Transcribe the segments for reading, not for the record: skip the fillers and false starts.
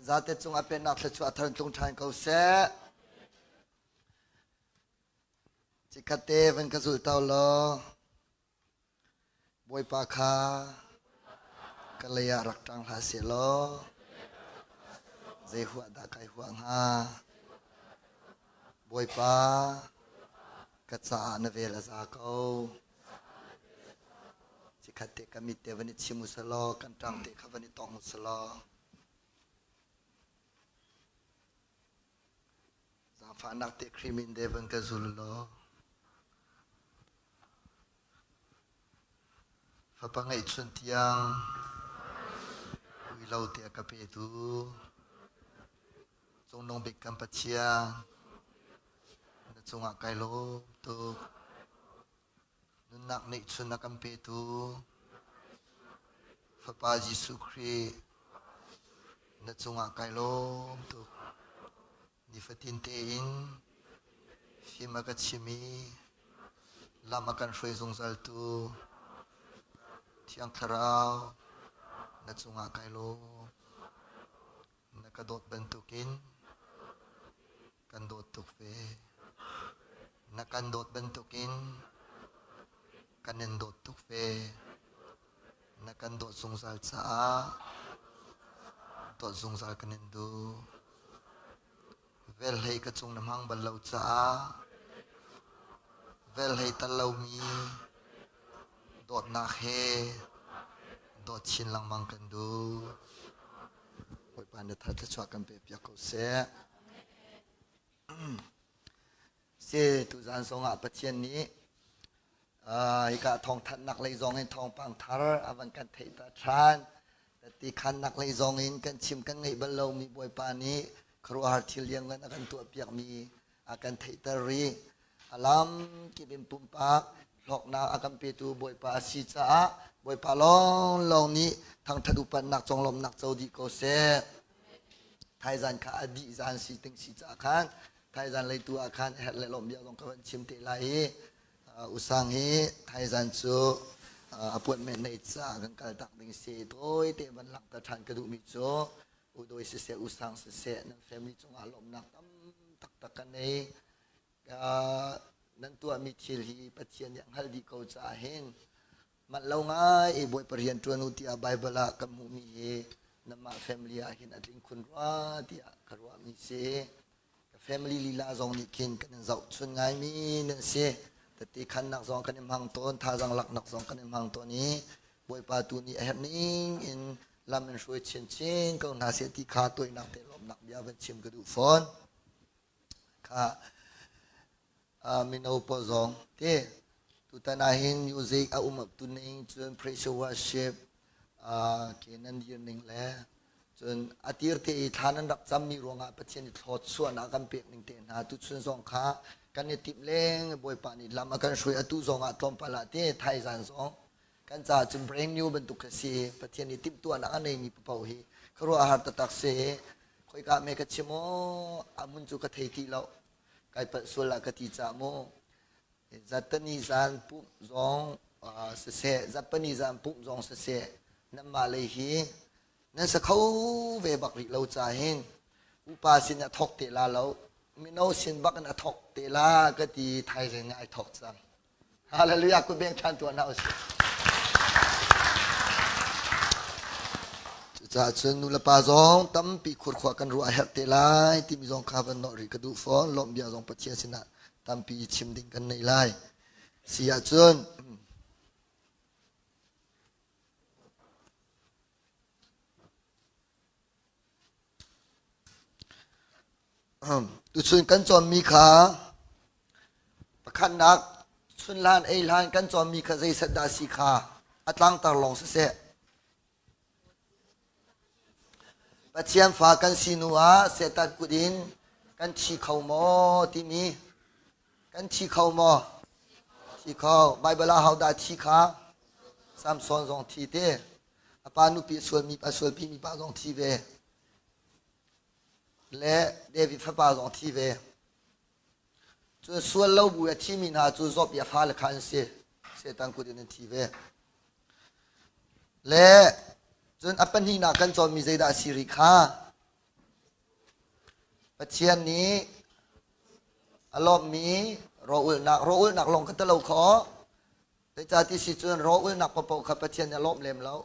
Zate cung a pennak thluachuah thar tlung ṭhan ko seh. Cikhat te van ka zulh to law Bawipa kha ka lei ah rak ṭang hlah seh law zei huah dah kai huah hnga? Bawipa ka caah na vel a za ko. Cikhat te ka mit te van i chim u selaw kan ṭang te kha van i tong u selaw zaangfahnak te Khrih min de van ka zul law Fapa ngeihchun tiang ui lo te a ka petu Cungnung bik kan Pathian na cungah kai lawm tuk. Nunnak ngeihchun a kan petu Fapa Jesuh Khrih na cungah kai lawm tuk. Nifatin tein fim a ka chim i lam a kan hruai zungzaltu Thiang Thlarau na cungah kai lawm. Na ka dawt bantukin kan dawt tuk ve. Na kan dawt bantukin kan in dawt tuk ve. Na kan dawt zungzal caah dawt zungzal kan in duh. Velhlei ka cung na hmang bal lo caah velhlei tal lomi dawtnak he dawt chin lengmang kan duh. Bawipa na thar thluachuah kan pe piak ko seh. Si tuzaan zongah Pathian nih hika thawngthanhnak lei zong in thawngpang thar a van kan theihter ṭhan. Ti khannak lei zong in kan chim kan ngeih bal lomi Bawipa nih khuaruahhar thil lianngan a kan tuahpiakmi a kan theihter rih. A lam kip in pumpak hlawknak a kan petu Bawipa a si caah Bawipa lawnglawng nih thangṭhat upatnak conglawmhnak co dih ko seh. Thaizan kha a dih zan si ting si caah khan thaizan leitu ah khan herh le lawm bia zong ka van chim te lai i usang hi thaizan cu appointment nei caah kan kal tak ding si tawi te van langhter ṭhan ka duhmi cu udoi siseh usang siseh nan family cungah lawmnak tam taktak ka nei. Nan tuahmi thil hi Pathian nih a hngalh dih ko caah hin manh lo ngai i Bawipa rian ṭuan u tiah Baibal ah kan hmuhmi hi nanmah family ah hin a tling khun rua tiah ka ruahmi si. Ka family lila zong nih khin kan in zohchun ngaimi nan si. Tete khannak zong kan i hmang tawn, thazaang laknak zong kan i hmang tawn i Bawipa tu nih a herh ning in lam in hruai chinchin ko hna seh ti kha toinak te lawmnak bia van chim ka duh fawn. Kha mino pawl zong te tutan ah hin music a um up tu ning cun praise worship ke nan dir ning le cun a tir te i thla nan rak cammi ruangah Pathian i thluachuahnak kan pek ning te hna tuchun zong kha kan i timh leng Bawipa nih lam a kan hruai atu zong ah tlawmpal ah te thaizan zong kan caah cun brand new bantuk kha si. Pathian nih timhtuahnak a neimi paoh hi khuaruahhar taktak si. Khoika me ka chim aw, a hmun cu ka thei ti lo. Kai palh sual ah ka ti caah mu. Zatani zan pumh zong siseh, zatpani zan pumh zong siseh, nanmah lei hi nan sa kho ve bak rih lo ca hin upa sin a thok te la lo mino sin bak in a thok te la ka ti thaizing ai thok cang Hallelujah kut beng ṭhan tuah hna usih. Cucaah cun nu le pa zong tampi khurkhua kan ruah a herh te lai timi zong kha van nawh rih ka duh fawn. Lawmh bia zong Pathian sinah tampi chim ding kan nei lai. Si ahcun Tuchun kan cawnmi kha pakhatnak chunhlan ei hlan kan cawnmi kha zeiset dah a si kha a tlangtar lawng siseh. Pathian fa kan si hnu ah Satan kut in kan thi kho maw timi kan thi kho maw? Thi kho. Baibal ah hodah thi kha? Samson zong thi te. A pa nupi a sualmi a sualpimi pa zong thi ve. Le David fapa zong thi ve. Cun sual lo bu a thimi hna cu Job i a fale kha an si. Satan kut in an thi ve. Le cun a pahnihnak kan cawnmi zeidah a si rih kha? Pathian nih a lawmhmi rawlulhnak rawlulhnak lawng kha talo kho. Zeicah ti si cun rawlulhnak paohpaoh kha Pathian nih a lawmh lem lo.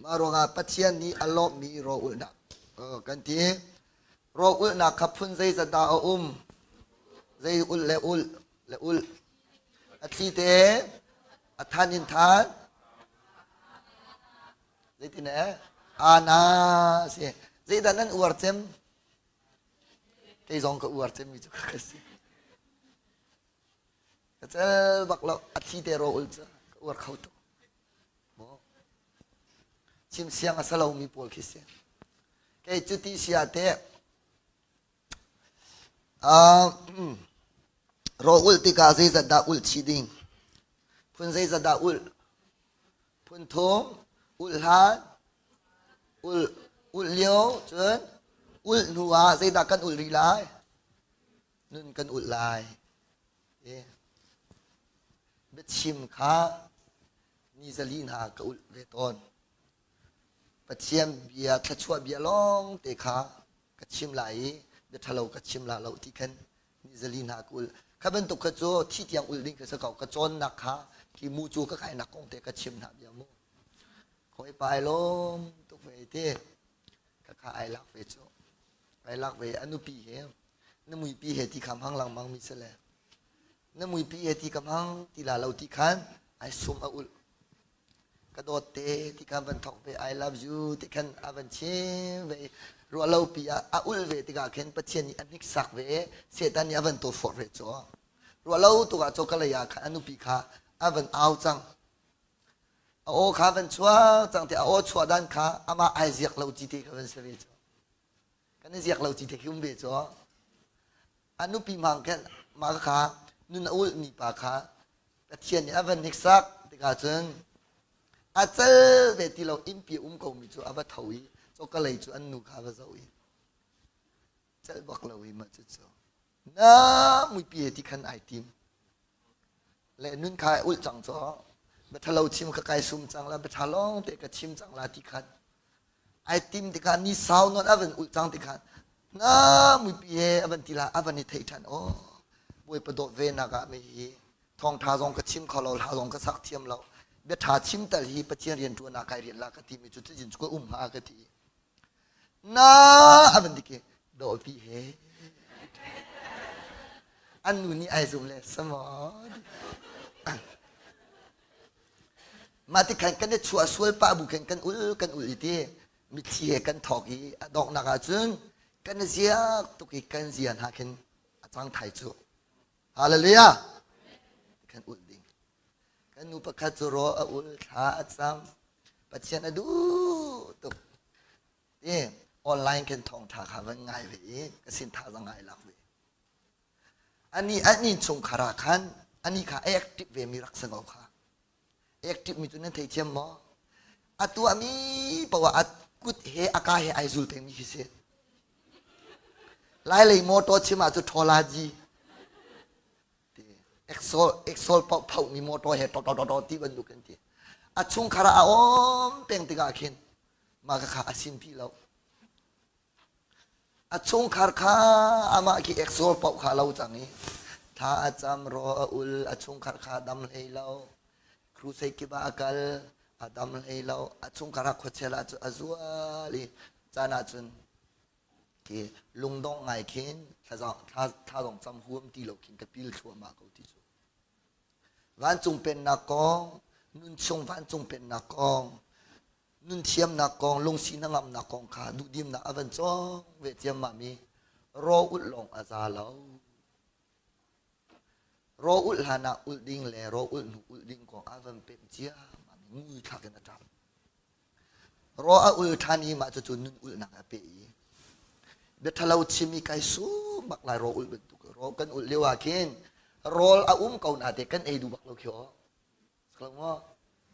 Mah ruangah Pathian nih a lawmhmi rawlulhnak kan ti. Rawlulhnak kha phun zeizat dah a um? Zei ulh le ulh le ulh. A thli te a than in than. Zeitin eh? Ana si. Zeidah nan uar cem? Kei zong ka uar cemmi cu ka si. Ka cel bak lo a thi te ro ul cu ka uar kho tuk. Chim siang a sa lomi pawl khi si. Kei cu ti sia te ro ulh tikah zeizat dah ulh chih ding? Phun zeizat dah ulh? Phun thum, ulh hlan, ulh, ulh lio, cun ulh hnu ah zeidah kan ulh rih lai? Nun kan ulh lai. Biachim kha ni zali hna ka ulh ve tawn. Pathian bia, thluachuah bia lawng te kha ka chim lai i bia ṭhalo ka chim la lo ti khan ni zali hna ka ulh. Kha bantuk kha cu thi tiang ulh ding kha si ko. Ka cawnnak kha khi mu cu ka kainak kong te ka chim hna bia mu. Khawi pa ai lawm tuk ve ti. Ka kha ai lak ve cu. Ai lak ve a nupi he na muipi he ti kha hmang lengmang mi si le na muipi he ti ka hmang ti la lo ti khan ai sum a ulh. Ka dawt te ti khan van thok ve I love you ti khan a van chim ve ruah lo pi ah a ulh ve tikah khin Pathian nih a hniksak ve Satan nih a van tawforh ve cu ruah lo tuk ah cu ka lei ah khan a nupi kha a van au cang a aw kha van chuak cang te a aw chuah dan kha amah ai ziak lo ci te kha van si ve cu kan i ziak lo ci te khi um ve cu a nupi hmang khin mah kha nun a ulhmi pa kha Pathian nih a van hniksak tikah cun a cal ve ti lo innpi um komi cu a va tho i coka lei cu an nu kha a va zoh i celh bak lo i mah cucu na muipi he ti khan ai tim le nun kha ai ulh cang caw biathalo chim kha kai sum cang la biatha lawng te ka chim cang la ti khan ai tim tikah ni sau nawn a van ulh cang tikhan na muipi he a van ti la a van i theih ṭhan aw bawipa dawt ve nak ah mi hi thawngṭha zong ka chim kho lo hla zong ka sak thiam lo biaṭha chim tal hi Pathian rian ṭuan ah kai rian la ka ti mi cu cizin cu ka um hnga ka ti na a van ti dawpi he an nu nih ai zum le samo Mah ti khan kan i chuah sual pah bu khan kan ul kan ul i ti mitthli he kan thawk i a donghnak ahcun kan i ziak tuk i kan zia hna khin a cang thai cu. Hallelujah! Kan ul ding. Kan nu pakhat cu raw a ul thla a cam. Pathian a duh tuk. I online khin thawngṭha kha van ngai ve i ka sin thazaang ngai lak ve. Ani an innchungkhar ah khan ani kha a active ve mi rak si ko kha. Active mi cu nan theithiam maw? A tuahmi poah a kut he a ka he ai zul pengmi khi si. Lailei motor chim ah cu ṭhawlaji ti exol exol paoh phohmi motor he to to to to ti bantuk kan ti. A chungkhar ah a um peng tikah khin mah kha a simpi lo. A chungkhar kha amah khi eksawl paoh kha a lo cang i thla a cam, raw a ul, a chungkhar kha a dam hlei lo. Crusade kip ah a kal, a dam hlei lo. A chungkhar ah khuachia ah a zual i caan ahcun khi lungdongh ngai khin thla zong cam huam ti lo khin ka pil thluahmah ko ti cu. Vancung pennak kong, nunchung vancung pennak kong, nun thiamnak kong lungsi hnangamnak kong kha duhdimnak a van cawng ve ciammam i raw ulh lawng a za lo raw ulh hlan ah ulh ding le raw ulh hnu ulh ding kong a van pemh ciammam i mui thlak in a ṭap raw a ul ṭhan i mah cucu nun ulhnak a pe i bia ṭhalo chim i kai sum bak lai raw ulh bantuk raw kan ulh lio ah khin rawl a um ko na te kan ei duh bak lo khi aw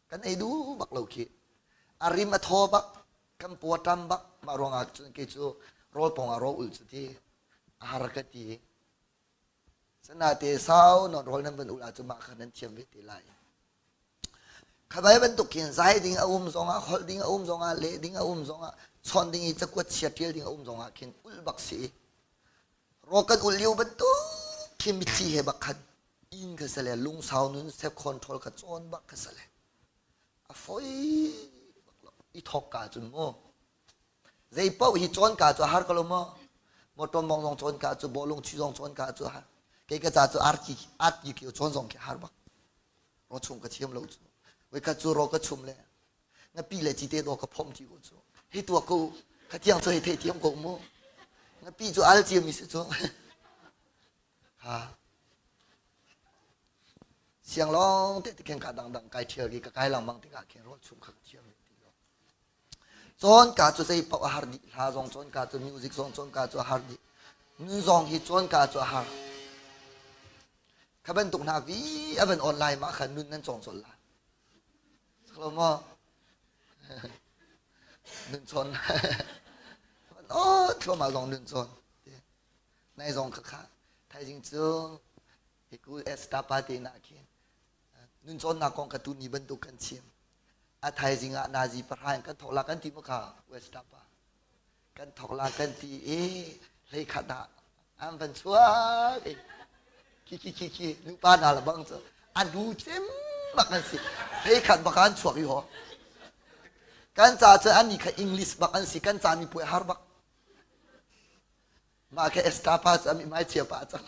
Kan ei duh bak lo khi. A rim a thaw bak, kan paw a ṭam bak. Mah ruangah cun kei cu rawl pawng ah rawl ul cu ti a har ka ti. Sanate sau non rawl nan van ul ahcun mah kha nan thiam ve te lai. Khabai bantuk khin zai ding a um zongah, holh ding a um zongah, leh ding a um zongah, chawnh ding i cakuat chia ṭial ding a um zongah khin ul bak si. Raw kan ul lio bantuk khi mitthli he bak khan inn kha sale lungsau nun self control kha cawn bak kha sale a foi bak lo i thok ka cun mu zei paoh hi cawn ka cu a har ko lo maw motor mong zong cawn ka cu bawlung chu zong cawn ka cu har kei ka ca cu arki arki ki cawn zong khi har bak ro chung ka thiam lo cu voi khat cu ro ka chum le ngapi le cite do ka phom ti ko cu hei tua ko kha tiang cu hei thei thiam ko mu ngapi cu al cia mi si cu ha siang long te khen ka dang dang kai thial ki ka kai lang bang tikah khen ro chung kha ka thiam ti lo cawn ka cu zei paoh a har dih hla zong cawn ka cu music zong cawn ka cu a har dih nun zong hi cawn ka cu a har kha bantuk hna vi a van online ma khan nun nan cawng col la Lo maw? Nun chawn. Oh, thluahmah zong nun chawn. Nai zong kha kha. Thaizing cu hiku Esther pa te na khin nun cawnnak kong ka tu ni bantuk kan chim. A thaizing ah nazi pahra in kan thok la kan ti mu kha West pa. Kan thok la kan ti i hlei khat ah an van chuak i khi khi khi khi nupa hna le bang cu an hu cem bak an si hlei khat bak an chuak i ho kan ca cu an ni kha English bak an si kan ca mi puai har bak mah kha Esther pa cu a mihmai chia pa cang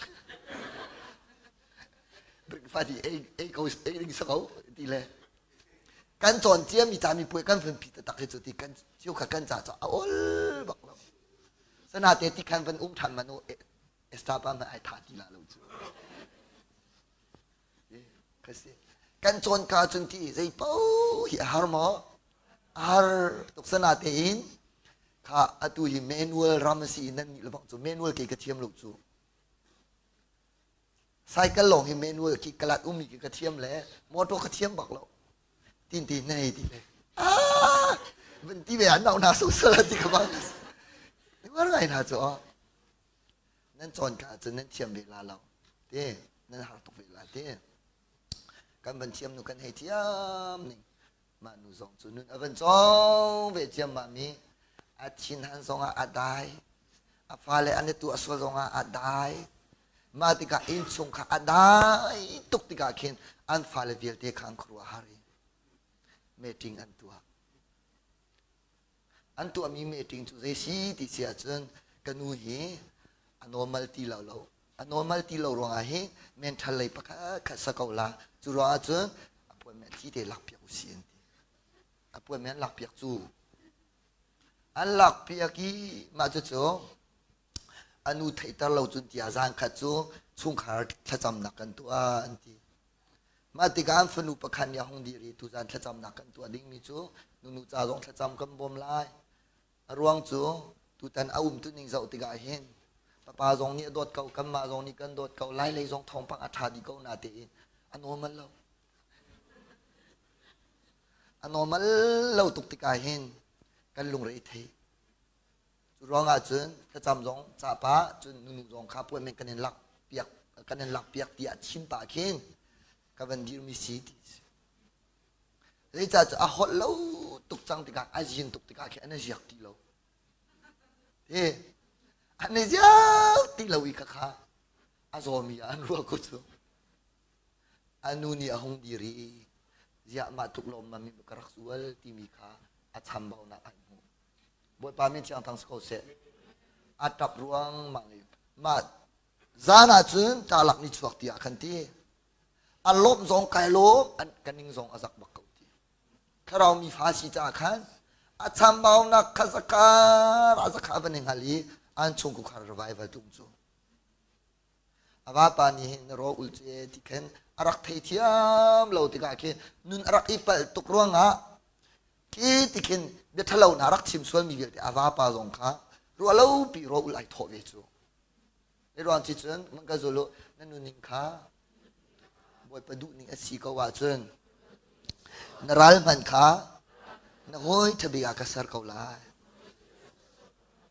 breakfast i ei ei ko ei ding sa ko ti le kan cawn cia mi ca mi puai kan vun pi taktak hi cu ti kan cio kha kan ca cu a ol bak lo sana te ti khan van um than man u Esther pa man ai tha ti la lo cu kasi kan cawn ka cun ti zei po hi a har maw a har tuk sana te in kha atu hi manual ram si nan nih lebang cu manual ke ka thiam lo cu cycle lawng hi manual ki kalat ummi ki ka thiam le motor ka thiam bak lo tin ti nei ti le ah van ti ve an nau na so sala ti ka bang ni war ngai na chu nan cawn ka cun nan thiam ve la lo te nan har tuk ve la te kan van thiam nu kan hei thiam ning mah nu zong cu nun a van cawng ve ciammam i a thinhan zongah a dai a fale an i tuah sual zongah a dai mah tikah innchung kha a dai tuk tikah khin an fale vialte kha an khuaruah har i meeting an tuah An tuahmi meeting cu zei si ti si ahcun ka nu hi a normal ti lo lo. A normal ti lo ruangah hi mental lei pakhat khat sa ko la. Cu ruangah cun appointment thi te lakpiak usih an ti. Appointment an lakpiak cu. An lakpiak i mah cucu a nu theihter lo cun tiah zan khat cu chungkhar thlacamnak kan tuah an ti. Mah tikah an fanu pakhat nih a hung dir i tuzan thlacamnak kan tuah dingmi cu nunu ca zong thlacam kan bawm lai. A ruang cu tutan a um tuning zoh tikah hin papa zong nih a dawt ko, kanmah zong nih kan dawt ko, lai lei zong thawngpang a ṭha dih ko na tein a normal lo. A normal lo tuk tikah hin kan lungre i thei. Cu ruangah cun thlacam zong cah pah cun nunu zong kha appointment kan in lak piak kan in lak piak tiah chim pah khin ka van dirmi si ti si. Zeicah cu a holh lo tuk cang tikah a zin tuk tikah khi an i ziak ti lo. Hi an i ziak ti lo i kha kha a zawmi ah an ruah ko cu. A nu nih a hung dir i ziah mah tluk lawmmam in ka rak zual timi kha a chambaunak an hmuh. Bawipa min thiang thang si ko seh. A ṭap ruangmang i mah zan ah cun ṭalak ni chuak tiah khan ti. A lawmh zong kai lawm, an ka ning zong a zak bak ko ti. Thlarau mi fa si caah khan a chambaunak kha zakar a zakha van i hngal i an chungkhar revival tlung cu. A vapa nih hin raw ul cu e ti khin a rak theithiam lo tikah khin nun a rak i palh tuk ruangah khi ti khin bia ṭhalo hna rak chim sualmi vialte a vapa zong kha ruahlopi raw ul ai thawh ve cu. I ruang ci cun man ka zul u na nuning kha Bawipa duhning a si ko ahcun na ral hmanh kha na hawi ṭhabik ah ka ser ko lai.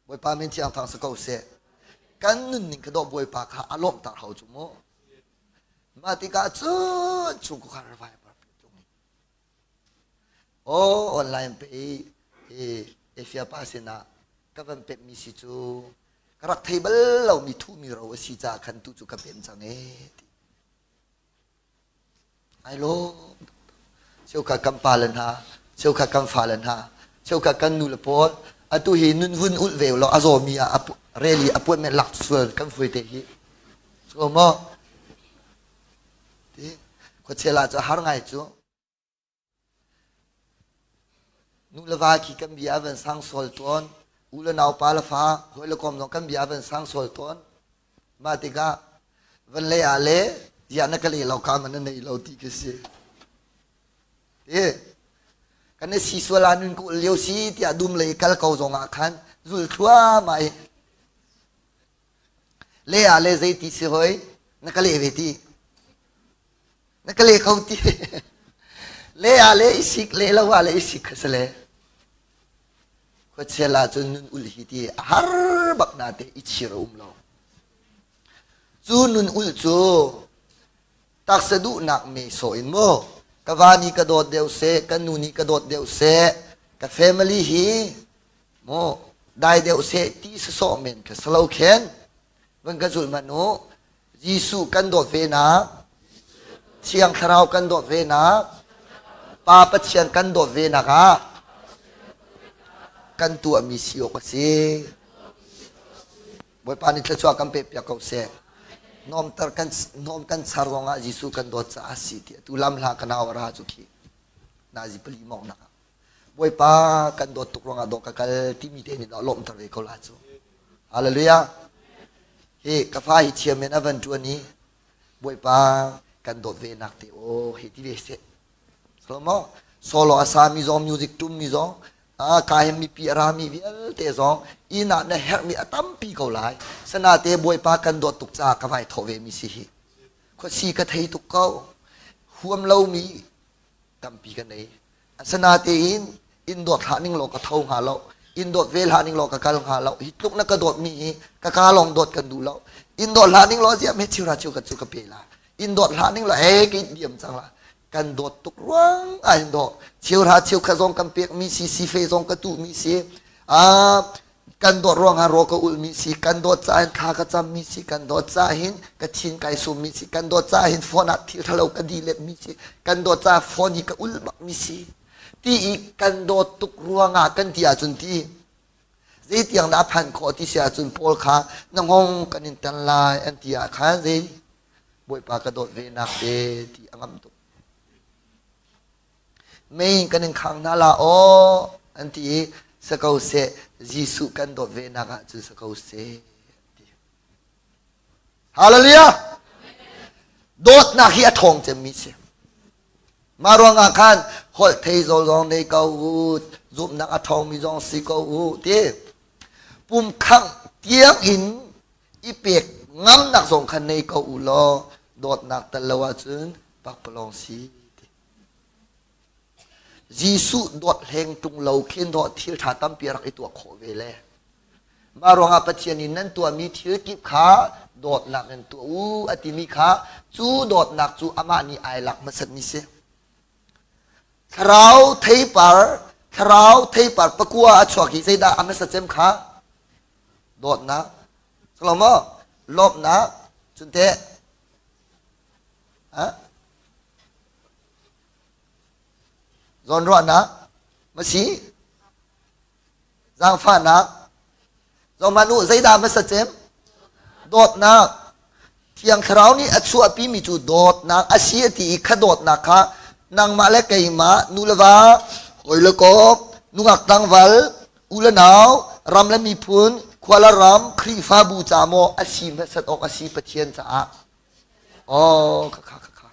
Bawipa min thiang thang si ko seh. Kan nunning kha dawh Bawipa kha a lawmhter hau cu mu. Mah tikah cun chungkhar revival tlung i. Oh, online pe i Asia pa sinah ka van pekmi si cu. Ka rak thei bal lomi thuhmi ro a si caah khan tu cu ka pem cang ee ti. Ai lawm cheukhat kan pale hna, cheukhat kan fale hna, cheukhat kan nu le pawl atu hi nun vun ulh ve law a zawmi ah reli appointment lak sual kan fui te hi. So maw? Ti khuachel ah cu har ngai cu. Nu le va khi kan bia van sang sual tawn. U le nau pa le fa hawi le kom zong kan bia van sang sual tawn. Mah tikah van lei ah le ziah na ka le lo ka man na nei lo ti khi si. Ti kan i si sual ah nun ku lio si tiah dum lei kal ko zong ah khan zul thluahmah i le ah le zei ti si hoi na ka le ve ti. Na ka le kho ti. Le ah le i sik le lo ah le i sik kha si le. Khuachia ah cun nun ul hi ti a har bak na te i chir a um lo. Cu nun ul cu taksa duhnak me sawh in mu ka va nih ka dawt deuh seh ka nu nih ka dawt deuh seh ka family hi mu dai deuh seh ti sawsawh men kha salo khen van ka zulh hmanh u Jesuh kan dawt ve nak Thiang Thlarau kan dawt ve nak Pa Pathian kan dawt ve nak ah kan tuahmi si awk a si. Bawipa nih thluachuah kan pek piak ko seh. Nomter kan nom kan char zong ah Jesuh kan dawt caah a si ti atu lam hla ka nau ra cu khi nazi pali mong nak ah Bawipa kan dawt tuk ruangah dawh ka kal timi te nih lawmhter ve ko la cu. Hallelujah. Hi ka fa hi thiam in a van ṭuan i Bawipa kan dawt ve nak te aw hei ti ve seh. Solomo solo a sa mi zong music tum mi zong a ka hem mipi a ra mi vialte zong inn ah na herh mi a tampi ko lai. Sanate Bawipa kan dawt tuk caah ka vai thawh ve mi si hi. Khuasi ka thei tuk ko. Huam lo mi tampi ka nei. Asinain in dawt hlah ning law ka tho hnga lo. In dawt ve hlah ning law ka kal hnga lo. Hi tluk na ka dawt mi hi ka ka lawng dawt kan duh lo. In dawt hlah ning law ziah me chiura chiu ka cu ka pe la. In dawt hlah ning law he ke diam cang la. Kan dawt tuk ruang ah hin dawh. Chiura chiu kha zong kan pek mi si si fe zong ka tu mi si. Ah kan dawt ruangah raw ka ulmi si kan dawt caah hin thla ka cammi si kan dawt caah hin ka thin kai summi si kan dawt caah hin phone ah thil ṭhalo ka diletmi si kan dawt caah phone hi ka ul bakmi si ti i kan dawt tuk ruangah kan ti ahcun ti zeitiang dah a phan khawh ti si ahcun Paul kha na ngong kan in tan lai an ti ah khan zei Bawipa ka dawt ve nak te ti a ngam tuk Mei kan in khang hna la aw an ti i sa ko seh Jesuh kan dawt ve nak ah cun sa ko seh ti. Hallelujah! Dawtnak hi a ṭhawng cemmi si. Mah ruangah khan holh thei zawl zong nei ko u, zumhnak a ṭhawngmi zong si ko u ti. Pum khangh tiang in i pek ngamnak zong khan nei ko u law dawtnak tel lo ahcun pakpalawng si ti. Jesuh dawt hleng ṭung lo khin dawh thil ṭha tampi a rak i tuah khawh ve le. Mah ruangah Pathian nih nan tuahmi thil kip kha dawtnak in tuah u a timi kha cu dawtnak cu amah nih ai lak hmasatmi si. Thlarau theipar thlarau theipar pakua a chuak hi zeidah a hmasa cem kha dawtnak Salomo lawmhnak cun teh Zawnruahnak masi zaangfahnak zohhmanh u zeidah hmasa cem dawtnak Thiang Thlarau nih a chuahpimi cu dawtnak a si a ti i kha dawtnak kha nangmah le keimah nu le va hawi le kawp nungak tlangval u le nau ram le miphun khua le ram Khrihfabu ca maw a si hmasat awk a si Pathian caah Oh, kha kha kha.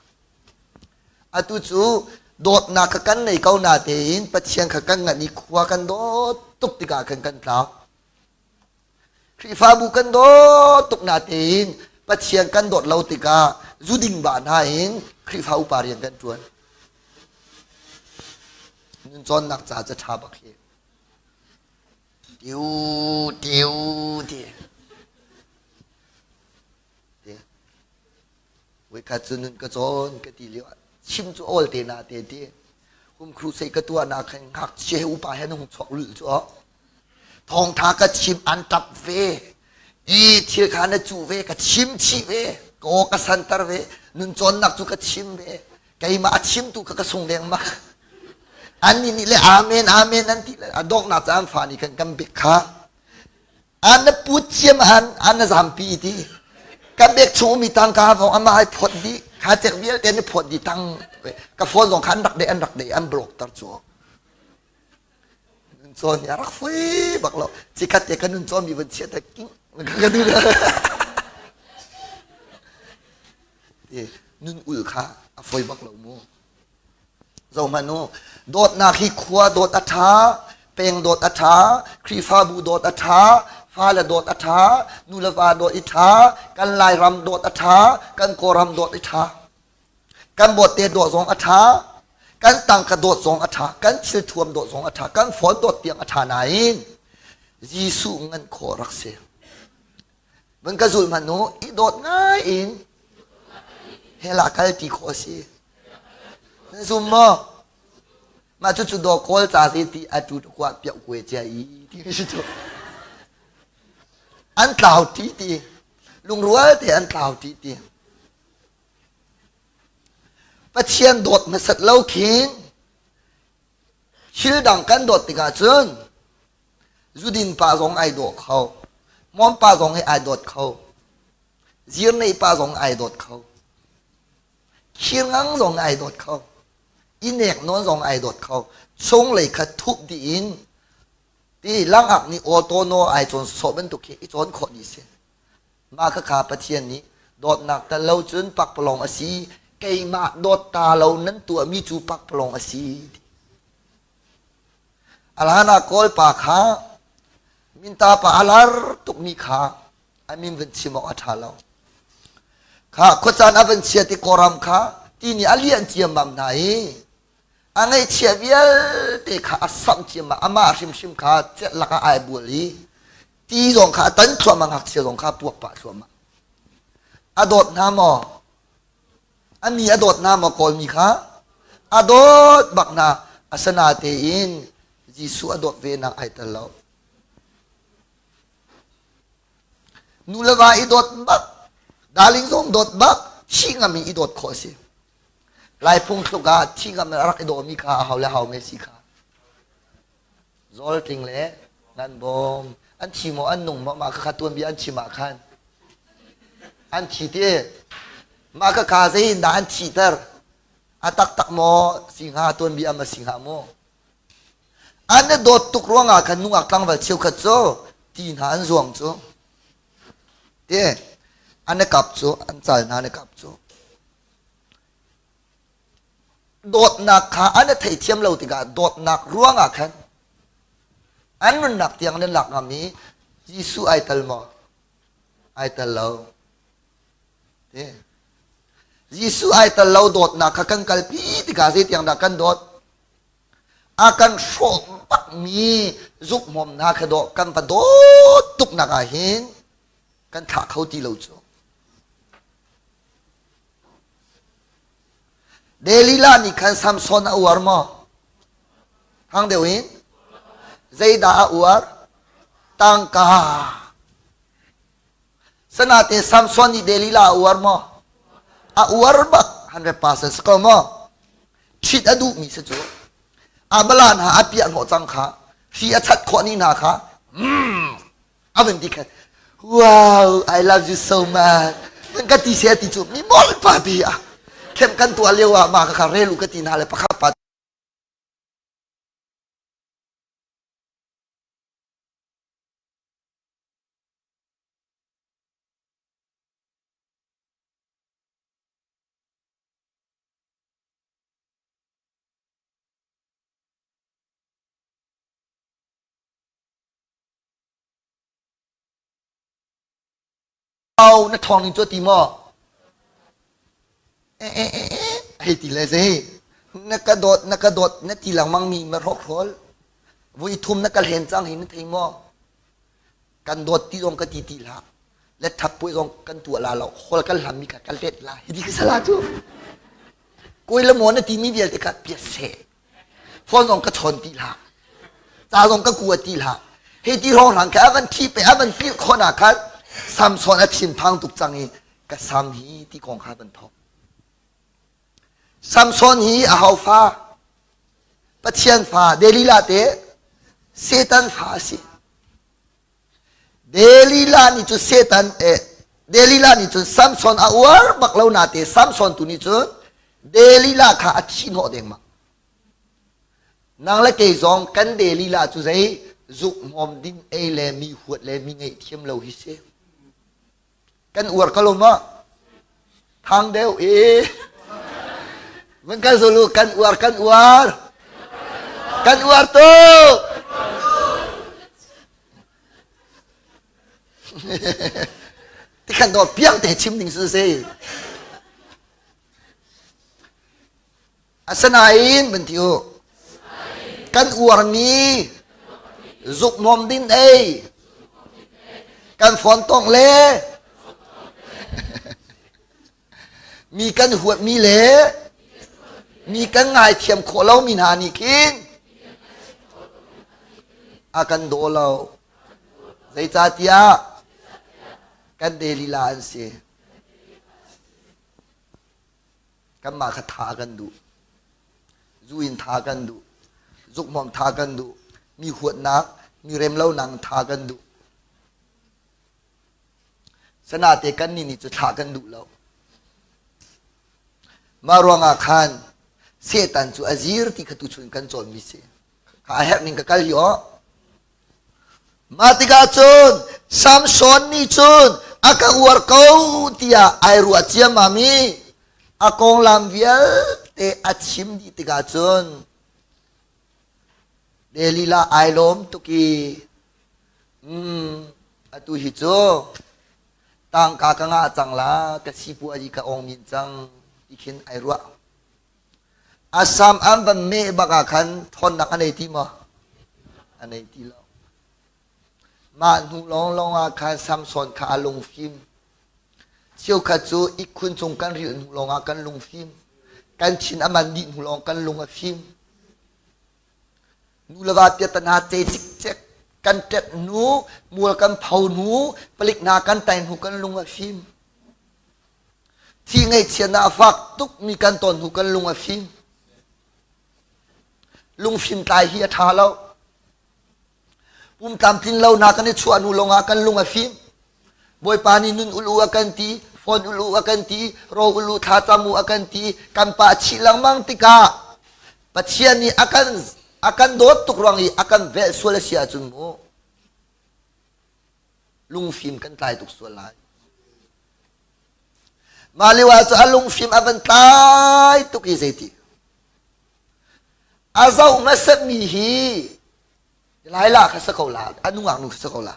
Atu cu dawtnak kha kan nei ko na tein Pathian kha kan ngan i khua kan dawt tuk tikah khan kan tlau. Khrihfabu kan dawt tuk na tein Pathian kan dawt lo tikah zuding ba hna in Khrihfa upa rian kan ṭuan. Nun cawnnak ca ca ṭha bak hi. Tiu tiu ti. Voikhat cu nun ka cawn ka ti lio ah chim cu awl te na te ti. Home crusade ka tuah nak khan ngakchia he upa he an hung chuak lulh cu. Thawngtha ka chim an tap ve. I thil kha na cuh ve, ka chim chih ve, ka aw ka santer ve, nun cawnnak cu ka chim ve. Keimah a chimtu kha ka sung lengmang. Annih nih le amen amen an ti le a donghnak caan fa nih khan kan bik kha an na put ciam an an na zampi ti kan bek chung mi tangka vong ama ai phot dih kha cek vialte an i phot dih tang ka phone zong kha an rak de an rak de an block tar cu nun cawn hi a rak fui bak lo cikhat te ka nun cawn mi van chia ta king ka du nun ul kha a foi bak lo mu Zohhmanh u, dawtnak hi khua dawt a ṭha, peng dawt a ṭha, Khrihfabu dawt a ṭha, fale dawt a ṭha, nuleva dawt i ṭha, kan Lairam dawt a ṭha, kan Kawlram dawt i ṭha. Kan bawtte dawt zong a ṭha, kan tangka dawt zong a ṭha, kan thilthuam dawt zong a ṭha, kan phone dawt tiang a ṭha nain Jesuh ngan khawh rak si. Van ka zulh hmanh u, i dawt ngai in hell ah kal ti khawh a si. Na zum maw? Mah cucu daw kawl ca si ti a tu kua piah kue cia i ti si cu. An tlau ti ti. Lungrual te an tlau ti ti. Pathian dawt hmasat lo khin thil dang kan dawt tikah cun Zudin pa zong ai dawh kho. Hmawm pa zong hi ai dawt kho. Zirnei pa zong ai dawt kho. Khirngang zong ai dawt kho. Inek nawn zong ai dawt kho. Chunglei kha thup dih in ti langak nih auto no ai cawn sawh bantuk khi i cawn khawh ni si. Mah khakha Pathian nih dawtnak tel lo cun pakpalawng a si. Keimah dawt ta lo nan tuahmi cu pakpalawng a si. A hlan ah Kawl pa kha minta pa a lar tukmi kha a min van chim awk a ṭha lo. Kha khuacaan a van chiat i Kawlram kha ti nih a lian ciammam hna i a ngaihchia vialte kha a samh ciammam amah hrimhrim kha celh lakah ai bual i ti zong kha a tan thluahmah ngakchia zong kha a puak pah thluahmah. A dawt hna maw? A mi a dawt hna maw Kawlmi kha? A dawt bak hna. Asinatein Jesuh a dawt ve nak ai tel lo. Nu le va i dawt bak, darling zong dawt bak, thih ngam in i dawt khawh a si. Lai phungthluk ah thih ngam in a rak i dawmi kha a hau le hau me si kha. Zawl tling le ngan bawm an thi maw an nung maw mah kha tuanbia an chim ah khan an thi ti mah kha kha zei in dah an thihter a taktak maw si hnga tuanbia ma si hnga maw an i dawt tuk ruangah khan nungak tlangval cheukhat cu ti hna an zuang cu te an i kap cu an cal hna an i kap cu Dawtnak kha an i theithiam lo tikah dawtnak ruangah khan an nunnak tiang nan lak ngam i Jesuh ai tel maw? Ai tel lo. Jesuh ai tel lo dawtnak kha kan kalpi tikah zeitiang dah kan dawt? A kan hrawh bakmi zukhmawm hna kha dawh kan va dawt tuknak ah hin kan thlah kho ti lo cu. Delilah nih khan Samson a uar maw? Hang deuh in. Zeidah a uar? Tangka. Sanate Samson nih Delilah a uar maw? A uar bak 100% si ko maw? Ṭhit a duhmi si cu. Abala hna a piah hnawh cang kha, hri a chat khawh ni hna kha, mm, a van ti khan wow I love you so much nan ka ti se ti cu mi mol pa bi a khem kan tuah lio ah ma ka kha relu ka ti hna le pakhat pa Au na ṭhawng ning cu a ti maw? Eh eh eh eh hei ti le zei na ka dawt na ka dawt na ti lengmang mi ma hrawkhrawl vui thum na ka hlen cang hi na thei maw? Kan dawt ti zong ka ti ti hlah le thap puai zong kan tuah la lo hol kan hlam mi kha ka let la hi ti ka sala cu koi le maw na ti mi vialte kha piat seh phone zong ka chawn ti hlah ca zong ka kua ti hlah hei ti hrawng hlang kha a van thi pe a van pilh khawh na khan. Samson a thinphang tuk cang i ka sam hi ti kong kha kan thawk. Samson hi a ho fa? Pathian fa Delilah te Satan fa a si. Delilah nih cun Satan eh Delilah nih cun Samson a uar bak lo nate Samson tu nih cun Delilah kha a thi hnawh dengmang. Nang le kei zong kan Delilah cu zei zuk hmawm ding ei le mi huat le mi ngaihthiam lo hi si. Kan uar ko lo maw? Thang deuh i Van kan zulu kan uar kan uar. Kan uar tuk. Tikhan dawh piang te chim ding su si. Asinain van ti u. Kan uarmi zuknuam din ei kan fawn tong le mi kan huatmi le mi kan ngaithiam khawh lomi hna nih khin a kan daw lo. Zeicahtiah kan de lila an si. Kanmah kha tha kan duh. Zu in tha kan duh. Zukhmawm tha kan duh. Mi huatnak, mi remlonak tha kan duh. Sanate kan nih nih cu thlah kan duh lo. Mah ruangah khan Satan cu a zir ti kha tuchun kan cawnmi si. Kha a herh ning ka kal hi aw. Mah tikah cun Samson nih cun a ka uar ko tiah ai ruah ciammam i a konglam vialte a chim dih tikah cun Delilah ai lawm tuk i mm, atu hi cu tangka ka ngah cang la ka sipuazi ka ong min cang ti khin ai ruah. A sam an van meh bak ah khan ṭhawnnak a nei ti maw? A nei ti lo. Mah hnu lawnglawng ah khan Samson kha a lungfim. Cheukhat cu ihkhun cung kan rilh hnu lawngah kan lungfim. Kan thin a man dih hnu lawng kan lung a fim. Nu le va piatana ce cikcek kan ṭet hnu, mual kan pho hnu, palik hna kan tai hnu kan lung a fim. Thi ngaihchiatnak a fak tukmi kan ton hnu kan lung a fim. Lungfim tlai hi a ṭha lo. Pum tlamtlin lo hna kan i chuah hnu lawngah kan lung a fim. Bawipa nih nun ul u a kan ti, phone ul u a kan ti, ro ul u thlacam u a kan ti, kan pah chih lengmang tikah Pathian nih a kan a kan dawt tuk ruang i a kan velh sual a si ahcun mu lungfim kan tlai tuk sual lai. Mah lio ah cu a lungfim a van tlai tuk i zeiti a zoh hmasatmi hi Delilah kha sa ko la a nungak nu kha sa ko la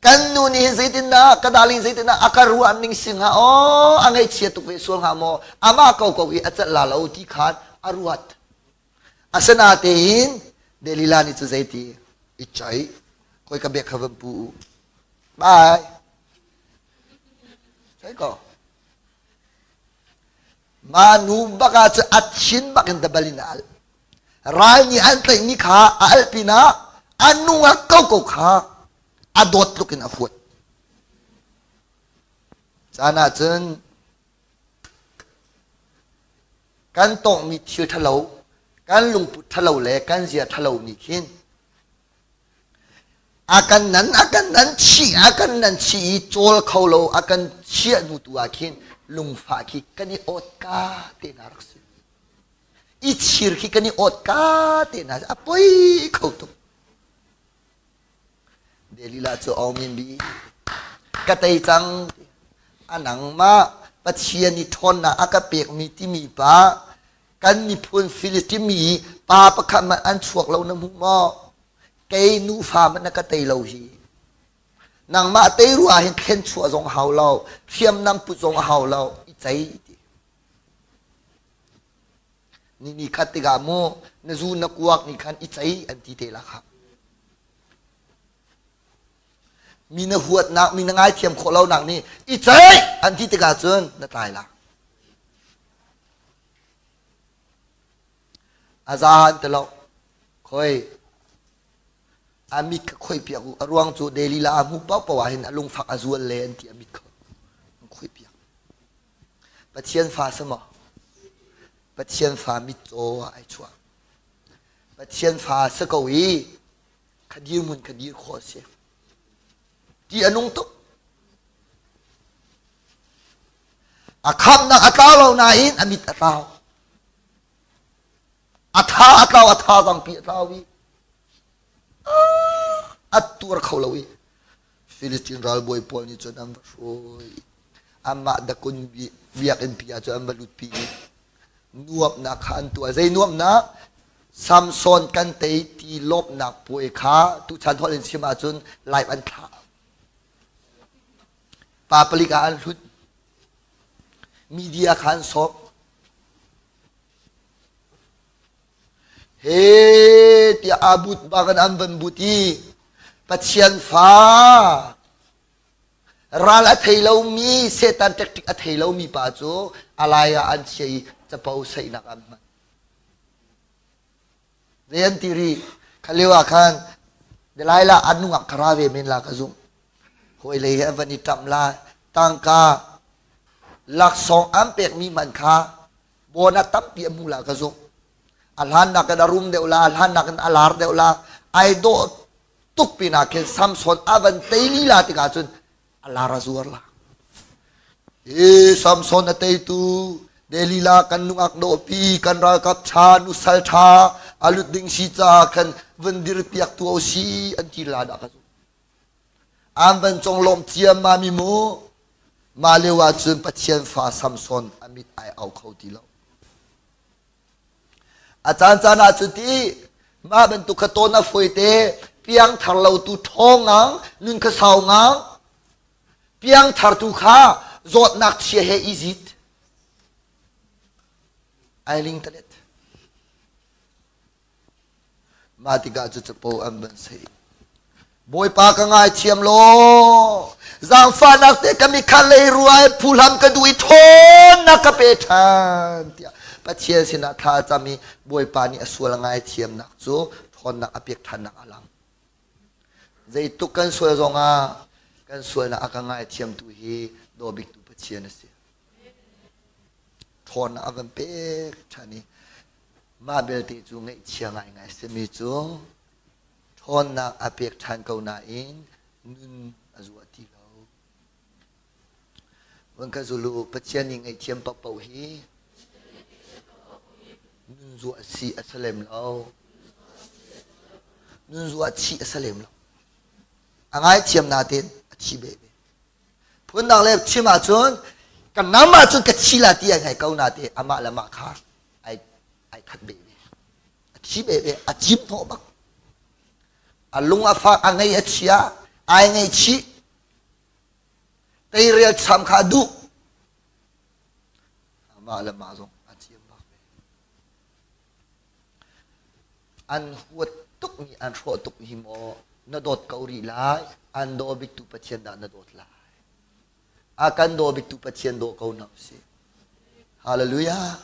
kan nu nih hin zeitindah ka darling zeitindah a ka ruah ning si hnga aw a ngaihchia tuk ve sual hnga maw amah ko ko hi a celh la lo ti khan a ruat asinatein Delilah nih cu zeiti i chai koi ka bek kha van pu u bye Sai ko. Ma nu bak ah cu a thin bak in dabal in a al. Ral nih an tlaihmi kha a al pinah a nungak ko ko kha a dawt tluk in a huat. Caan ah cun kan tonghmi thil ṭhalo, kan lungput ṭhalo le kan zia ṭhalo nih khin A kan nan a kan nan chih a kan nan chih i cawl kho lo a kan chiah hnu tu ah khin lungfah khi kan i awt ka te hna rak si. I chir khi kan i awt ka te hna a poi kho tuk. Delilah cu awmin bi ka tei cang a nangmah Pathian i ṭhawnnak a ka pekmi timi pa kan miphun Filistin mi pa pakhat hmanh an chuak lo na hmu maw? Kei nufa hmanh na ka tei lo hi. Nangmah tei ruah hin thlen chuah zong hau lo, hriamnam put zong a hau lo, i cei ti. Ni ni khat tikah mu na zu na kuak ni khan i cei an ti te la kha. Mi na huatnak, mi na ngaithiam khawh lonak nih i cei an ti tikah cun na tlai la. A za an ti lo. Khoi. A mit kha khoih piak u. A ruang cu Delilah a hmuh paohpaoh ah hin a lungfak a zual le an ti a mit kha an khoih piak. Pathian fa si maw? Pathian fa mitcaw ah ai chuah. Pathian fa si ko i kha dirhmun kha dir khawh a si. Ti a nung tuk. A khamnak a tlau lo nain a mit a tlau. A tha a tlau, a thazaang pi a tlau i a tuar kho lo i Filistin ralbawi pawl nih cun an va hruai. Amah dakun biakinn pi ah cun an va lutpi i nuamhnak kha an tuah. Zei nuamhnak? Samson kan tei ti lawmhnak puai kha tuchan holh in chim ahcun live an thlah. Pa palik ah an hlut. Media kha an sawm. He tiah aa but bak in an van but i Pathian fa ral a thei lomi Satan tactic a thei lomi pa cu a lai ah an chia i capo saihnak an hman. Zei an ti rih? Kha lio ah khan Delilah an nungak ka ra ve men la ka zumh. Hawi lei he an van i ṭamh la tangka laksawng an pekmi man kha bawn ah tampi a hmu la ka zumh. A hlannak in a rum deuh la, a hlannak in a lar deuh la, ai dawh tuk pinah khin Samson a van tei lila tikah cun a lar a zuar la. Hi Samson a teitu Delilah kan nungak dawhpi kan ralkap ṭha nusal ṭha a lut ding si caah khan van dir piak tu o si an ti la dah ka zumh. An van conglawmh ciammam i mu mah lio ah cun Pathian fa Samson a mit ai au kho ti lo. A caancaan ah cu ti mah bantuk kha tawn a fawi te piangthar lo tu ṭhawng ngang nun kha sau ngang piangthar tu kha zawtnak chia he i zit ai ling talet Mah tikah cu capo an van sei. Bawipa ka ngaithiam law zaangfahnak te ka mikha leirua phuhlam ka duh i ṭhawnnak ka pe ṭhan tiah Pathian sinah thla a cam i Bawipa nih a sual a ngaithiamnak cu ṭhawnnak a pek ṭhannak a lang. Zeituk kan sual zongah kan sualnak a ka ngaithiamtu hi daw biktu Pathian a si. Ṭhawnnak a kan pek ṭhan i Mah belte cu ngaihchia ngaingai simi cu ṭhawnnak a pek ṭhan ko nain nun a zuah ti lo. Van ka zul u, Pathian nih ngaihthiam paohpaoh hi nun zuah si a si lem lo. Nun zuah chih a si lem lo. A ngaithiam nain a thi beh ve. Phundang le chim ahcun ka nam ahcun ka thi la ti ai ngai ko na te amah le mah kha ai ai khat beh ve. A thi beh ve, a cim hnawh bak. A lung a fak, a ngei a chia, ai ngaihchih. Teirial cham kha a duh. Amah le mah zong a ciam bak ve. An huat tukmi, an hrawh tukmi hi maw na dawt ko rih lai, an daw biktu Pathian dah na dawt lai. A kan daw biktu Pathian daw ko hna usih. Hallelujah.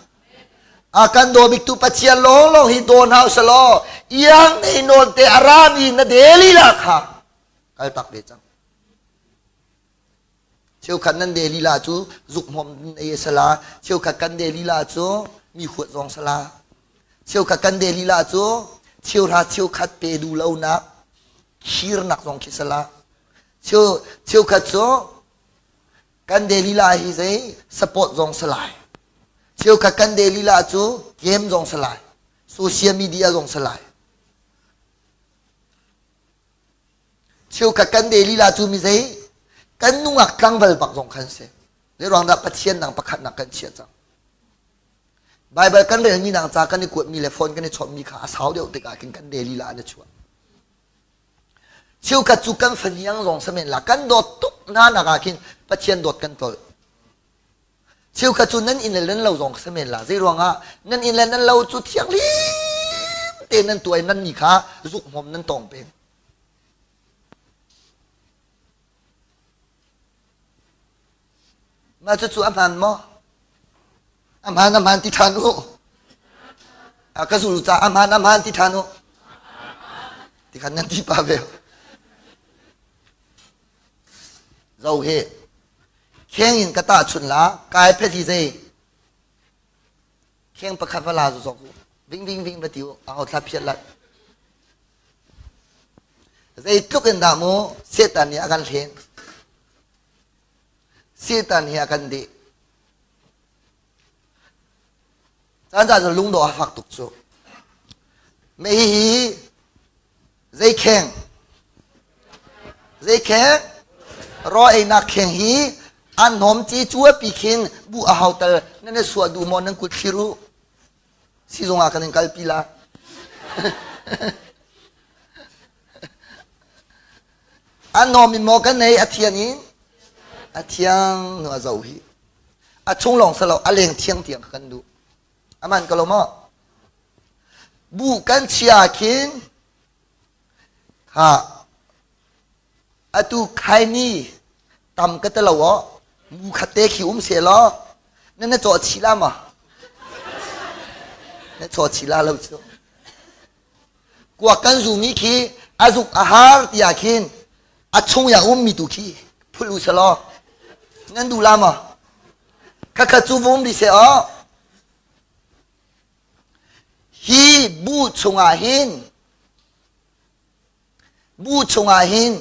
A kan daw biktu Pathian lawnglawng hi daw hna usih law iang nei nawn te a rami na deli la kha kal tak ve cang. Cheukhat nan de lila cu zukhmawm ei a si la. Cheukhat kan de lila cu mi huat zong si la. Cheukhat kan de lila cu cheuhra cheukhat pe duh lonak khirnak zong khi si la. Cheu cheukhat cu kan de lila hi zei support zong si lai. Cheukhat kan de lila cu game zong si lai. Social media zong si lai. Cheukhat kan de lila cu mi zei kan nungak tlangval bak zong khan si. Zei ruang dah Pathian nang pakhat nak kan chiah cang. Bible kan relmi nang ca kan i kuatmi le phone kan i chawnhmi kha a sau deuh tikah khin kan de lila an i chuah. Cheukhat cu kan fahniang zong samen la kan dawt tuk hna nak ah khin Pathian dawt kan tlolh. Cheukhat cu nan inn le nan lo zong samen la zei ruangah nan inn le nan lo cu thianghlim te nan tuai nan ni kha zuk hmom nan tong peng. Mah cucu a hmaan maw? A hmaan a hmaan ti ṭhan u. A ka zul ca a hmaan a hmaan ti ṭhan u. Tikhan nan ti pa ve. Zo hi kheng in ka tah chun la kai phet hi zei kheng pakhat va la zu zok ving ving ving va ti u a thla phiat lat zeitluk in dah mu Satan nih a kan hlen Satan hi a kan deh Caan caan cu lungdawh a fak tuk cu. Mei hi zei kheng? Zei kheng? Raw einak kheng hi an hnawm ci cuapi khin bu a hau tal nan i suah duh maw nan kut thlir u. Sizung ah kan in kalpi la. An hnawm in maw kan ei a thian in? A thiang nu a zoh hi. A chung lawng si lo a leng thiang tiang kan duh. Aman ko lo maw? Bu kan chia khin ha atu khaini tam ka te lo aw mu khat te khi um se law na na caw chi la ma na caw chi la lo cu kuak kan zumi khi a zuk a har tiah khin a chung ya ummi tu khi phul u selaw nan duh la maw khakha cu vum ri se aw hi bu chungah hin bu chungah hin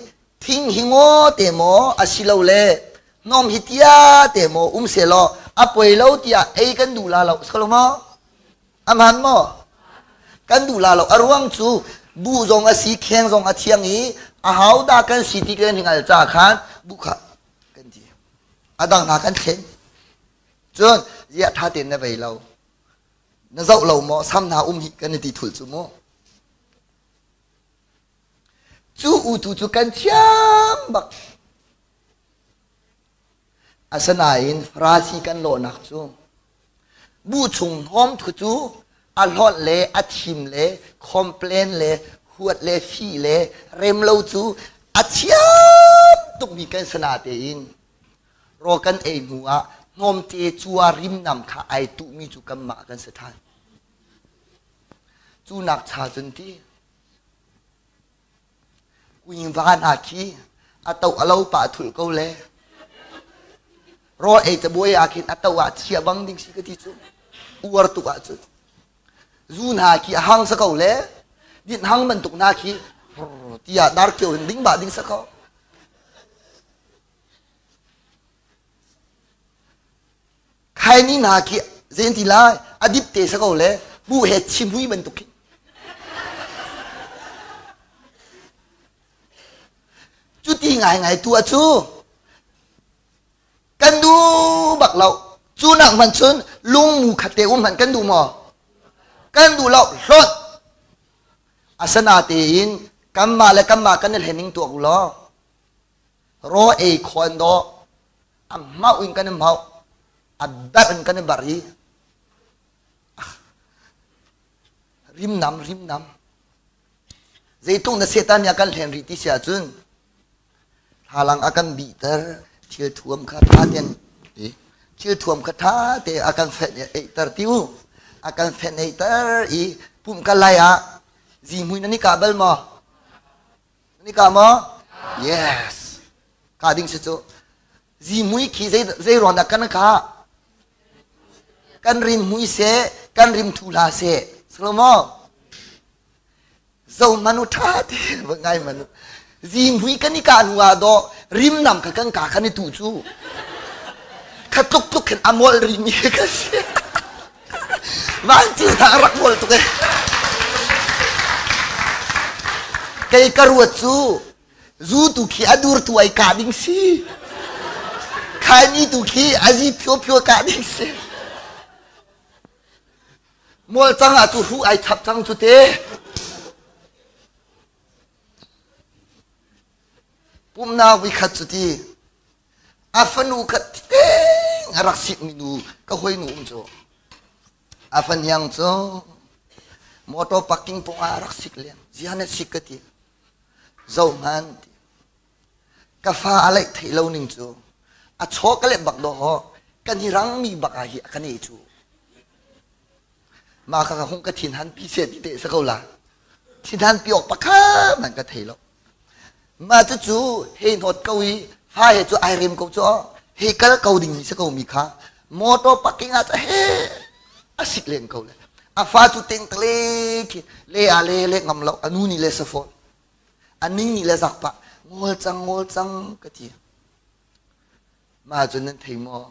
thing hi ngaw te maw asilole hnawm hi tia te maw um selaw a poi lo tiah ei kan duh la lo salo maw A hmaan maw? Kan duh la lo. A ruang cu buh zong a si, kheng zong a thiang i a hau dah kan si ti kan hngal ca khan buh kha kan ti. A dang hna kan thlen. Cun ziah ṭha tein na vei lo. Na zoh lo maw? Sam hna um hi kan i ti thul cu mu. Cu utu cu kan thiam bak. Asinain Farasi kan lawhnak cu bu chung hnawm thu cu a hlawt le a thim le complain le huat le fih le rem lo cu a thiam tukmi kan si natein rawl kan ei hnu ah hnawmte cua rimnam kha ai tuhmi cu kanmah kan si ṭhan. Cu nak cha cun ti Kuingva hna khi a to a lo pah thulh ko le rawl ei cabuai ah khin a to ah chia bang ding si ka ti cu uar tuk ahcun zu hna khi a hang sa ko le din hang bantuk hna khi tiah darkio in ding bah ding sa ko Khaini hna khi zein ti lai a dip te sa ko le bu he chimhui bantuk khi. Cuti ngaingai tu a cu kan duh bak lo. Cu nak hmanh cun lungmu khat te um hmanh kan duh maw? Kan duh lo hlawt. Asanatein kanmah le kanmah kan i hlening tuak u law raw ei khawn dawh a hmauh in kan i hmauh a berh in kan i bar i rimnam rimnam zeitluk na Satan nih a kan hlen rih ti si ahcun thlalang a kan bihter thil thuam kha tha ten thil thuam kha tha te a kan fenh eiter ti u a kan fenh eiter i pum ka lai ah zihmui nan i kah bal maw Nan i kah maw? Yes. Kah ding si cu. Zihmui khi zei, zei ruang dah kan kah? Kan rim mui seh, kan rim thu hlah seh. Salomo. Zo manu tha te ngai manu. Zihmui kan i kah hnu ah dawh rim nam kha kan ka kan i tu cu. Kha tluk tluk khin a mol rimi ka si. Vancung hna a rak mual tuk e. Kei ka ruat cu zu tu khi a dur tu ai kah ding si. Khaimi tu khi a zi phio phio kah ding si. Mual cang ah cu hu ai chap cang cu te. Pumnak vikhat cu ti a fanu kha teng a rak sikmi nu ka hawinu um cu a fahniang cu motor parking pawng ah a rak sik len ziah na sik ka ti zoh hman ti ka fa a leih theih lo ning cu a chaw ka leh bak dawh kan hi rangmi bak ah hi a kan e cu mah ka hung ka thin han pi se ti te sa ko la. Thinhan pi awk pakhat hmanh ka thei lo. Mah cucu hei hnawt ko i fa he cu ai rem ko cu hei kal ko ding mi si ko mi kha motor parking ah he a sik len ko le a fa cu teng tale khi le a le le ngam lo a nu nih le safawn a ning nih le zak pah ngol cang ngol cang ka ti Mah cun nan thei maw?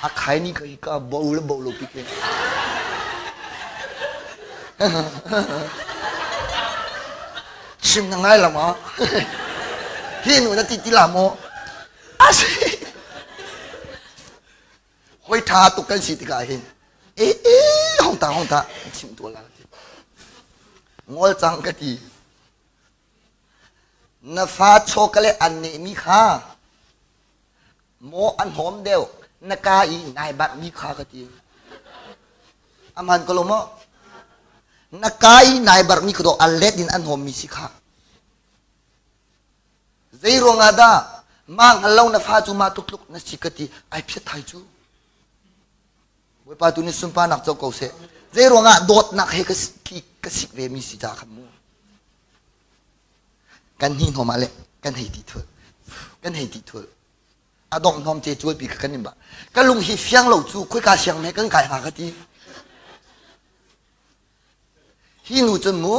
A khai ni ka ka bo le bo lo pik Chim na ngai la maw? Hi nu na ti ti la maw? A si. Hoi tha tuk kan si tikah hin. E e hong ta hong ta chim tu la. Ngol cang ka ti. Na fa chawkale an nehmi kha maw an hnawm deuh na ka i nai barhmi kha ka ti. A hmaan ko lo maw? Na ka i nai barhmi kha dawh a let in an hnawmmi si kha. Zei ruangah dah mah hngal lo na fa cu mah tluk na si ka ti ai phiat thai cu. Bawipa tu nih sunparnak co ko seh. Zei ruangah dawtnak he ka ka sik ve mi si ca kha mu. Kan hni hnawm ah le kan hei ti thul. Kan hei ti thul. A dongh hnawm ce cual pi kha kan in ba. Ka lung hi fiang lo cu khoika siang me kan kai hnga ka ti. Hi nu cun mu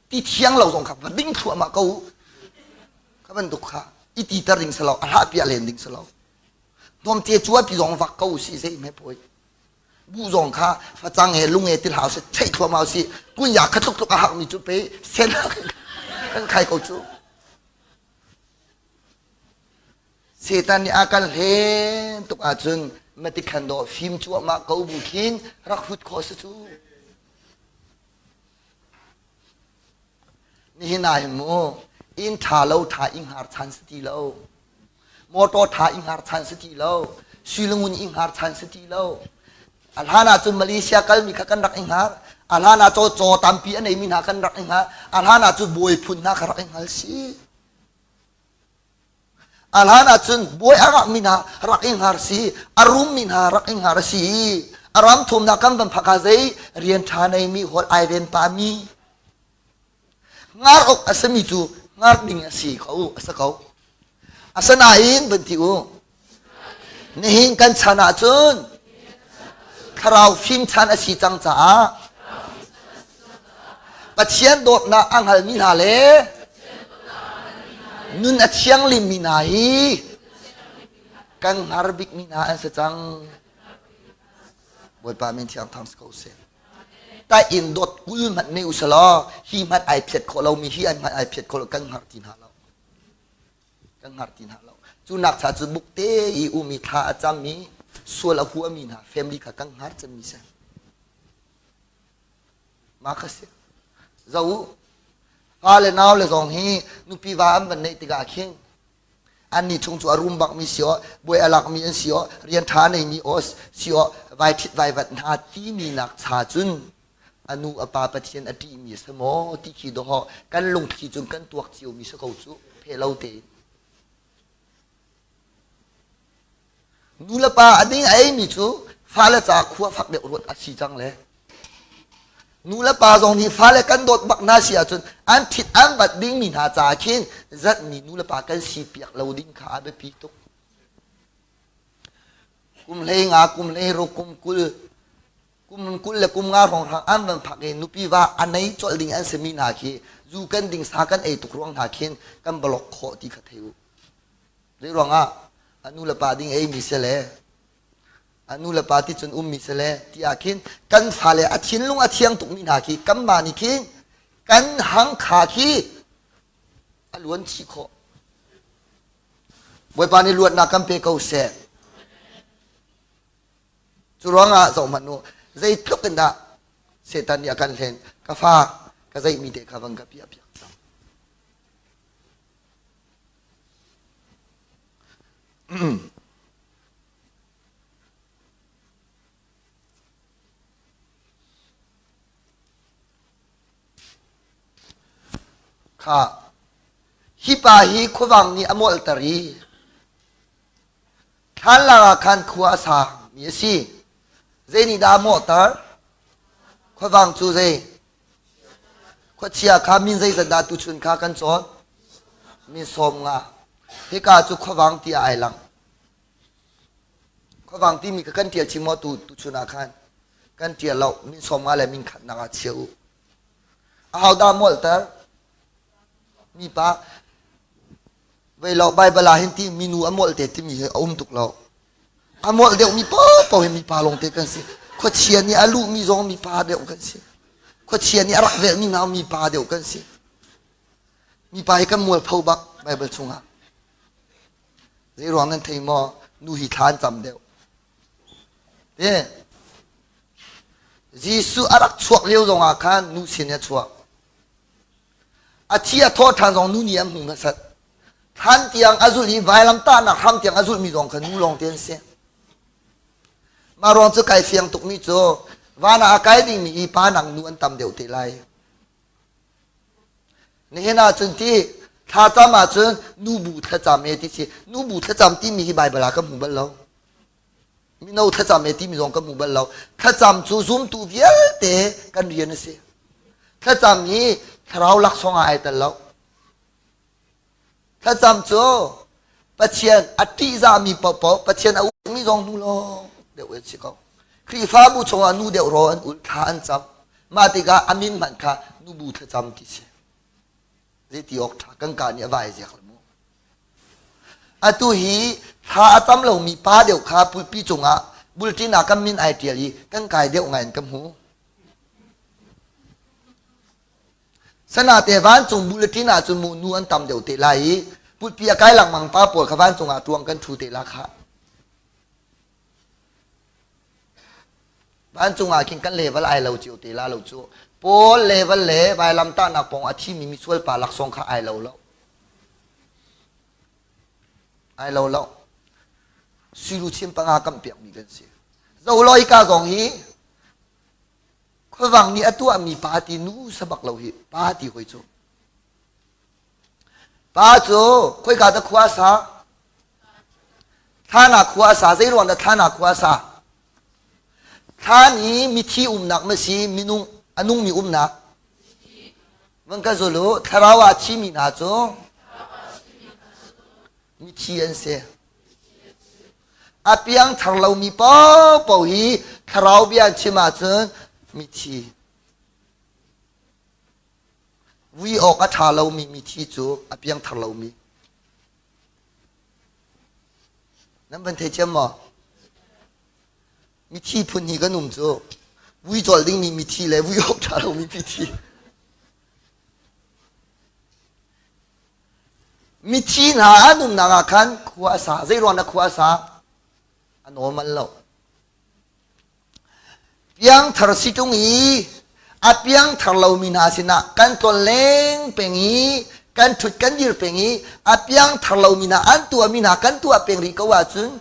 ti thiang lo zong kha va ding thluahmah ko. Kha bantuk kha i ti ter ding si lo, a hlah piah len ding si lo. Hnawmte cuapi zong vak ko si zei hme poi. Bu zong kha facang he lung he til hau si theih thluahmah si kunya kha tluk tluk a hak mi cu pe sen kan khai ko cu. Satan nih a kan hlen tuk ahcun matikhan dawh fim cuahmah ko bu khin rak hut khawh si cu. Nihin ah hin mu inn ṭha lo ṭha i hngar chan si ti lo. Motor ṭha i hngar chan si ti lo. Suilungun i hngar chan si ti lo. A hlan ah cun Malaysia kalmi kha kan rak i hngar. A hlan ah caw caw tampi a neimi hna kan rak i hngar. A hlan ah cun bawi phun hna kha rak i hngal si. A hlan ahcun bawi a ngakmi hna rak i hngar si, a rummi hna rak i hngar si. A ram thumnak kan van phak ah zei rian ṭha neimi hawl ai ven pami. Hngar awk a simi cu hngar ding a si ko, a si ko. Asinain van ti u, nihin kan chan ahcun thlarau fim chan a si cang caah Pathian dawtnak a hngalmi hna le nun a thianghlimmi hna hi kan hngar bikmi hna an si cang. Bawipa min thiang thang si ko seh. Ta in dawt kul hmanh ne usalaw hi hmanh ai phiat khawh lomi hi an hmanh ai phiat khawh lo kan hngar ti hna lo. Kan hngar ti hna lo. Cu nak cha cu bukte i umi thla a cam i sual a huami hna family kha kan hngar cemmi si. Mah kha si. Zo u, fa le nau le zong hi nupi va an van neih tikah khin annih chung cu a rum bakmi si aw, buai a lakmi an si aw, rian ṭha neimi aw si aw, vai ṭhit vai vat hna timi nak cha cun a nu a pa Pathian a ṭihmi a si maw ti khi dawh kan lungthli cun kan tuak ciomi si ko cu phe lo tein. Nu le pa a ding a eimi cu fale ca khua fak deuh ruat a si cang le nu le pa zong nih fale kan dawt bak hna si ahcun an thit an vat dingmi hna ca khin zatmi nu le pa kan si piak lo ding kha a biapi tuk. Kum hlei nga, kum hlei ruk, kum 20, kum 20 le kum nga hrawnghrang an van phak i nupi va a nei colh ding an simi hna khi zu kan ding sa kan ei tuk ruang hna khin kan block khawh ti kha thei u. Zei ruangah a nu le pa ding ei mi si le a nu le pa ti cun um mi si le ti ah khin kan fale a thinlung a thiang tuk mi hna khi kanmah nih khin kan hangkha khi a luan chih khawh. Bawipa nih luatnak kan pe ko seh. Cu ruangah zoh hmanh u, zeitluk in dah Satan nih a kan hlen, ka fa ka zeihmi te kha van ka piah piak cang. Kha hi pa hi khuavang nih a molhter i thlanlang ah khan khua a sa mi a si. Zei nih dah a mawhter? Khuavang cu zei? Khuachia kha min zeizat dah tuchun kha kan cawn? Min 15. Hika cu khuavang tiah ai lang. Khuavang timi kha kan ṭial chim maw tu tuchun ah khan? Kan ṭial lo. Min 15 le min khatnak ah chia u. Ahodah molhter? Mipa. Vei lo Baibal ah hin ti minu a molh te timi hi a um tuk lo. A molh deuhmi paohpaoh hi mipa lawngte kan si. Khuachia nih a luhmi zong mipa deuh kan si. Khuachia nih a rak velhmi hna mipa deuh kan si. Mipa hi kan mualpho bak Baibal chungah. Zei ruang nan thei maw? Nu hi thla an cam deuh. Te Jesuh a rak chuak lio zongah khan nu sin a chuak. A thi a thawh ṭhan zong nu nih an hmuh hmasat. Thlan tiang a zulh i vailamtahnak hram tiang a zulhmi zong kha nu lawngte an si. Mah ruang cu kai fiang tukmi cu van ah a kai dingmi i pa nak nu an tam deuh te lai. Nihin ahcun ti thlacam ahcun nubu thlacam e ti si. Nubu thlacam timi hi Baibal ah ka hmu bal lo. Mino thlacam e timi zong ka hmu bal lo. Thlacam cu zumtu vialte kan rian a si. Thlacam hi thlarau laksawng ah ai tel lo. Thlacam cu Pathian a ṭihzahmi paohpaoh Pathian a ukmi zong nu lawng deuh an si ko. Khrihfabu chungah nu deuh raw an ul thla an cam. Mah tikah a min hmanh kha nubu thlacam ti si. Zeiti awk ṭha kan kaa nih a vai ziak lo mu. Atu hi thla a cam lomi pa deuh kha pulpi cungah bulṭin ah kan min ai ṭial i kan kai deuh ngai in ka hmu. Sanate vancung bulletin ahcun mu nu an tam deuh te lai i pulpi a kai lengmang pa pawl kha vancung ah ṭuang kan ṭhu te la khah. Vancung ah khin kan level ai lo cio te la lo cu. Paul level le vailamtahnak pawng a thimi misual pa laksawng kha ai lo lo. Ai lo lo. Suilu chin panga kam piakmi kan si. Zoloi ka zong hi Khuavang nih a tuahmi pa ti nu sabak lo hi pa ti hoi cu. Pa cu khoika dah khua a sa? Thlan ah khua a sa. Zei ruang dah thlan ah khua a sa? Thlan hi mithi umnak ma si minung a nungmi umnak? Van ka zul u. Thlarau ah thimi hna cu mithi an si. A piangthar lomi paohpaoh hi thlarau bia an chim ahcun mithi. Vui awk a ṭha lomi mithi cu a piangthar lomi. Nan van thei thiam maw? Mithi phun hi kan um cu. Vui cawlh dingmi mithi le vui awk ṭha lomi mithi. Mithi hna an umnak ah khan khua a sa. Zei ruang dah khua a sa? A normal lo. Piangthar si ṭung i a piangthar lomi hna sinah kan tlonleng peng i kan ṭhut kan dir peng i a piangthar lomi hna an tuahmi hna kan tuah peng rih ko ahcun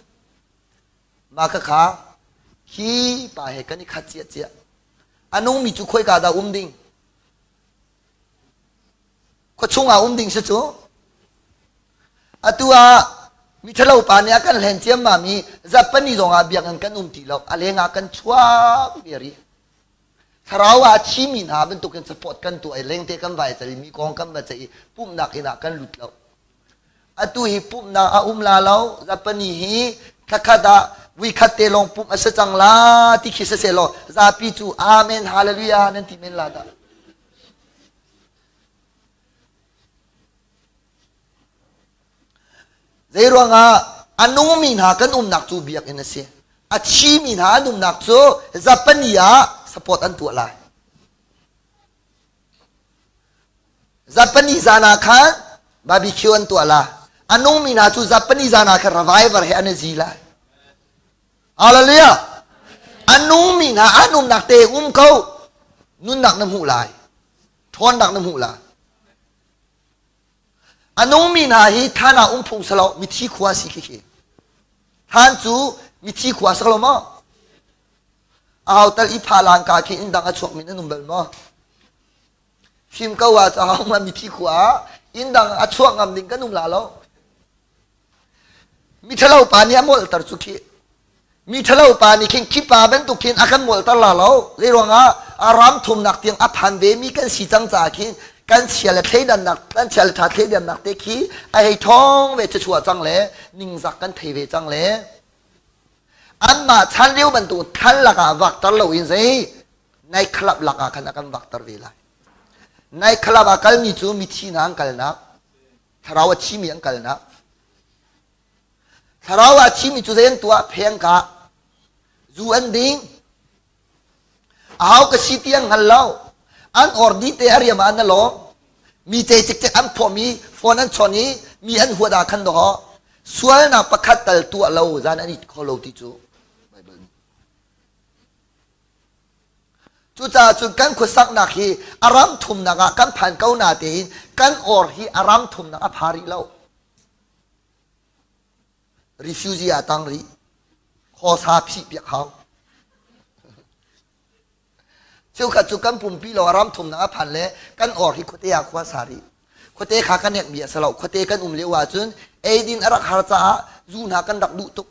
mah khakha hi pa he kan i khat ciahciah. A nungmi cu khoika dah um ding? Khuachung ah um ding si cu. Atu ah miṭhalo pa nih a kan hlen ciammam i Japan zong ah biakinn kan um ti lo. A leng ah kan chuak viar i thlarau ah a thimi hna bantukin support kan tuah i lengte kan vai cal i mi kong kan va ceih i pumhnak inn ah kan lut lo. Atu hi pumhnak a um la lo. Japani hi thlakhat ah vuikhat te lawng pumh a si cang la ti khi si seh law zapi cu amen hallelujah nan ti men la dah. Zeiruangah a nungmi hna kan umnak cu biakinn a si. A thimi hna an umnak cu Japani ah support an tuah lai. Japani zan ah khan barbecue an tuah la. A nungmi hna cu Japani zan ah khan revival he an i zi lai. Hallelujah! A nungmi hna an umnak te um ko. Nunnak na hmuh lai. Ṭhawnnak na hmuh lai. A nungmi hna hi thlan ah um phung salo mithi khua si khi khi. Thlan cu mithi khua si lo maw? Aho tal i pha lan ka khi inn dang a chuakmi nan um bal maw? Fim ko ah cu ma mithi khua ah inn dang a chuak ngam ding kan um la lo. Mi ṭhalo pa nih a molhter cu khi. Mi ṭhalo pa nih khin khi pa bantuk khin a kan molhter la lo. Zei ruangah? A ram thumnak tiang a phan ve mi kan si cang caah khin kan chia le thleidannak kan chia le ṭha thleidannak te khi a hei ṭhawng ve chuah cang le ningzak kan thei ve cang le anmah chan lio bantuk thlan lakah vakter loin zei night club lakah khan a kan vakter ve lai. Night club ah kalmi cu mithi hna an kalnak, thlarau a thimi an kalnak. Thlarau a thimi cu zei an tuah? Pheng ka zu an ding. Ahau ka si ti an hngal lo. An or dih te a riam ah an lawm. Mi ce cikcek an phawm i phone an chawn i mi an huat ah khan dawh sualnak pakhat tal tuah lo zan an it kho lo ti cu Bible nih. Cucaah cun kan khuasaknak hi a ram thumnak ah kan phan ko na tein kan or hi a ram thumnak a pha rih lo. Refugee ah tang rih. Khawsa phih piak hau. Cheukhat cu kan pumpi lawng a ram thumnak a phan le kan or hi khuate ah khua sa rih. Khuate kha kan nekmi a si lo. Khuate kan um lio ahcun eidin a rak har caah zu hna kan rak duh tuk.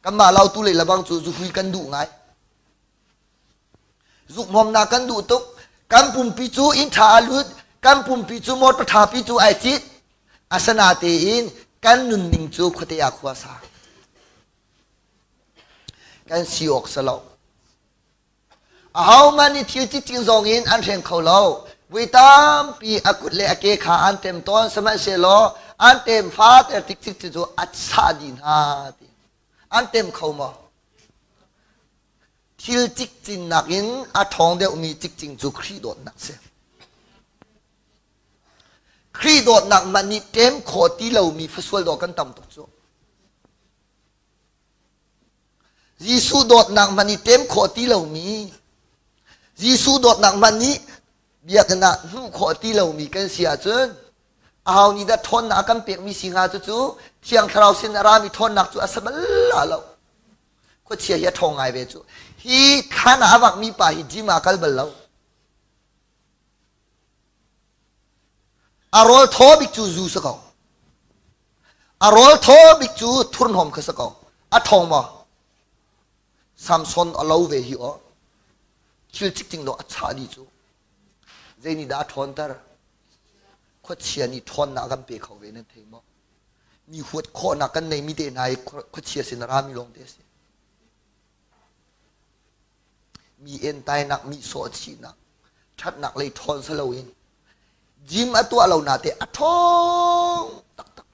Kanmah lautu lei lebang cu zuhui kan duh ngai. Zukhmawmnak kan duh tuk. Kan pumpi cu inn ṭha a lut. Kan pumpi cu motor ṭhapi cu ai cit. Asinatein kan nunning cu khuate ah khua sa. Kan si awk si lo. Ahohmanh nih thil cikcin zong in an hreng kho lo. Vui tampi a kut le a ke kha an tem tawn, sihmanhsehlaw an tem fater tik cikcin cu a sah dih hna ti. An tem kho maw? Thil cikcin nakin a ṭhawng deuhmi cikcin cu Khrih dawtnak si. Khrih dawtnak hmanh nih ṭem khawh ti lomi fasual dawh kan tam tuk cu. Jesuh dawtnak hmanh i tem khawh ti lomi, Jesuh dawtnak hmanh nih biakinn ah hmuh khawh ti lomi kan si ahcun aho nih dah ṭhawnnak a kan pekmi si hnga cucu Thiang Thlarau sin a rami ṭhawnnak cu a si bal lo. Khuachia hi a ṭhawng ngai ve cu. Hi thlan ah a vakmi pa hi gym ah kal bal lo. A rawl thaw bik cu zu si ko. A rawl thaw bik cu thurhnawm kha si ko. A ṭhawng maw? Samson a lo ve hi aw. Thil cikcing dawh a chah dih cu. Zei nih dah a ṭhawnter? Khuachia nih ṭhawnnak a kan pe kho ve nan thei maw? Mi huat khawhnak kan neimi te hna hi khuachia sin a rami lawng te a si. Mi entainak, mi sawhchihnak, ṭhatnak lei ṭhawn si loin gym a tuah lo nate a ṭhawng taktak.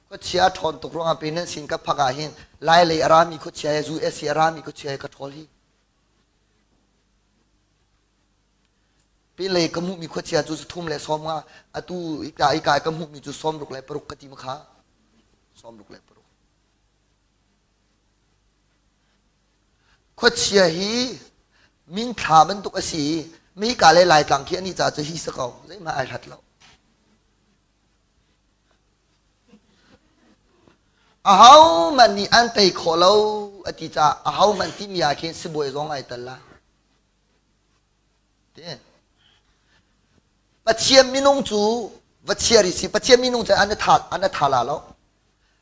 Khuachia a ṭhawn tuk ruangah pe nan sin ka phak ah hin Lai lei a rami khuachia he US a rami khuachia he ka ṭhawl hi. Pinlei ka hmuhmi khuachia cu thum le sawm nga atu ika ika ka hmuhmi cu sawm ruk le paruk ka ti ma kha sawm ruk le paruk. Khuachia hi minthla bantuk a si i mika le Laitlang khi an i ca cu hi si ko zeihmanh ai hlat lo. Ahohmanh nih an tei khawh lo a ti caah ahohmanh timi ah khin sibawi zong ai tel la. Pathian minung cu va chia rih si Pathian minung cu an i tha an i tha la lo.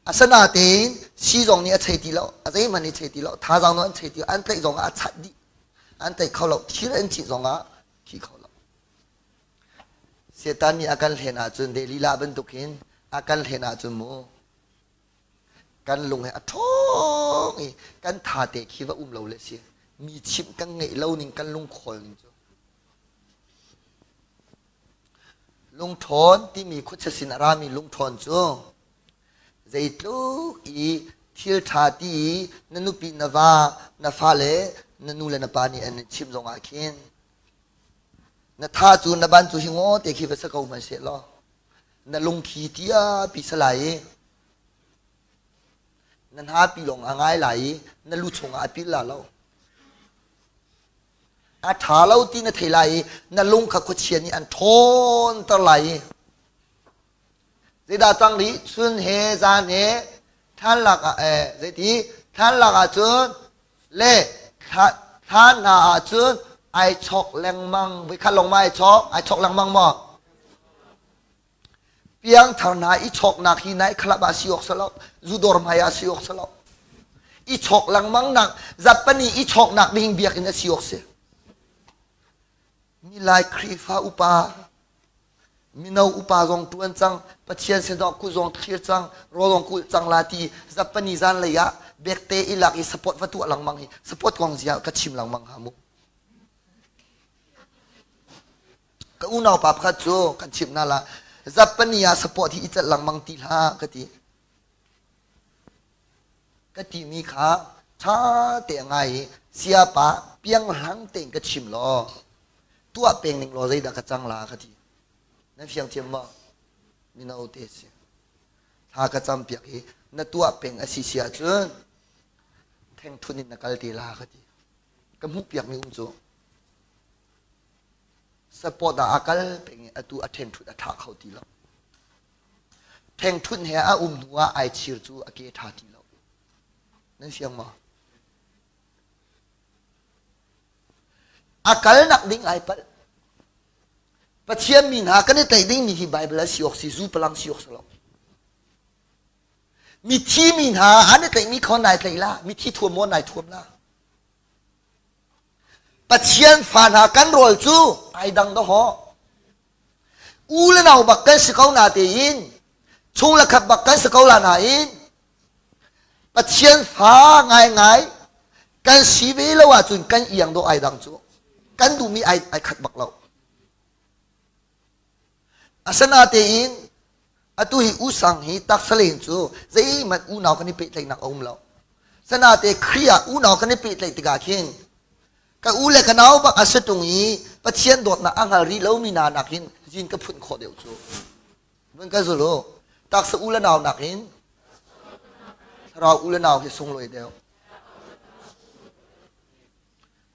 Asinatein si zong nih a chei ti lo, a zeihmanh nih chei ti lo, thazaang zong an chei ti lo, an tlaih zong ah a chat dih. An tlaih kho lo, thil an cih zong ah thi kho lo. Satan nih a kan hlen ahcun Delilah bantukin a kan hlen ahcun mu kan lung he a ṭhawng i kan tha te khi va um lo le si mi chimh kan ngeih lo ning kan lungkhawl ning cu Lungṭhawn timi khuachia sin a rami lungṭhawn cu zeitluk i thil ṭha ti i na nupi na va na fale na nu le na pa nih an in chimh zongah khin na tha cu na ban cu hi ngaw te khi va sa ko hmanh seh law na lungthi tiapi sa lai i na hnapi lawng a ngai lai i na lu chungah a pil la lo. A ṭha lo ti na thei lai i na lung kha khuachia nih an ṭhawnter lai i zeidah cang rih chun he zan he thlan lak ah eh zeiti thlan lak ah cun le thlan hna ah cun ai chok lengmang voikhat lawng ma ai chok ai chok lengmang maw Piangthar hna i chawknak hi nai khalap ah si awk si lo, zudawr hmai ah si awk si lo. I chawk lengmang nak zappani i chawknak ding biakinn a si awk si. Milai Khrihfa upa mino upa zong ṭuan cang Pathian sin zong kut zong thlir cang rawl zong kulh cang la ti zappani zan lei ah bekte i lak i support va tuah lengmang hi support kong zia ka chim lengmang ha mu Ka unau pa pakhat cu kan chimh hna la zappani ah support hi i celh lengmang ti hlah ka ti. Ka timi kha ṭha te a ngai i siapa pianghlang tein ka chim law tuah peng ning law zeidah ka cang la ka ti. Nan fiang thiam maw? Mino te si. Thla ka cam piak i na tuah peng a si si ahcun thengthun in na kal te la ka ti. Ka hmuh piakmi um cu. Support ah a kal peng i atu a ṭhenṭhut a ṭha kho ti lo. Ṭhengṭhunh he a um hnu ah ai chir cu a ke ṭha ti lo. Nan fiang maw? A kalnak ding ai palh. Pathian mi hna kan i tlaih dingmi hi Bible a si awk si, zu palang si awk si lo. Mithi mi hna an i tlaihmi kho nai tlaih la, mithi thuam maw nai thuam la. Pathian fa hna kan rawl cu ai dang dawhaw. U le nau bak kan si ko na tein chung le khat bak kan si ko la nain Pathian fa ngaingai kan si ve lo ahcun kan iang dawh ai dang cu. Kan duhmi ai, ai khat bak lo. Asinatein atu hi usang hi taksalen cu zeihmanh unau kan i pehtlaihnak a um lo. Sanate Khrih ah unau kan i pehtlaih tikah khin ka u le ka nau bak a si ṭung i Pathian dawtnak a hngal rih lomi hna nakin zin ka phunh khawh deuh cu. Vun ka zul u. Taksa u le nau nakin thlarau u le nau hi sunglawi deuh.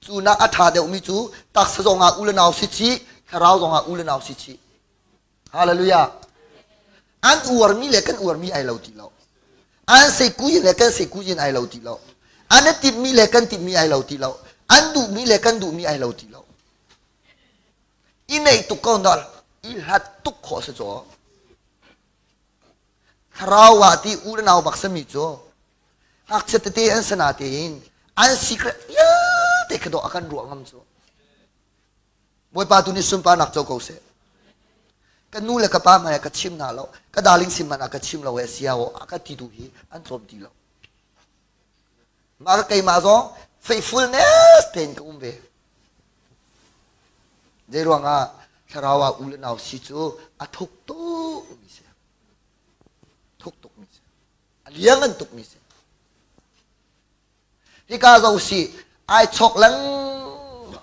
Cu nak a ṭha deuhmi cu taksa zongah u le nau si chih, thlarau zongah u le nau si chih. Hallelujah. An uarmi le kan uarmi ai lo ti lo. An seikuyin le kan seikuyin ai lo ti lo. An i timhmi le kan timhmi ai lo ti lo. An duhmi le kan duhmi ai lo ti lo. I neih tuk ko na i hlat tuk khawh si caw. Thlarau ah ti u le nau bak sami cu ngakchia tete an si natein an secret vialte kha dawh a kan ruah ngam cu. Bawipa tu nih sunparnak co ko seh. Ka nu le ka pa hmai ah ka chim hna lo, ka darling sin hmanh ah ka chim lo e sia a ka ti tu hi an tlawm ti lo. Mah ka keimah zong faithfulness tein ka um ve. Zei ruangah thlarau ah u le nau si cu a thuk tuk mi si. Thuk tuk mi si. A liangan tuk mi si. Hika zo si ai chok lengmang.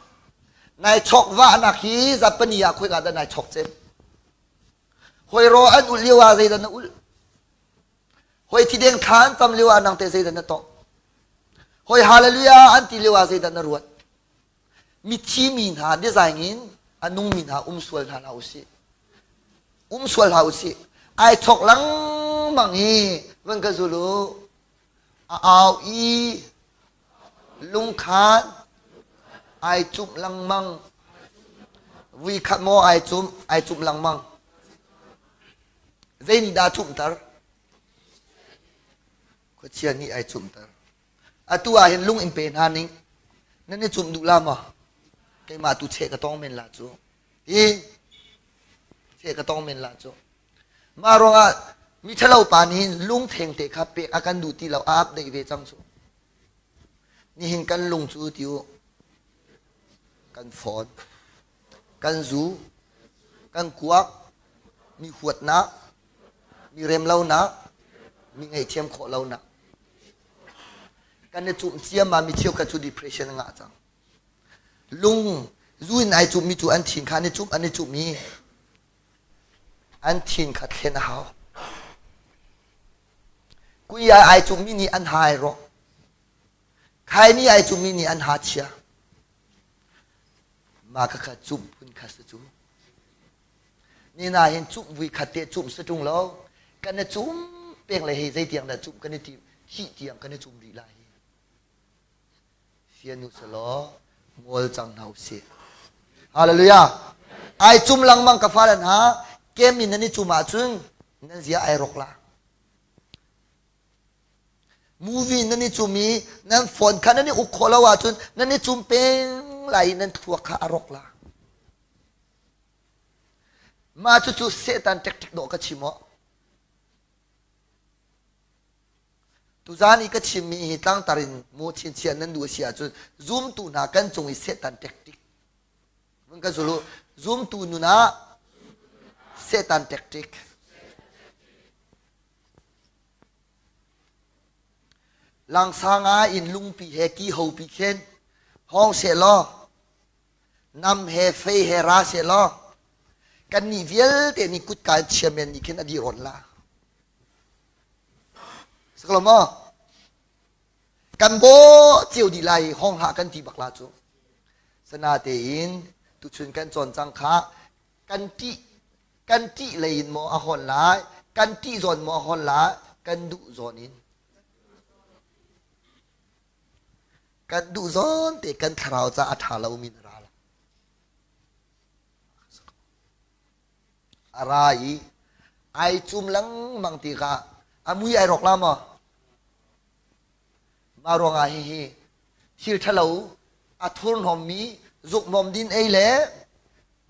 Nai chok vahnak hi zapani ah khoika dah nai chok cem. Hoi ro an ulh lio ah zeidah na ulh? Hoi thideng thla an cam lio ah nang te zeidah na tawh? Hoi hallelujah an ti lio ah zeidah na ruat? Mithi mi hna design in a nungmi hna um sual hna hlah usih. Um sual hlah usih. Ai chok lengmang i van ka zul u. A au i lungkhan ai cumh lengmang. Vui khat maw ai cumh? Ai cumh lengmang. Zei nih dah a cumhter? Khuachia nih ai cumhter. Atu ah hin lung in pe hna ning. Nan i cumh duh la maw? Keimah tu cheh ka tong men la cu. Hi cheh ka tong men la cu. Mah ruangah mi ṭhalo pa nih hin lung thengte kha pek a kan duh ti lo a ap deih ve cang cu. Nihin kan lung cu ti u kan fawn, kan zu, kan kuak, mi huatnak, mi remlonak, mi ngaihthiam khawh lonak. Kan i cumh ciammam mi cheukhat cu depression a ngah cang. Lung zu in ai cumhmi cu an thin kha an i cumh an i cumh i an thin kha thlen a hau. Kui ai ai cumhmi nih an ha ai rawk. Khaini ai cumhmi nih an ha chia. Mah kha cumh phun kha si cu. Ni na hin cumh vui khat te cumh si ṭung lo. Kan i cum peng le hei zeitiang dah cumh kan i tim thih tiang kan i cum rih lai hi. Fian u selaw ngol cang hna usih. Hallelujah. Ai cum lengmang ka fale hna kem in nan i cum ahcun nan zia ai rawk la. Movie nan i cum i nan phone kha nan i uk khawh lo ahcun nan i cum peng lai i nan thluak kha a rawk la. Mah cucu Satan tactic dawh ka chim aw. Tuzaan i ka chimmi hi tlangtar in mu chinchin nan duh a si ahcun zumtu hna kan cung i Satan tactic Vun ka zul u. Zumtu nun ah Satan tactic. Langsang ah in lungpi he ki hopi khin hawng seh law nam he fei he ra seh law kannih vialte nih kutka in chiamen nih khin a dih rawn la. Saklo maw? Kan bawh cio dih lai i hawng hlah kan ti bak la cu. Sanatein tuchun kan cawn cang kha kan ṭih kan ṭih lei in maw a hawn lai kan ṭih zawn maw a hawn lai kan duh zawn in kan duh zawn te kan thlarau ca a ṭha lomi na ra la a ra i ai cum lengmang tikah a mui ai rawk la maw Mah ruangah hihi thil ṭhalo a thurhnawmmi zukhnawm din ei le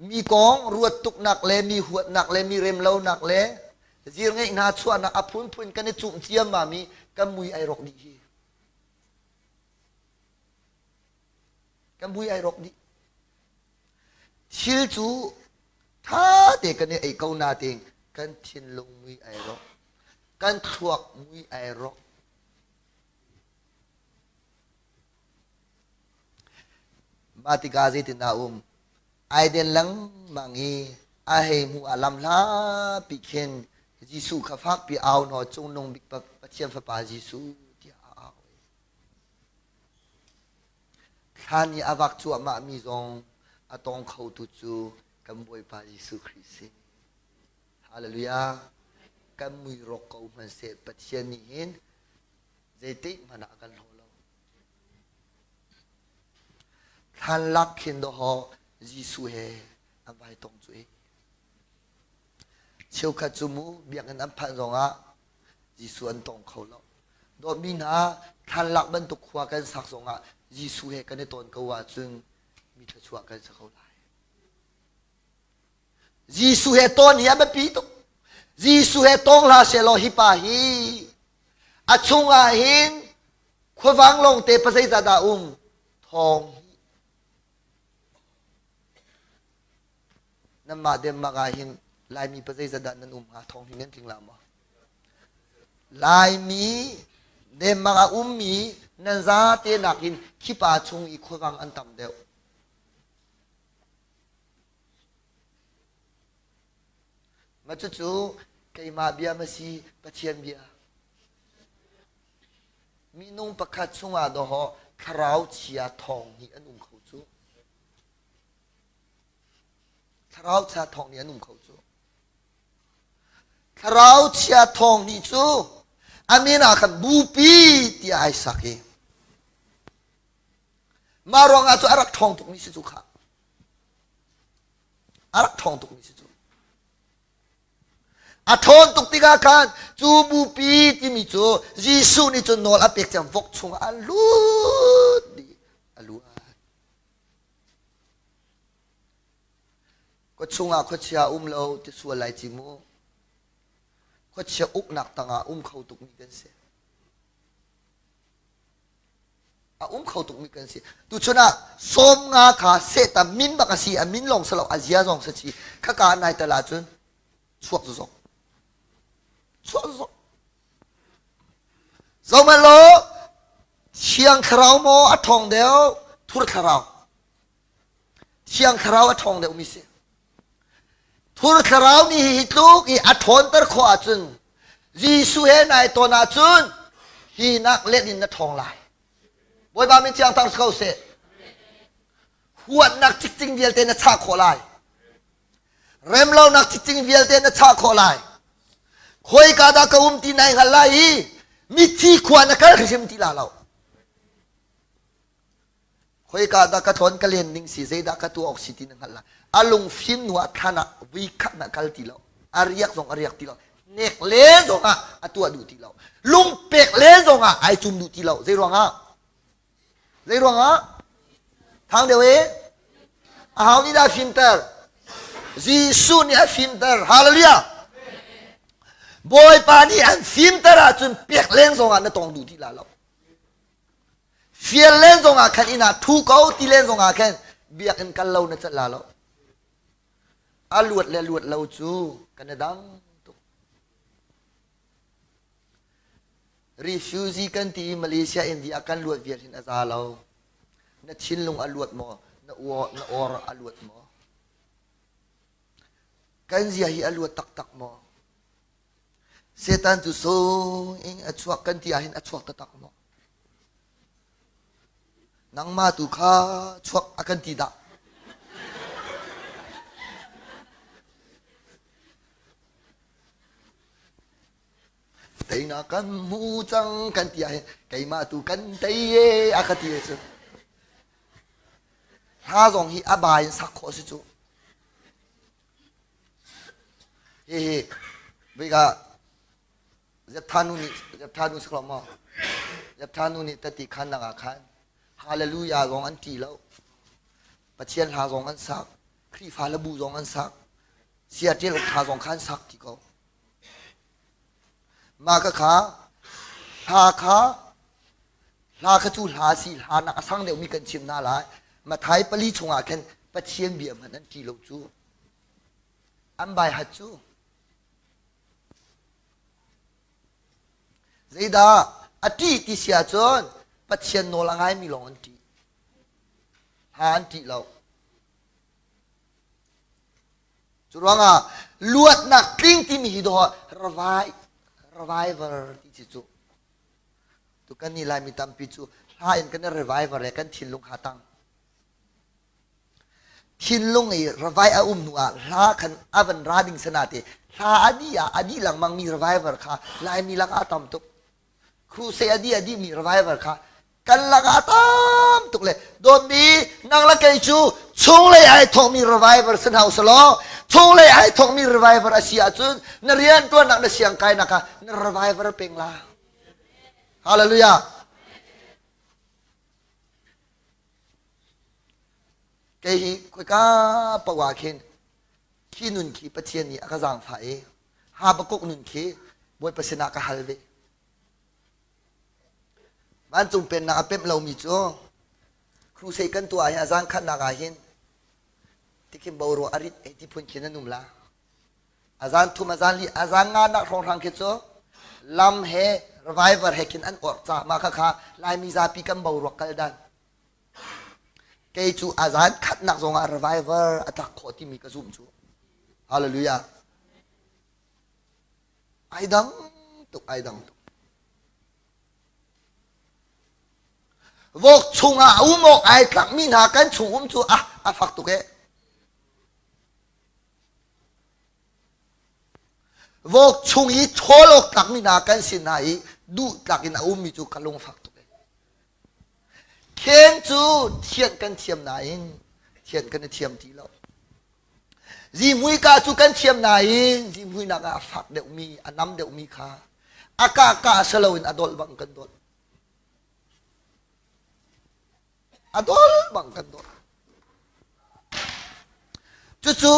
mi kong ruat tuknak le mi huatnak le mi remlonak le zirngeih hna chuahnak a phunphun kan i cumh ciammam i kan mui ai rawk dih hi. Kan mui ai rawk dih. Thil cu ṭha te kan i ei ko natein kan thinlung mui ai rawk. Kan thluak mui ai rawk. Mah tikah zeitindah a um? Ai den lengmang i a hei hmuh ah lam hlapi khin Jesuh kha fakpi au hnaw Cungnung Bik Pathian Fapa Jesuh tiah a au. Thlan i a vak cuahmahmi zong a tong khotu cu kan Bawipa Jesuh Khrih si. Hallelujah. Kan mui rawk ko hmanhseh Pathian nih hin zeitik hmanh ah a kan hlaw lo. Thlan lak khin dawhaw Jesuh he an vai tong cu e. Cheukhat cu mu biakinn an phanh zongah Jesuh an tong kho lo. Dawtmi hna thlan lak bantuk khua kan sak zongah Jesuh he kan i tawn ko ahcun mi thluachuah kan si kho lai. Jesuh he tawn hi a biapi tuk. Jesuh he tawng hlah sehlaw hi pa hi a chungah hin khuavang lawngte pa zeizah dah um thawng hi nanmah Denmark ah hin Laimi pa zeizah dah nan um hnga thawng hi nan tling la maw Laimi Denmark ah ummi nan zate nakin khi pa chung i khuavang an tam deuh Mah cucu keimah bia ma si Pathian bia. Minung pakhat chungah dawhaw thlarau chia thawng nih an um kho cu. Thlarau chia thawng nih an um kho cu. Thlarau chia thawng nih cu a min ah khan bupi tiah ai sak i mah ruangah cu a rak ṭhawng tukmi si cu khah. A rak ṭhawng tukmi si cu. A ṭhawn tuk tikah khan cu bupi timi cu Jesuh nih cun nawl a pek cang vok chungah a lut dih a luat. Khua chungah khuachia um lo ti sual lai ci mu. Khuachia uknak tangah um kho tukmi kan si. A um kho tukmi kan si. Tuchun ah 50 kha Satan min bak a si, a min lawng si lo, a zia zong si chi. Khaka nai tel ahcun chuak zok. Chuak zok. Zohmanh law, Thiang Thlarau maw a ṭhawng deuh, thur thlarau. Thiang Thlarau a ṭhawng deuhmi si. Thur Thlarau nih hi tluk i a ṭhawnter khawh ahcun Jesuh he nai tawn ahcun hi nak let in na ṭhawng lai. Bawipa min thiang tar si ko seh. Huatnak cikcing vialte na chah khawh lai. Remlonak cikcing vialte na chah khawh lai. Khawika dah ka um ti nai hngal lai i mithi khua na kal hrim ti la lo. Khoika dah ka tlawn ka len ning si zeidah ka tuah awk si ti na hngalh lai. A lungfim hnu ah thlan ah vui khat na kal ti lo. A riak zong a riak ti lo. Nek len zongah a tuah duh ti lo. Lungpek len zongah ai cum duh ti lo. Zei ruangah? Zei ruangah? Thang deuh e? A hau nih dah a fimter? Jesuh nih a fimter. Hallelujah! Bawipa nih an fimter ahcun pek leng zongah na tong duh ti la lo. Fial len zongah khan inn ah thu ko ti len zongah khan biakinn kal lo na cat la lo. A luat le luat lo cu kan i dang tuk. Refugee kan ti i Malaysia, India kan luat vial hin a za lo. Na thinlung a luat maw? Na or, na or a luat maw? Kan zia hi a luat taktak maw? Satan cu sung in a chuak kan ti ahhin a chuak taktak maw? Nangmah tu kha chuak a kan ti dah. Teinak kan hmu cang kan ti ahhin keimah tu kan tei e a ka ti e cu. Hla zong hi a ba in sak khawh si cu. Hihi vika Zeptha nu nih Zeptha nu si maw? Zeptha nu nih tati khan nak ah khan Hallelujah zong an ti lo. Pathian hla zong an sak. Khrihfa le bu zong an sak. Siaṭial uk hla zong kha an sak ti ko. Mah ka kha hla kha hla kha cu hla si hla nak a sang deuhmi kan chim hna lai. Mathai pali chungah khan Pathian bia hmanh an ṭi lo cu. An bai hat cu. Zeidah a ṭih ti si ahcun Pathian nawl a ngaimi lawng an ṭih. Hla an ṭih lo. Cu ruangah luatnak tling timi hi dawh revival ti si cu. Tu kan nih Laimi tampi cu hla in kan i revival le kan thinlung kha tang. Thinlung i revive a um hnu ah hla khan a van ra ding sana te hla a dih ah a dih lengmang mi revival kha Laimi lakah a tam tuk. Crusade a dih a dihmi revival kha kan lakah a tam tuk le dawtmi nang le kei cu chunglei ai thawkmi revival si hna usalaw chunglei ai thawkmi revival a si ahcun na riantuannak na siangkainak kha na revival peng la. Hallelujah. Kei hi khoika paoh ah khin khi nun khi Pathian nih a ka zaangfah i Habakkuk nun khi Bawipa sinah ka hal ve. Vancung pennak a pemh lomi cu crusade kan tuah hi a zangkhatnak ah hin tikhin boruak a rit ei ti phun khin an um la. A zan thum a zan li a zan nga nak hrawnghrang khi cu lam he revival he khin an orh ca mah kha kha Laimi zapi kan boruak kal dan. Kei cu a zan khatnak zongah revival a tlak khawh timi ka zumh cu. Hallelujah. Ai dang tuk, ai dang tuk. Vok chungah a um awk ai tlakmi hna kan chung um cu ah a fak tuk eh. Vok chung i ṭhawl awk tlakmi hna kan si hna i duh tlak in a ummi cu ka lungfak tuk eh. Khen cu thianh kan thiam nain thianh kan i thiam ti lo. Zihmui ka cu kan thiam nain zihmuinak ah a fak deuhmi, a nam deuhmi kha a ka ka si loin a dolh bang kan dolh. A dolh bang kan dolh. Cucu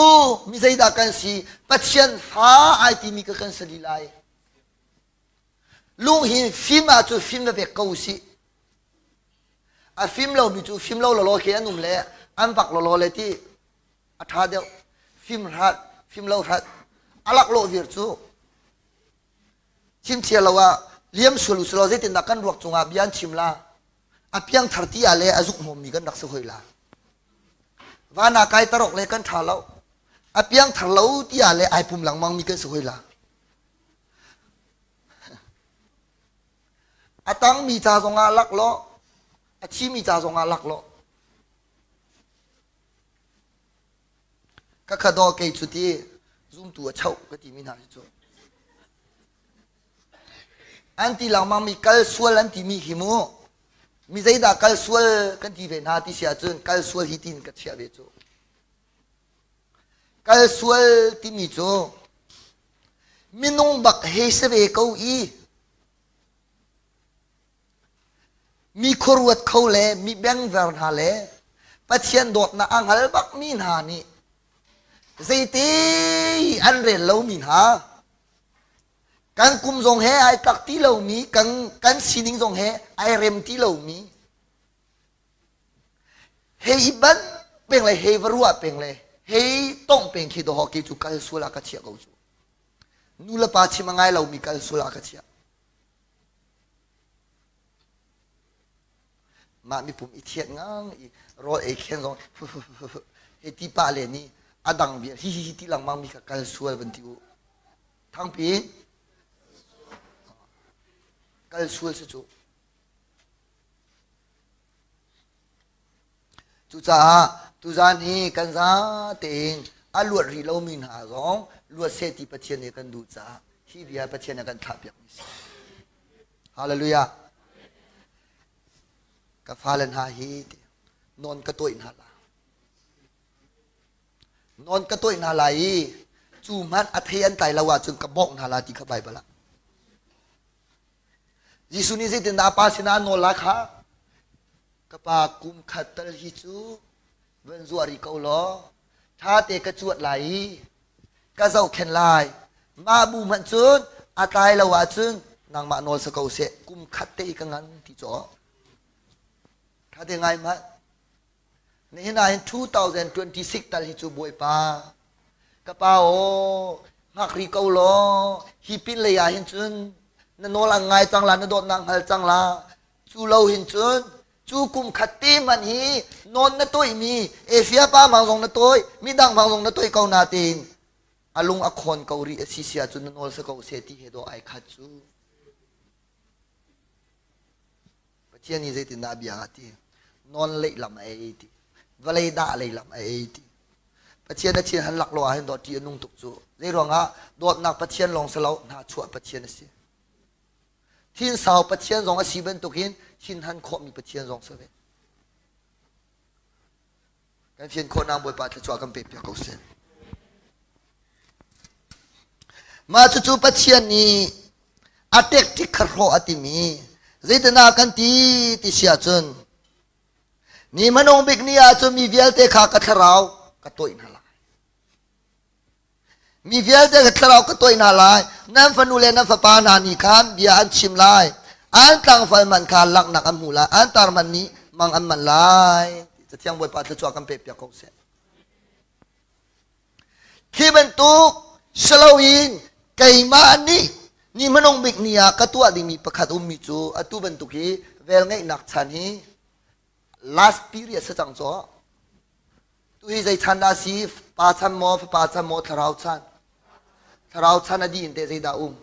mi zeidah kan si? Pathian fa ai timi ka kan si lila ai. Lung hi fim ahcun fim va pek ko usih. A fim lomi cu fim lo lawlaw khi an um le an vak lawlaw le ti a ṭha deuh. Fim hrat, fim lo hrat. A laklawh vir cu chimchia lo ah liam sual u selaw zeitindah kan ruak cungah bia an chim la. A piangthar ti ah le a zuk hmawmmi kan rak si hoi la. Van ah kai tarok le kan ṭha lo. A piangthar lo ti ah le ai pum lengmangmi kan si hoi la. A tangmi ca zongah laklawh, a thimi ca zongah laklawh. Ka kha daw kei cu ti zumtu a choh ka timi hna hi cu. An ti lengmang mi kal sual an timi hi mu. Mi zeidah kal sual kan ti ve hna ti si ahcun kal sual hi tiin ka chiah ve cu. Kal sual timi cu. Minung bak hei si ve ko i mi khuaruat kho le mi bengver hna le Pathian dawtnak a hngal bakmi hna nih zeiti an rel lomi hna kan kum zong he ai tlak ti lomi kan kan sining zong he ai rem ti lomi hei i ban peng le hei va ruah peng le hei tongh peng khi dawh ki cu kal sual ah ka chiah ko cu nu le pa chim a ngai lomi kal sual ah ka chiah mah mipum i thiat ngang i rawl ei khen zong he ti pa le nih a dang bia hi hi hi ti lengmang mi kha kal sual van ti u thangpi kal sual si cu Cucaah tuzaan hi kan za tein a luat rih lomi hna zong luat seh ti Pathian nih kan duh caah hi bia Pathian a kan thlahpiakmi si. Hallelujah. Ka fale hna hi non ka tawih hna la. Non ka tawih hna lai i cu hmanh a thei an tlai lo ahcun ka bawk hna la ti kha Baibal ah. Jesuh nih zeitindah a pa sinah a nawl lai kha? Ka pa kum khat tal hi cu van zuah rih ko law ṭha te ka cuat lai i ka zohkhenh lai. Mah bu hmanh cun a tlai lo ahcun nangmah nawl si ko seh kum khat te i ka ngan ti caw. Ṭha te ngai hmanh. Nihin ah hin 2026 tal hi cu Bawipa ka pa aw hngak rih ko law hi pin lei ah hin cun na nawl an ngai cang la na dawtnak hngal cang la cu lo hin cun cu kum khat te man hi nawn na toihmi Efia pa mang zong na toih midang mang zong na toih ko na tein a lung a khawn ko rih a si sia cun na nawl sa ko se ti he do ai khat cu Pathian nih zeitindah a bia a ti? Nawn lehlam a ei ti. Vawlei dah lehlam a ei ti. Pathian a thin han lak lo ahhin dawt ṭih a nung tuk cu. Zei ruangah dawtnak Pathian lawng si lo, hna chuah Pathian a si. Thinsau Pathian zong a si bantukin thinhan khawhmi Pathian zong si ve. Kan fian khawhnak Bawipa thluachuah kan pek piak ko seh. Mah cucu Pathian nih a tektik kha hrawh a timi zeitinah kan ti ti si ahcun ni hmanung bik ni ahcun mi vialte kha ka thlarau ka tawih hna lai. Mi vialte ka thlarau ka tawih hna lai. Nan fanu le nan fapa hna nih khan bia an chim lai. An tlangval man kha langhnak an hmu lai. An tar man nih mang an man lai. Cathiang Bawipa thluachuah kan pek piak ko seh. Khi bantuk si loin keimah nih ni hmanung bik ni ah ka tuah dingmi pakhat ummi cu atu bantuk hi velngeihnak chan hi last period si cang caw. Tu hi zei chan dah si? Pa chan maw, fapa chan maw, thlarau chan? Thlarau chan a dih in teh zeidah um?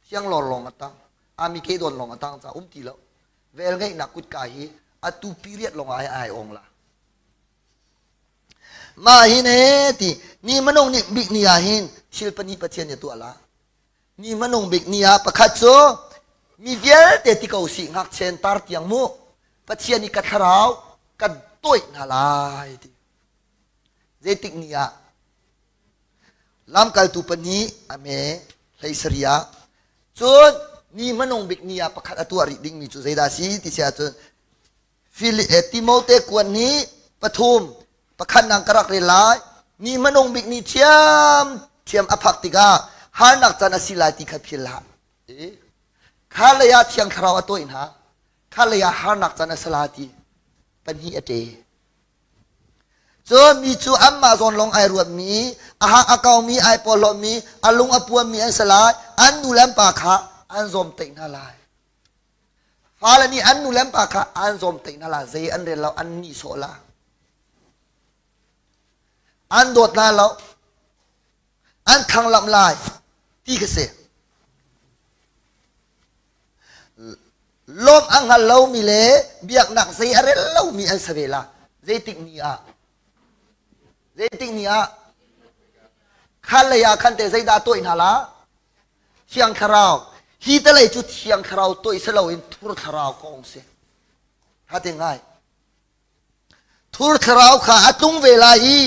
Thiang lawr lawng a tang. Ami ke dawn lawng a tang ca um ti lo. Velngeihnak kutka hi atu period lawng ah ai ong la. Mah hi ne ti ni manung nih bik ni ah hin thil pahnih Pathian nih tuah la. Ni hmanung bik ni ah pakhat cu mi vialte ti ko sih ngakchen tar tiang mu Pathian i ka thlarau ka tawih hna lai ti. Zeitik ni ah lamkaltu pahnih a me hlei sari ah cun ni hmanung bik ni ah pakhat a tuah rih dingmi cu zeidah si ti si ahcun Timote kuan nih pathum pakhat nang ka rak rel lai ni hmanung bik ni thiam thiam a phak tikah harnak caan a si lai ti kha phil hlah kha lei ah thiang thlarau a tawih hna kha lei ah harnak caan a si la ti pahnih a ṭe cun mi cu anmah zawn lawng ai ruatmi a hak a kaumi ai porhlawtmi a lung a puammi an si lai an nu le an pa kha an zawmtaih hna lai Fale nih an nu le an pa kha an zawmtaih hna la, zei an rel lo, an nihsawh la. An dawt la lo, an thanglamh lai ti ka si. Lawmh a hngal lomi le biaknak zei a rel lomi an si ve la. Zeitik ni ah? Zeitik ni ah? Khan lei ah khan te zeidah tuah hna la? Thiang Thlarau hi telei cu Thiang Thlarau toih si loin thur thlarau kong si. Hate ngai. Thur thlarau kha a tlung ve lai i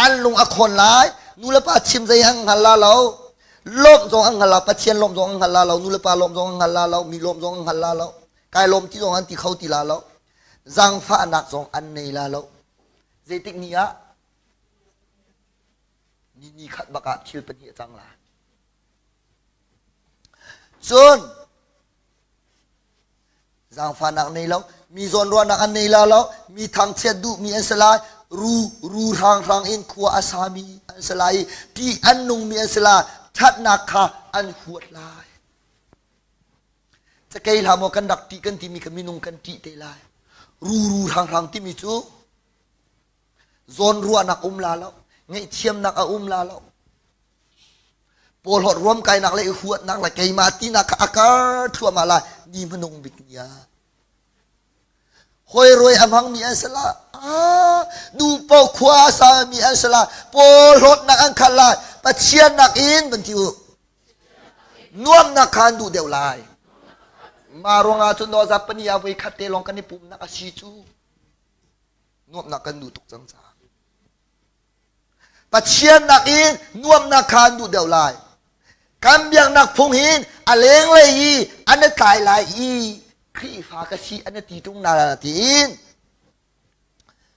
an lung a khawn lai. Nu le pa chim zei an hngal la lo. Lawmh zong an hngal la, Pathian lawmh zong an hngal la lo, nulepa lawmh zong an hngal la lo, mi lawmh zong an hngal la lo, kai lawm ti zong an ti kho ti la lo. Zaangfahnak zong an nei la lo. Zeitik ni ah ni ni khat bak ah thil pahnih a cang lai. Cun Zaangfahnak nei lo, mi zawnruahnak an nei la lo, mi thangchiat duhmi an si lai, ru ru hranghrang in khua a sami an si lai i ṭih an nungmi an si lai, ṭhatnak kha an huat lai. Cakei hlah maw kan rak ṭih kan timi kha minung kan ṭih te lai. Ru ru hranghrang timi cu zawnruahnak um la lo, ngaihthiamnak a um la lo. Pawlhawt ruamkainak le i huatnak le keimah tinak kha a kar thluahmah lai ni hmanung bik ni ah. Hawi ruai a hmangmi an si la, nu paoh khua a sami an si la, pawlhawtnak an khat lai, Pathian nakin van ti u. Nuamnak kha an duh deuh lai. Mah ruangah cun Noah pani ah voi khat te lawng kan i pumnak a si cu. Nuamnak kan duh tuk cang caah. Pathian nakin nuamnak kha an duh deuh lai. Kan biaknak phung hin a lenglei i an i tlai lai i Khrihfa ka si an i ti ṭung na tiin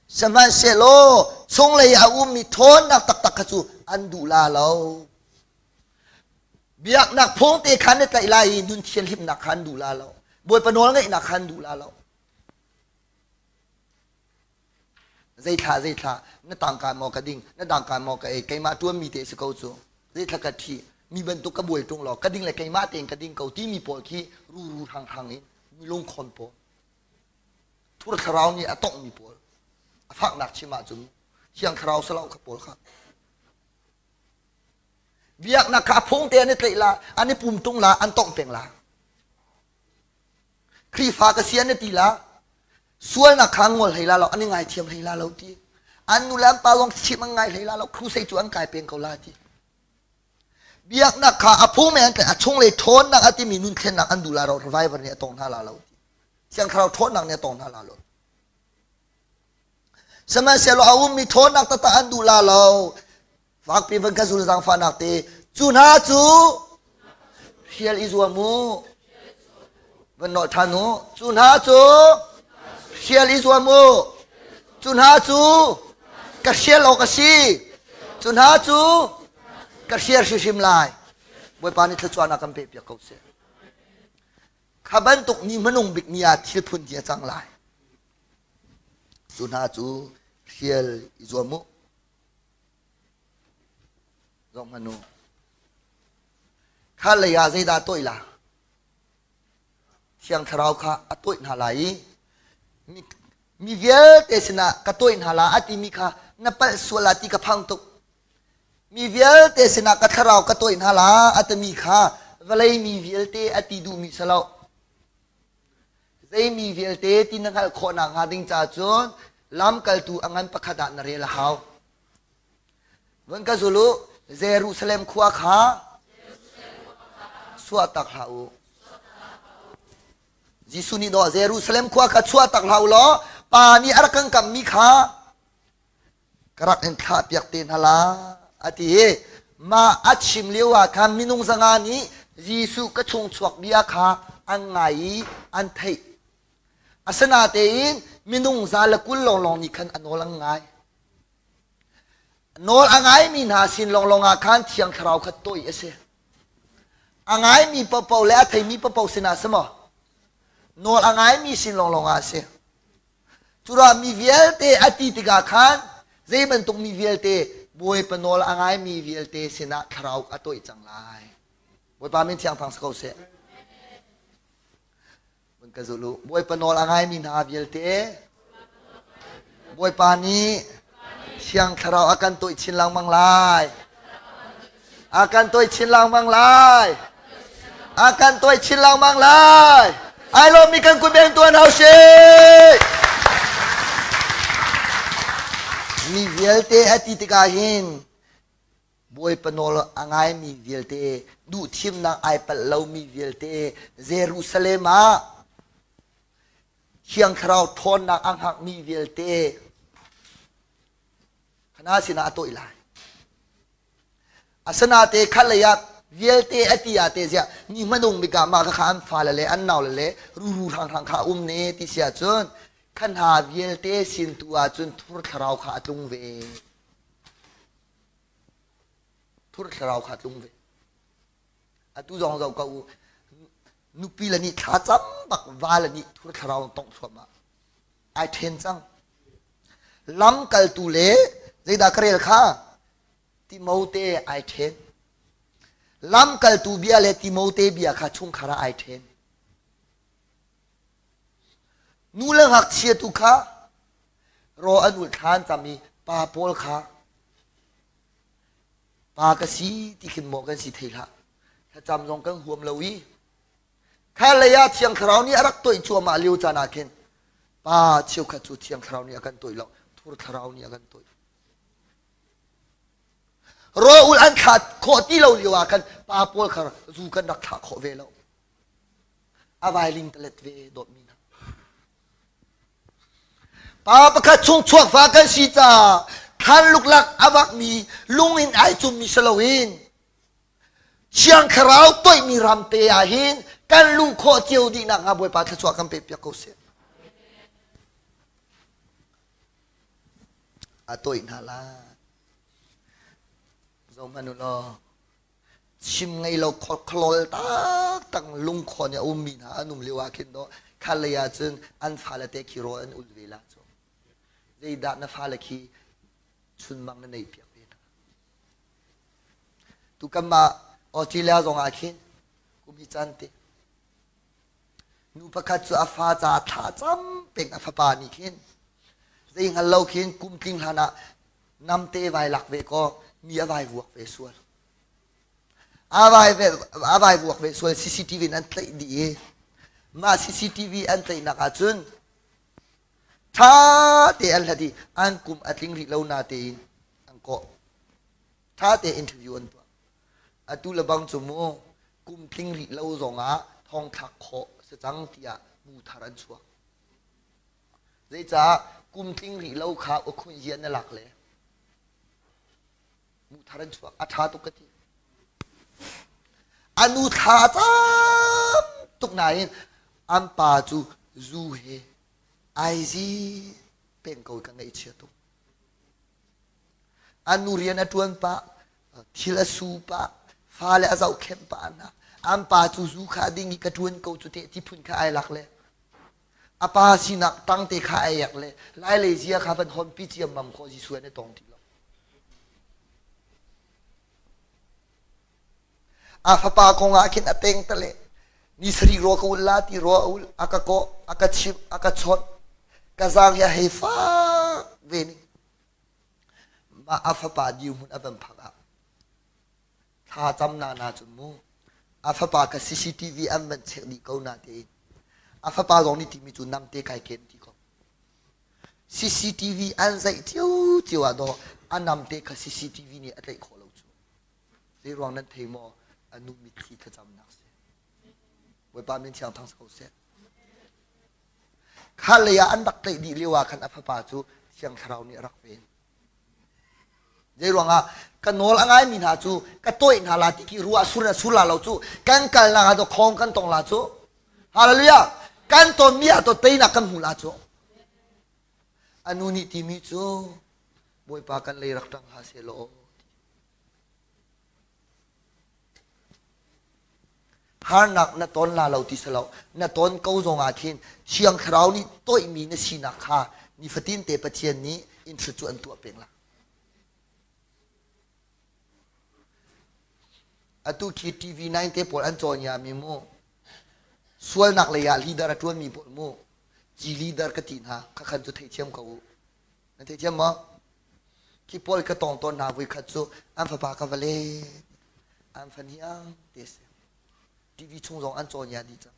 sihmanhsehlaw chunglei a ummi ṭhawnnak taktak kha cu an duh la lo. Biaknak phung te kha an i tlaih lai i nun thianhlimnak kha an duh la lo. Bawipa nawl ngeihnak kha an duh la lo. Zeithla zeithla na tangka maw ka ding na tangka maw ka ei keimah ṭuanmi te si ko cu zeithla ka ṭhi mi bantuk ka buai ṭung law ka ding le keimah tein ka ding ko timi pawl khi ruru hranghrang in mi lungkhon pawl thur thlarau nih a tonghmi pawl a faknak chim ahcun thiang thlarau salau kha pawl kha biaknak kha a phung te an i tlaih la an i pum tung la an tongh peng la Khrihfa ka si an ti la sualnak kha ngol hlei la lo an i ngaithiam hlei la lo ti an nu le an pa zong chim an ngai hlei la lo crusade cu an kai peng ko la ti biaknak kha a phung men a chunglei ṭhawnnak a timi nun thlennak an duh la lo revival nih a tong hna la lo ti thiang thlarau ṭhawnnak nih a tong hna la lo sihmanhsehlaw a ummi ṭhawnnak taktak an duh la lo Fakpi van ka zul zaangfahnak te cu hna cu hrial i zuam u. Van nolh ṭhan u. Cu hna cu hrial i zuam u. Cu hna cu ka hrial awk a si. Cu hna cu ka hrial hrimhrim lai. Bawipa nih thluachuahnak kan pekpiak ko seh. Kha bantuk ni hmanung bik ni ah thil phun ti a cang lai. Cu hna cu hrial i zuam u. Zoh hmanh u. Kha lei ah zeidah tawih la? Thiang Thlarau kha a tawih hna lai i mi, mi vialte sinah ka tawih hna la a timi kha na palh sual la ti ka phang tuk. Mi vialte sinah ka thlarau ka tawih hna la a timi kha vawlei mi vialte a ti duhmi si lo. Zeimi vialte ti na hngalh khawh nakhnga ding ca cun lamkaltu a ngan pakhat ah na rel a hau. Vun ka zul u, Jerusalem khua kha chuahtak hlah u. Jesuh nih dawh Jerusalem khua kha chuahtak hlah u law Pa nih a rak kan kamhmi kha ka rak in thlahpiak te hna la a ti i mah a chim lio ah khan minung zanga nih Jesuh ka chung chuak bia kha an ngai i an theih. Asinatein minung za le 20 lawnglawng nih khan a nawl an ngai. Nawl a ngaimi hna sin lawnglawng ah khan Thiang Thlarau kha toih a si. A ngaimi paohpaoh le a theimi paohpaoh sinah si maw? Nawl a ngaimi sin lawnglawng ah a si. Curuah mi vialte a ti tikah khan zei bantuk mi vialte Bawipa nawl a ngaimi vialte sinah thlarau a toih cang lai. Bawipa min thiang thang si ko seh. Vun ka zulh u. Bawipa nawl a ngaimi hna vialte Bawipa nih Thiang Thlarau a kan toih chin lengmang lai. A kan toih chin lengmang lai. A kan toih chin lengmang lai. Ai lawmmi kan kut beng tuan hau sih. Mi vialte a ti tikah hin Bawipa nawl a ngaimi vialte, duhthimnak ai palh lomi vialte Jerusalem ah Thiang Thlarau ṭhawnnak a hngakmi vialte khana sinah a tawih lai. Asinate khat lei ah. Vialte a ti ah te ziah ni hmanung bik ah mah kha an fale le an naule le ruru hranghrang kha um ne ti si ahcun kha hna vialte sin tu ahcun thur thlarau kha a tlung ve. Thur thlarau kha a tlung ve. Atu zong zoh ko u. Nupi le nih thla cam bak va le nih thur thlarau tongh thluahmah. Ai then cang. Lamkaltu le zeidah ka rel kha Timote ai then. Lamkaltu bia le Timote bia kha chungkhar ah ai then. Nu le ngakchia tu kha ro an ulh thlan cam i pa pawl kha pa ka si ti khin maw kan si thei hlah. Thlacam zong kan huam lo i kha lei ah Thiang Thlarau nih a rak toih cuahmah lio caan ah khin pa cheukhat cu Thiang Thlarau nih a kan toih lo, thur thlarau nih a kan toih. Rawl an thlah khawh ti lo lio ah khan pa pawl kha zu kan rak thlah khawh ve lo. A vailing talet ve dawtmi hna. Pa pakhat chung chuak fa kan si caah thlan luklak a vakmi lung in ai cummi si loin Thiang Thlarau toihmi ram te ah hin kan luh khawh cio dih nak hnga Bawipa thluachuah kan pek piak ko seh. A toih hna lai. Zohhmanh u law, chim ngei lo kholkholol taktak lungkhawn i a ummi hna an um lio ah khin dawh kha lei ah cun an fale te khi rawl an ul ve la cu. Zeidah na fale khi chunmang na neih piak ve hna. Tu kanmah Australia zong ah khin kum hi caan te Nu pakhat cu a fa caah thla cam peng a fapa nih khin zei hngal lo khin kum tling hlan ah namte vai lak ve kaw mi a vai vuak ve sual. A vai ve a vai vuak ve sual CCTV in an tlaih dih i mah CCTV an tlaihnak ahcun ṭha te an hlat i an kum a tling rih lo na tein an kawh. Ṭha te interview an tuah. Atu le bang cu mu kum tling rih lo zongah thongthlak khawh si cang tiah bu thar an chuak. Zeicah kum tling rih lo kha ukhunh na lak le bu thar an chuak a ṭha tuk ka ti. A nu thla cam tuk nain an pa cu zu he ai zi peng ko ka ngaihchia tuk. An nu rian a ṭuan pah, thil a su pah, fale a zohkhenh pah hna. An pa cu zu kha a ding i ka ṭuan ko cu teh ti phun kha ai lak le a pa sinak tangte kha ai ek le lai lei zia kha van honpi ciammam khawh Jesuh an i tong ti lo. A fapa kong ah khin a teng tale ni sarih rua ka ul la ti rua a ul a ka kawh a ka chimh a ka chawnh ka zaang hi a hei fak ve ning mah a fapa dirhmun a van phak ah thla cam na na cun mu a fapa ka CCTV an van check dih ko na tein a fapa zong nih timi cu namte kai ken ti ko CCTV an zaih cio cio ah dawh a namte kha CCTV nih a tlaih khawh lo cu Zei ruang nan thei maw? A nu mitthli thlacamnak si. Bawipa min thiang thang ko seh. Kha lei ah an rak tlaih dih lio ah khan a fapa cu Thiang Thlarau nih a rak ven. Zei ruangah ka nawl a ngaimi hna cu ka tawih hna la ti khi ruah sur na sur la lo cu kan kalnak ah to khong kan tong la cu hallelujah kan tonmi ah to teinak kan hmu la cu a nu nih timi cu Bawipa kan lei rak ṭang hlah seh law Harnak na ton la lo ti si lo na ton ko zong ah khin Thiang Thlarau nih toihmi na sinak kha nifatin te Pathian nih in cu an tuah peng la. Atu khi TV9 te pawl an cawn mi mu sualnak lei ah leader a ṭuanmi pawl mu G leader ka ti hna khakhan cu theithiam ko u Na theithiam maw? Khi pawl ka tong tawn hna voikhat cu an fapa ka va le an fahniang te si. TV chung zong an cawn ya dih cang.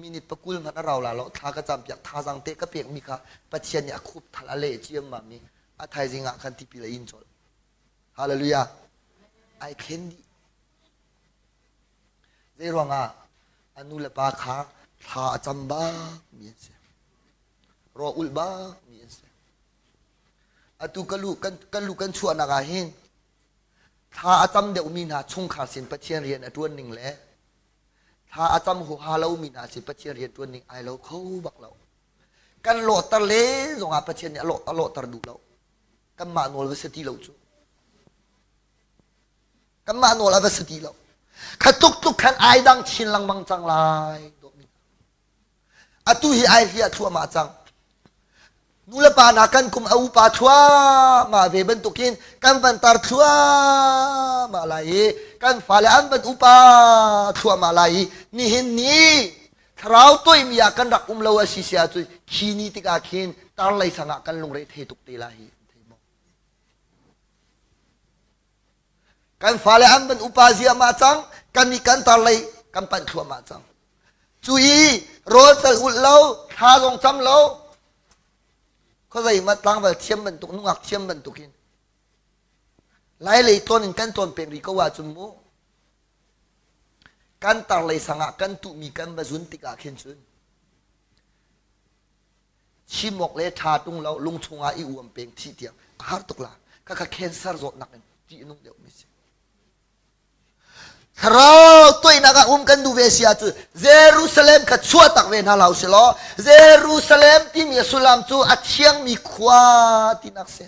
Minute pakul hmanh a rau la lo thla ka cam piak thazang te ka pek mi kha Pathian nih a khup thal a leh ciammam mi a thaizing ah khan tipil a in colh. Hallelujah. Ai thlen dih. Zei ruangah a nu le pa kha thla a cam bak mi an si. Raw ulh bak mi an si. Atu ka lu kan kan lu kan chuahnak ah hin Thla a cam deuhmi hna chungkhar sin Pathian rian a ṭuan ning le thla a cam huaha lomi hna sin Pathian rian ṭuan ning ai lo kho bak lo. Kan lawhter len zongah Pathian nih a lawh a lawhter duh lo. Kanmah nawl va si ti lo cu. Kanmah nawl a va si ti lo. Kha tluk tluk khan ai dang chin lengmang cang lai. Dawtmi Atu hi ai hliah thluahmah cang. Nulepa hna kan kum a upa thluahmah ve bantukin kan van tar thluahmah lai i kan fale an van upa thluahmah lai i nihin ni thlarau toimi ah kan rak um lo a si si ahcun khi ni tikah khin tar lei sang ah kan lungre thei tuk te lai hi. Kan fale an van upa ziahmah cang kan nih kan tar lei kan panh thluahmah cang. Cu i rawl cal ulh lo, thla zong cam lo, khuazei ma tlangval thiam bantuk, nungak thiam bantukin lailei tlawn in kan tlawn peng rih ko ahcun mu kan tar lei sang ah kan tuhmi kan va zun tikah khin cun chim awk le ṭha tung lo lung chungah i uam peng thih tiang a har tuk la khakha cancer zawtnak in ṭih a nung deuhmi si. Thlarau toihnak ah um kan duh ve si ahcun Jerusalem kha chuahtak ve hna hlah usih law Jerusalem timi a sullam cu a thiangmi khua tinak si.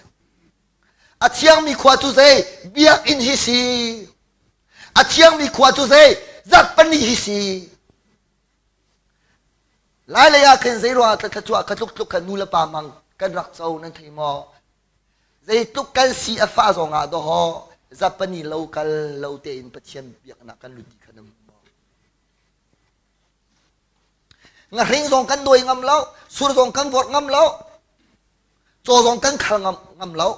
A thiangmi khua cu zei? Biakinn hi si. A thiangmi khua cu zei? Zarhpini hi si. Lailei ah khin zei ruangah thluachuah kha tluk tluk kha nu le pa mang kan rak co nan thei maw? Zeitluk kan si a fah zongah dawhaw zapani lo kal lo tein Pathian biaknak kan lut dih kha nan hmu maw? Ngahring zong kan dawi ngam lo, sur zong kan vorh ngam lo, caw zong kan khal ngam, ngam lo.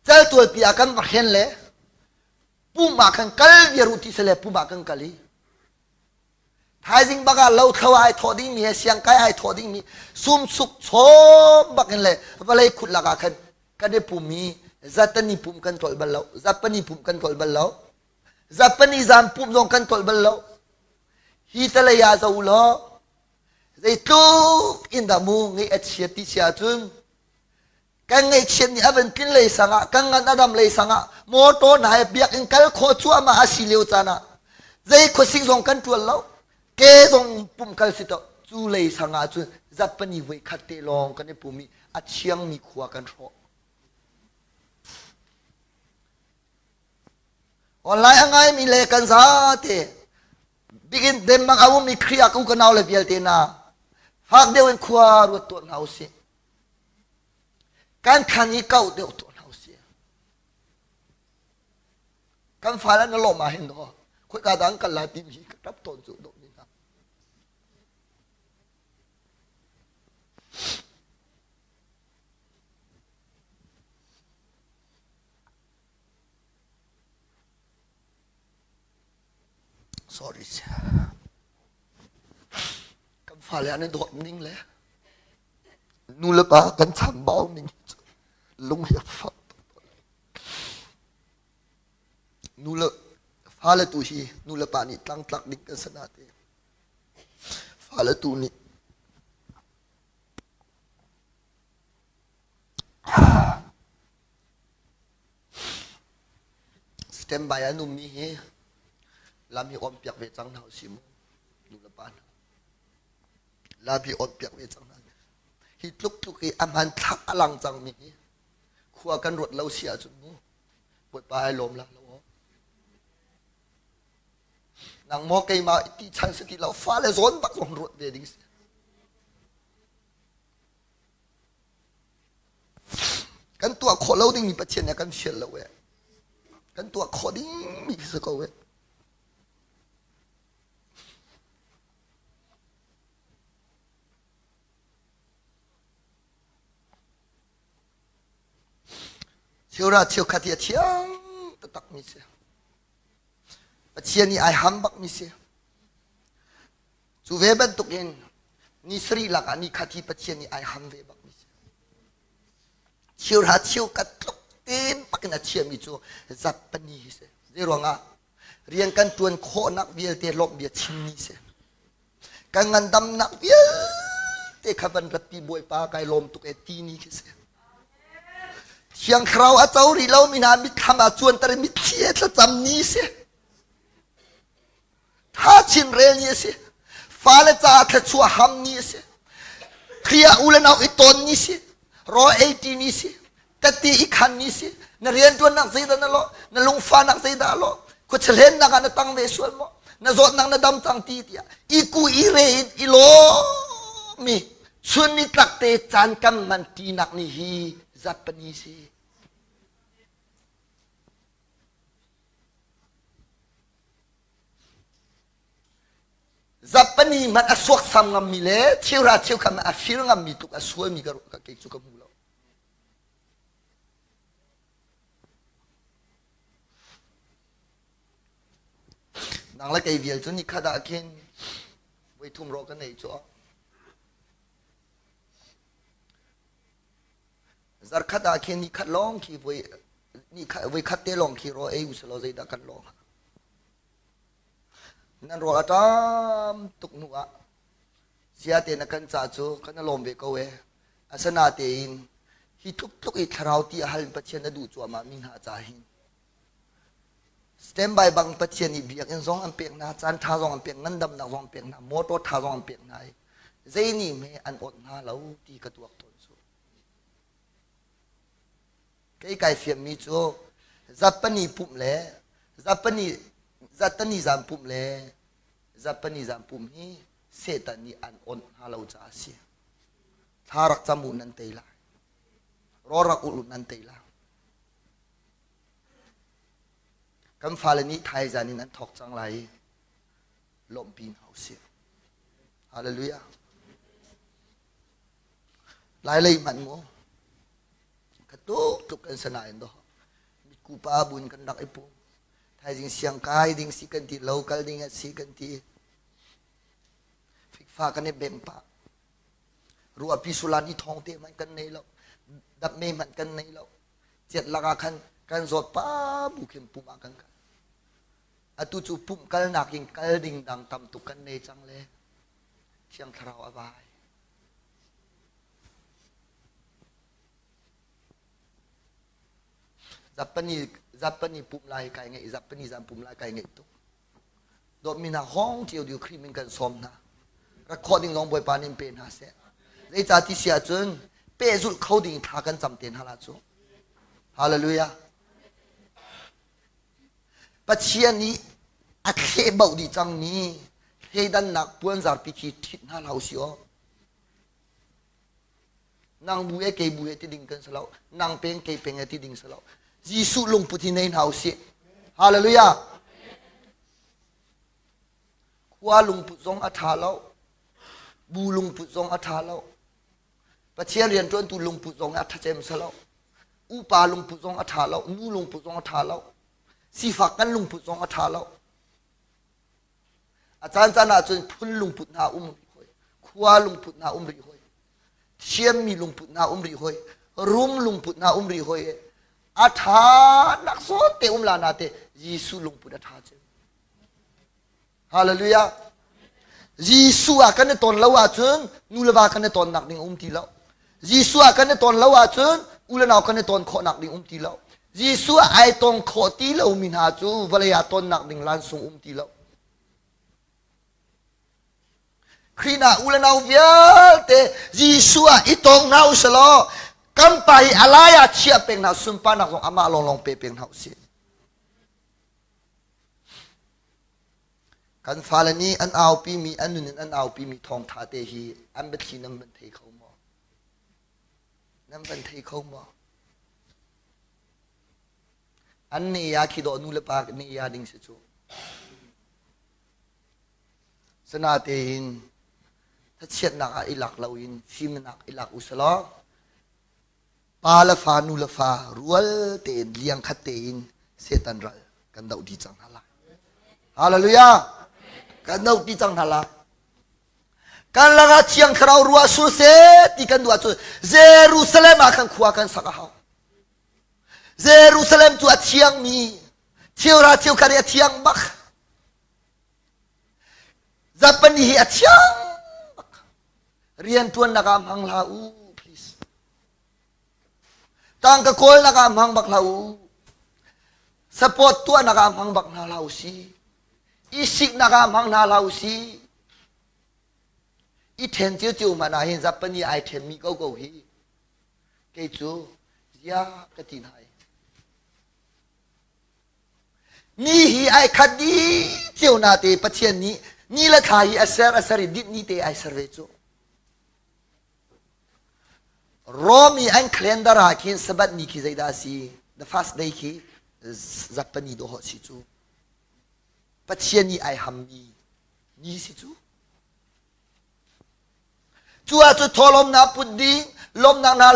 Caltualpi ah kan va hren le pum ah khan kal viar u ti sele pum ah kan kal i Thaizing bak ah lothlo ai thawh dingmi he siangkai ai thawh dingmi sumsuk chawm bak in le vawlei khut lakah khan kan i pum i zatani pum kan tlolh bal lo zatpani pum kan tlolh bal lo zatpani zan pum zong kan tlolh bal lo hi talei ah zo law zeitluk in dah mu ngeih a chiat ti si ahcun Kan ngaihchiat nih a van tlin lei sangah, kan ngan a dam lei sangah, motor hna he biakinn kal khawh cuahmah a si lio caan ah zei khuasik zong kan ṭuan lo, ke zong pumh kal si to cu lei sangah cun zatpani voi khat te lawng kan i pum i a thiangmi khua kan hrawh. Online a ngaimi le kan zate bigin Denmark a ummi Khrih ah ka u ka nau le vialte na fak deuh in khua ruat tuah hna usih. Kan thlan i kauh deuh tuah hna usih. Kan fale na lawm ah hin daw khoika dah an kal lai timi hi ka ṭap tawn cu dawh ni hna. Sorry. Kan fale an i dawt ning le nu le pa kan chambau ning lung hi a fak tuk. Nu le fale tu hi nu le pa nih tlangtlak ding kan si nain fale tu nih standby an ummi hi lam hi on piak ve cang hna usih mu nu le pa hna. Lam hi on piak ve cang hna. Hi tluk tluk i a hmanthlak a lang cangmi hi khua kan ruat lo si ahcun mu Bawipa ai lawm la lo aw. Nang maw keimah ti chan si ti lo fale zawn bak zong ruat ve ding si. Kan tuah khawh lo dingmi Pathian nih a kan fial lo ee. Kan tuah khawh dingmi khi si ko ee. Cheura cheukhat hi a thiang taktakmi si. Pathian nih ai ham bakmi si. Cu ve bantukin ni sarih lakah ni khat hi Pathian nih ai ham ve bakmi si. Cheuhra cheukhat tluk tein bakin a chiami cu zappani hi si. Zei ruangah rian kan ṭuan khawhnak vialte lawmh bia chimmi si. Kan ngandamnak vialte kha van ratpi Bawipa kai lawm tuk e ti ni khi si. Thiang Thlarau a co rih lomi hna mitthlam ah cuanter in mitthli. he thlacam ni si. Tha chin rel ni a si. Fale caah thluachuah ham ni a si. Khrih ah u le nau i tawn ni si. Rawl ei ṭi ni si. Tette i khan ni si. Na rianṭuannak zeidah na lawh? Na lungfahnak zeidah a lawh? Khuachahlennak ah na tang ve sual maw? Na zawtnak na dam cang ti tiah i ku i re in i lawm i chun nitlak te caan kan hman ṭinak ni hi zatpani si. Zapani hmanh a suaksam ngammi le cheuhra cheukhat hmanh a fir ngammi tluk a sualmi ka ruah kei cu ka hmu lo. Nang le kei vial cu nikhat ah khin voi thum rawh ka nei cu. Zarkhat ah khin nikhat lawng khi voi voi khat te lawng khi rawl ei usalaw zeidah kan lawng. Nan rawl a ṭam tuk hnu ah sia te na kan ca cu kan lawm ve ko e. Asinatein hi tluk tluk i thlarau ti a hal in Pathian a duh cuahmah mi hna ca hin standby bang Pathian nih biakinn zong an pek hna, caan ṭha zong an pek, ngandamnak zong an pek hna, motor ṭha zong an pek hna i zei nih hme an awt hna lo ti ka tuak tawn cu. Kei kai fiammi cu Zapani pumh le Zapani Zatani zan pumh le Zapani zan pumh hi Satan nih an awnh hna lo caah a si. Thla rak cam u nan tei lai. Rawl rak ulh u nan tei lai. Kan fale nih thaizan in an thawk cang lai i lawmhpi hna usih. Hallelujah. Lai lei hmanh mu ka tuk tuk kan sanain do mitku pa bun kan rak i pum thaizing siang kai ding si kan ti lo kal ding a si kan ti fikfa kan i beng pa ruahpi sulan i thong te hmanh kan nei lo dap me hmanh kan nei lo chiat lakah khan kan zawt pa bu khin pum ah kan kal atu cu pumh kalnak in kal ding dang tam tuk kan nei cang le thiang thlarau a vai Zapani zapani pumh lai kai ngeih zapani zan pumh lai kai ngeih tuk dawtmi hna hong cio diu Khrih min kan sawm hna rak khawh ding zong Bawipa nih in pe hna seh zeicah ti si ahcun pehzulh kho ding thla kan cam te hna la cu hallelujah Pathian nih a thleh bauh dih cangmi thleidannak puanzarpi khi ṭhit hna hlah usih aw nang bu e kei bu e ti ding kan si lo nang peng kei peng e ti ding si lo Jesuh lungput hi nei hna usih hallelujah khua lungput zong a ṭha lo bu lungput zong a ṭha lo Pathian rianṭuantu lungput zong a ṭha cem si lo upa lungput zong a ṭha lo nu lungput zong a ṭha lo sifak kan lungput zong a ṭha lo A caancaan ahcun phun lungput hna um rih hoi, khua lungput hna um rih hoi, thiammi lungput hna um rih hoi, rum lungput hna um rih hoi. A ṭha nak zawn te um la na te Jesuh lungput a ṭha cem. Hallelujah. Jesuh ah kan i ton lo ahcun nu le va kan i tonnak ding um ti lo. Jesuh ah kan i ton lo ahcun u le nau kan i ton khawhnak ding um ti lo. Jesuh ah ai tong khawh ti lomi hna cu vawlei ah tonnak ding lansung um ti lo. Khrih na u le nau vialte Jesuh ah i tong hna u selaw kan pa hi a lai ah chiah peng hna sunparnak zong amah lawnglawng pe peng hna u sih. Kan fale nih an aupimi an nun in an aupimi thawngṭha te hi an biathli nan van thei kho maw? Nan van thei kho maw? An ne ya khi dawh nu le pa ne ya ding si cu. Sanatein thachiatnak ah i lak loin fimnak i lak usalaw Pa le fa, nu le fa rual tein liang khat tein Satan ral kan doh dih cang hna lai. Hallelujah! Kan doh dih cang hna lai. Kan lakah Thiang Thlarau ruah sur seh ti kan duh ahcun Jerusalem ah khan khua kan sak a hau. Jerusalem cu a thiangmi cheura cheukhat hi a thiang bak. Zapani hi a thiang bak. Rianṭuannak ah hmang hlah u, please. Tangka kawlnak ah hmang bak hlah u. Support tuahnak ah hmang bak hna hlah usih. I siknak ah hmang hna hlah usih. I ṭhen ciocio hmanh ah hin Japan i ai ṭhenmi ko ko hi kei cu zia ka ti hna i. Ni hi ai khat dih cio na te Pathian nih ni le thla hi a ser a ser i dinh ni te ai ser ve cu. Rom i an calendar ah khin Sabbath ni khi zeidah a si? The first day khi Zappani dawh si cu. Pathian i ai hammi ni si cu. Cu ah cu thawhlawmnak put ding, lawmnak hna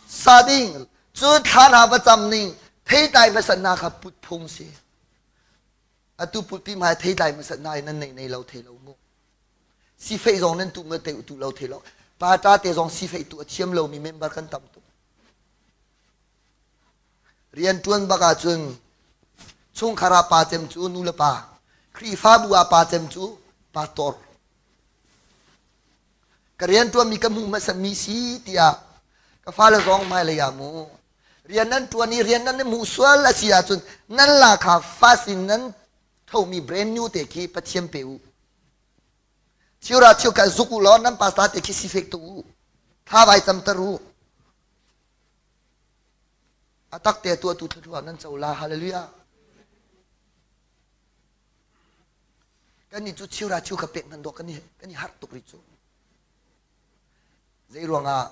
sa ding, cun thla hna va cam ning, theitlai hmasat hna kha put phung si. Atu putpi hmai theitlai hmasat hna i nan nei nei lo thei lo mu. Sifeih zong nan tu ma te tu lo thei lo. Pa te zong sifeih tu a thiam lomi member kan tam tuk. Rian ṭuan bak ahcun chungkhar ah pa cem cu nu le pa, Khrihfabu ah pa cem cu pastor. Ka rian ṭuanmi ka hmuh hmasatmi si tiah ka fale zong hmailei ah mu rian nan ṭuan i rian nan i hmuh sual a si ahcun nan la kha fast in nan thomi brand new te khi Pathian pe u. Chiura chiukhat zuk u law nan pastor te khi sifek tuk u. Thla vai camter u. A tak te tuah tu thluachuah nan co la. Hallelujah. Kan nih cu chiura chiu kha pek hman dawh kan i kan i harh tuk rih cu. Zei ruangah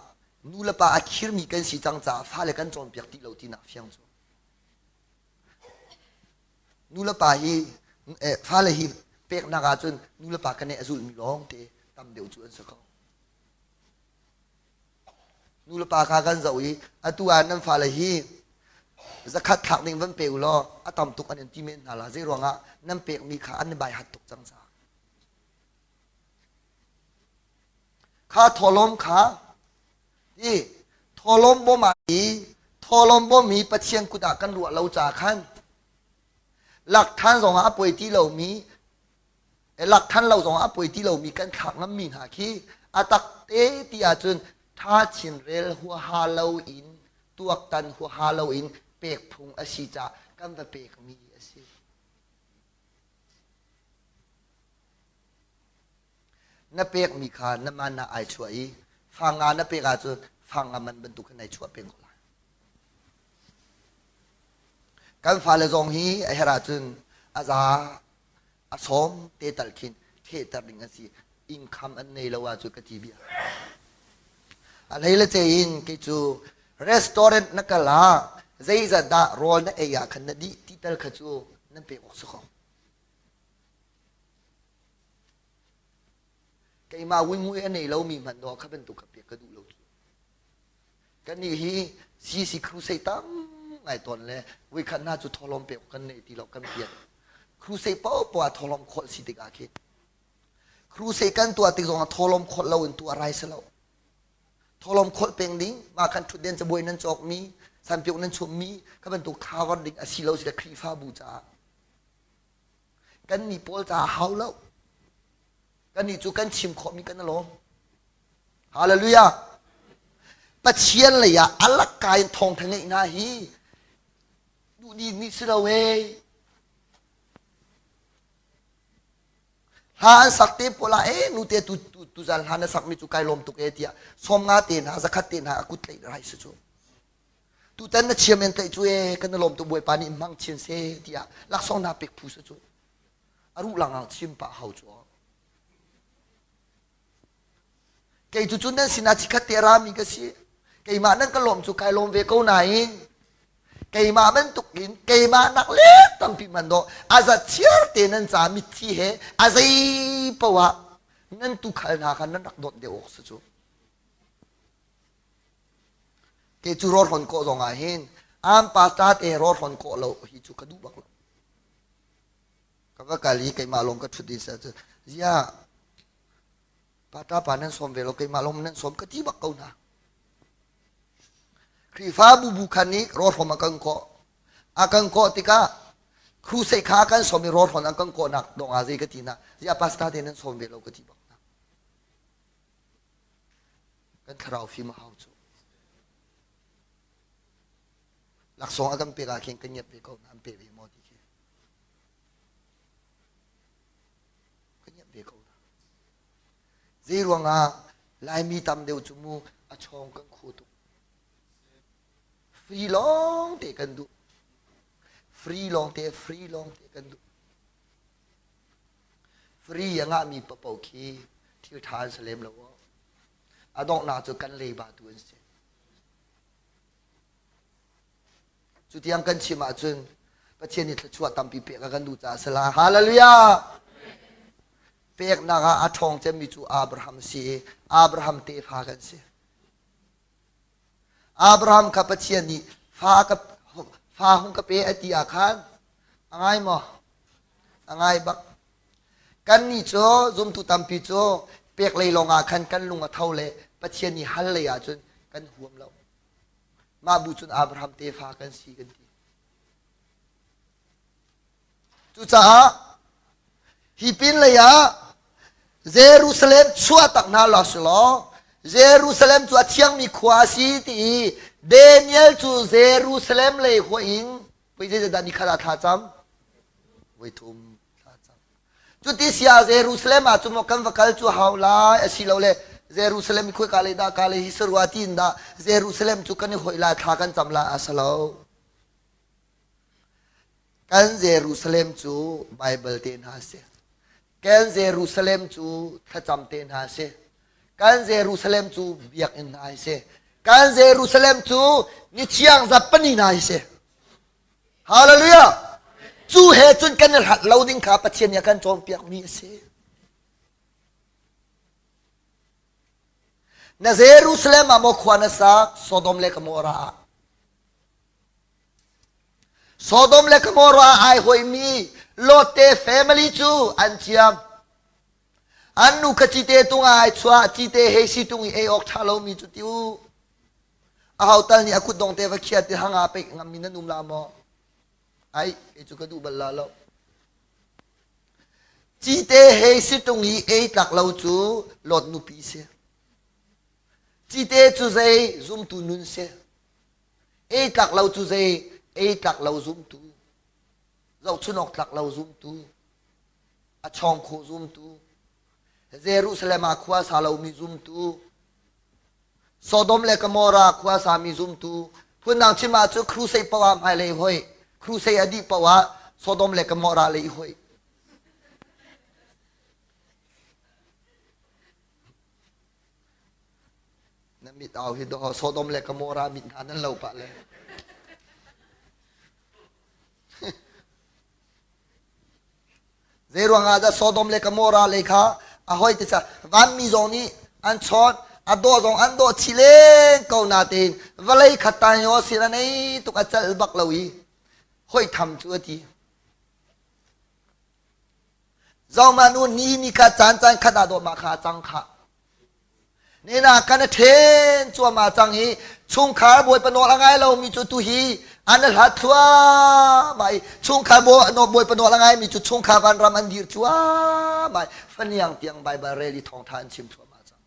nu le pa a khirmi kan si cang caah fale kan cawnpiak ti lo tinak fiang cu. Nu le pa hi eh, fale hi peknak ahcun nu le pa kan i a zulmi lawng te tam deuh cu an si ko. Nulepa kha kan zoh i atu ah nan fale hi zakhat thlak ding van pe u law a tam tuk an in ti men hna la zei ruangah nan pekmi kha an i bai hat tuk cang caah. Kha thawhlawm kha ti thawhlawm bawm ah i thawhlawm bawm hi Pathian kut ah kan ruah lo caah khan lak than zongah a poi ti lomi lak than lo zongah a poi ti lomi kan thlak ngammi hna khi a tak te ti ahcun tha chin rel huaha lo in tuaktan huaha lo in pek phung a si caah kan va pekmi a si. Na pekmi kha na man ah ai chuah i fanga na pek ahcun fanga man bantuk khin ai chuah peng ko lai. Kan fale zong hi a herh ahcun a za a sawm te tal khin thehter ding an si income an nei lo ahcun ka ti bia a hlei le ce in kei cu restaurant na kal ah zeizat dah rawl na ei ah khan na dih ti tal kha cu nan pek awk si ko keimah wingui a nei lomi hmanh dawh kha bantuk kha pek ka duh lo cu Kannih hi CC crusade tam ngai tawn le voikhat hna cu thawhlawm pek kan nei ti lo kan pian. Crusade paohpaoh ah thawhlawm khawlh si tikah khin crusade kan tuah tik zongah thawhlawm khawlh lo in tuah rai si lo. Thawhlawm khawlh peng ding, mah khan ṭhutden cabuai nan cawkmi, sanpiuk nan chummi, kha bantuk cover ding a si lo si le Khrihfabu caah. Kannih pawl caah hau lo. Kannih cu kan chim khawhmi kan i lawm. Hallelujah. Pathian lei ah a lakka in thawngtha ngeih hna hi duh dih nih si lo ee. Hla an sak te pawl ah ee nute tu tu tuzan hla na sakmi cu kai lawm tuk ee tiah 50 te hna zakhat te hna a kut tlaih rai si cu. Tutan na chiam en tlaih cu ee kan i lawm tuk Bawipa nih hmang chin se tiah laksawng hna pek phu si cu. A ruh langang chim pah hau cu. Kei cu cun nan sinah chikkhat te a rami ka si. Keimah nan ka lawm cu kai lawm ve ko nain keimah bantuk in keimah nak le tampi man dawh a za chiar te nan ca mitthi he a zei poah nan tukhal hna kha nan rak dawt deuh awk si cu. Kei cu rawlhrawn kawh zong ah hin am pastor te rawlhrawn kawh lo hi cu ka duh bak lo. Ka va kal i keimah lawng ka ṭhut i cu ziah pata pa nan sawm ve lo keimah lawng nan sawm ka ti bak ko hna. Khrihfabu bu khan nih rawlhrawm a kan kawh. A kan kawh tikah crusade kha a kan sawm i rawlhrawn an kan kawhnak dong ah zei ka ti hna. Ziah pastor te nan sawm ve lo ka ti bak hna. Kan thlarau fim a hau cu. Laksawng a kan pek ah khin kan ngiat ve ko na an pe ve maw ti khi. Kan ngiat ve ko na. Zei ruangah Laimi tam deuh cu mu a chawng kan khu tuk. Free lawng te kan duh. Free lawng te, free lawng te kan duh. Free a ngahmi paoh khi thil ṭha an si lem lo. A donghnak cu kan leiba tu an si. Cu tiang kan chim ahcun Pathian nih thluachuah tampi pek a kan duh caah a si lai. Hallelujah! Peknak ah a ṭhawng cemmi cu Abraham a si i Abraham tefa kan si. Abraham kha Pathian nih fa ka fa hung ka pe a ti ah khan a ngai maw? A ngai bak. Kannih cu zumtu tampi cu pek lei lawngah khan kan lung a tho le Pathian nih hal lei ahcun kan huam lo. Mah bu cun Abraham tefa kan si kan ti. Cucaah hi pin lei ah Jerusalem chuah tak hna law si law Jerusalem cu a thiangmi khua a si ti i Daniel cu Jerusalem lei hua in voi zeidah ni khat ah thla cam voi thum thla cam cuti si ah Jerusalem ah cun maw kan va kal cu hau lai asilole Jerusalem i khoi lei dah ka lei hi sarua tiin dah Jerusalem cu kan i hoih lai thla kan cam lai a si lo Kan Jerusalem cu Baibal te hna a si. Kan Jerusalem cu thlacam te hna a si. Kan Jerusalem cu biakinn hna a si. Kan Jerusalem cu nithiang zappani hna a si. Hallelujah! Cu he cun kan i hlat lo ding kha Pathian nih a kan cawnpiakmi a si. Na Jerusalem ah maw khua na sak, Sodom le Gomorrah ah? Sodom le Gomorrah ah ai hoimi Lot te family cu an ciam. An nu kha cite tung ah ai chuah, cite hei si tung i ei awk ṭha lomi cu ti u. Aho tal nih a kutdong te va khiat i hanga peih ngammi nan um la maw? Ai, kei cu ka duh bal la lo. Cite hei si tung i ei tlak lo cu Lot nupi si. Cite cu zei zumtu nun si. Ei tlak lo cu zei ei tlak lo zumtu zohchun awk tlak lo zumtu a chawng kho zumtu Jerusalem ah khua sa lomi zumtu Sodom le Gomorrah khua sami zumtu phundang chim ah cu crusade poah hmailei hoi crusade a dih poah Sodom le Gomorrah lei hoi Na mit au hi dawh Sodom le Gomorrah mit hna nan lo pah le. Zei ruangah dah Sodom le Gomorrah lei kha a hoi ti ca vanmi zong nih an chawt a dawh zong an dawh chih len ko natein vawlei khat tan yo sin an ei tuk a celh bak lo i hoi tham cu a ti. Zongmah nu ni ni kha caan caan khat ah dawh mah kha cang kha. Nina kan a ṭhen cuahmah cang i chungkhar bawipa nawl a ngai lomi cu tuhi an i hlat thluahmah i chungkhar bawipa nawl a ngaimi cu chungkhar vanram an dir cuahmah i faniang tiang Baibal rel i thawngṭha an chim thluahmah cang.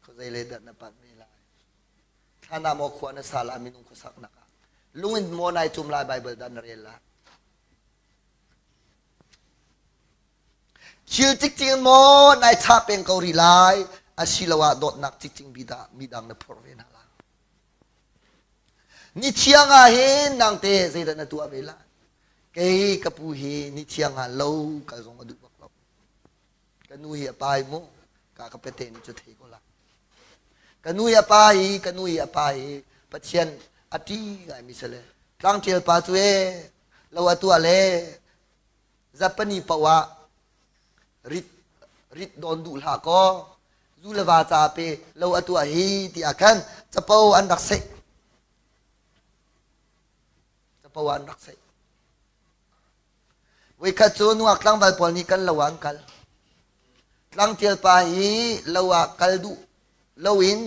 Khuazei lei dah na panh me lai? Thlan ah maw khua na sa la minung khuasaknak ah? Lung in maw nai cum lai Baibal dah na rel lai? Thil cikcin maw nai chah peng ko rih lai asiloah dawtnak cikcing bi dah midang na phorh ve hna lai. Ni thiang ah hin nangte zeidah na tuah ve lai? Kei ka pu hi ni thiang ah lo kal zong a duh bak lo. Ka nu hi a pa hi mu ka ka pete nih cu thei ko la. Ka nu hi a pa hi ka nu hi a pa hi Pathian a ṭi ngaimi si le tlangṭial pa cu ee lo a tuah le Zapani paoh ah rit rit dawn duh hlah kaw zu le va ca pe lo a tuah hi ti ah khan capo an rak seih capo an rak seih Voikhat cu nungak tlangval pawl nih kan lo ah an kal. Tlangtial pa hi lo ah kal duh loin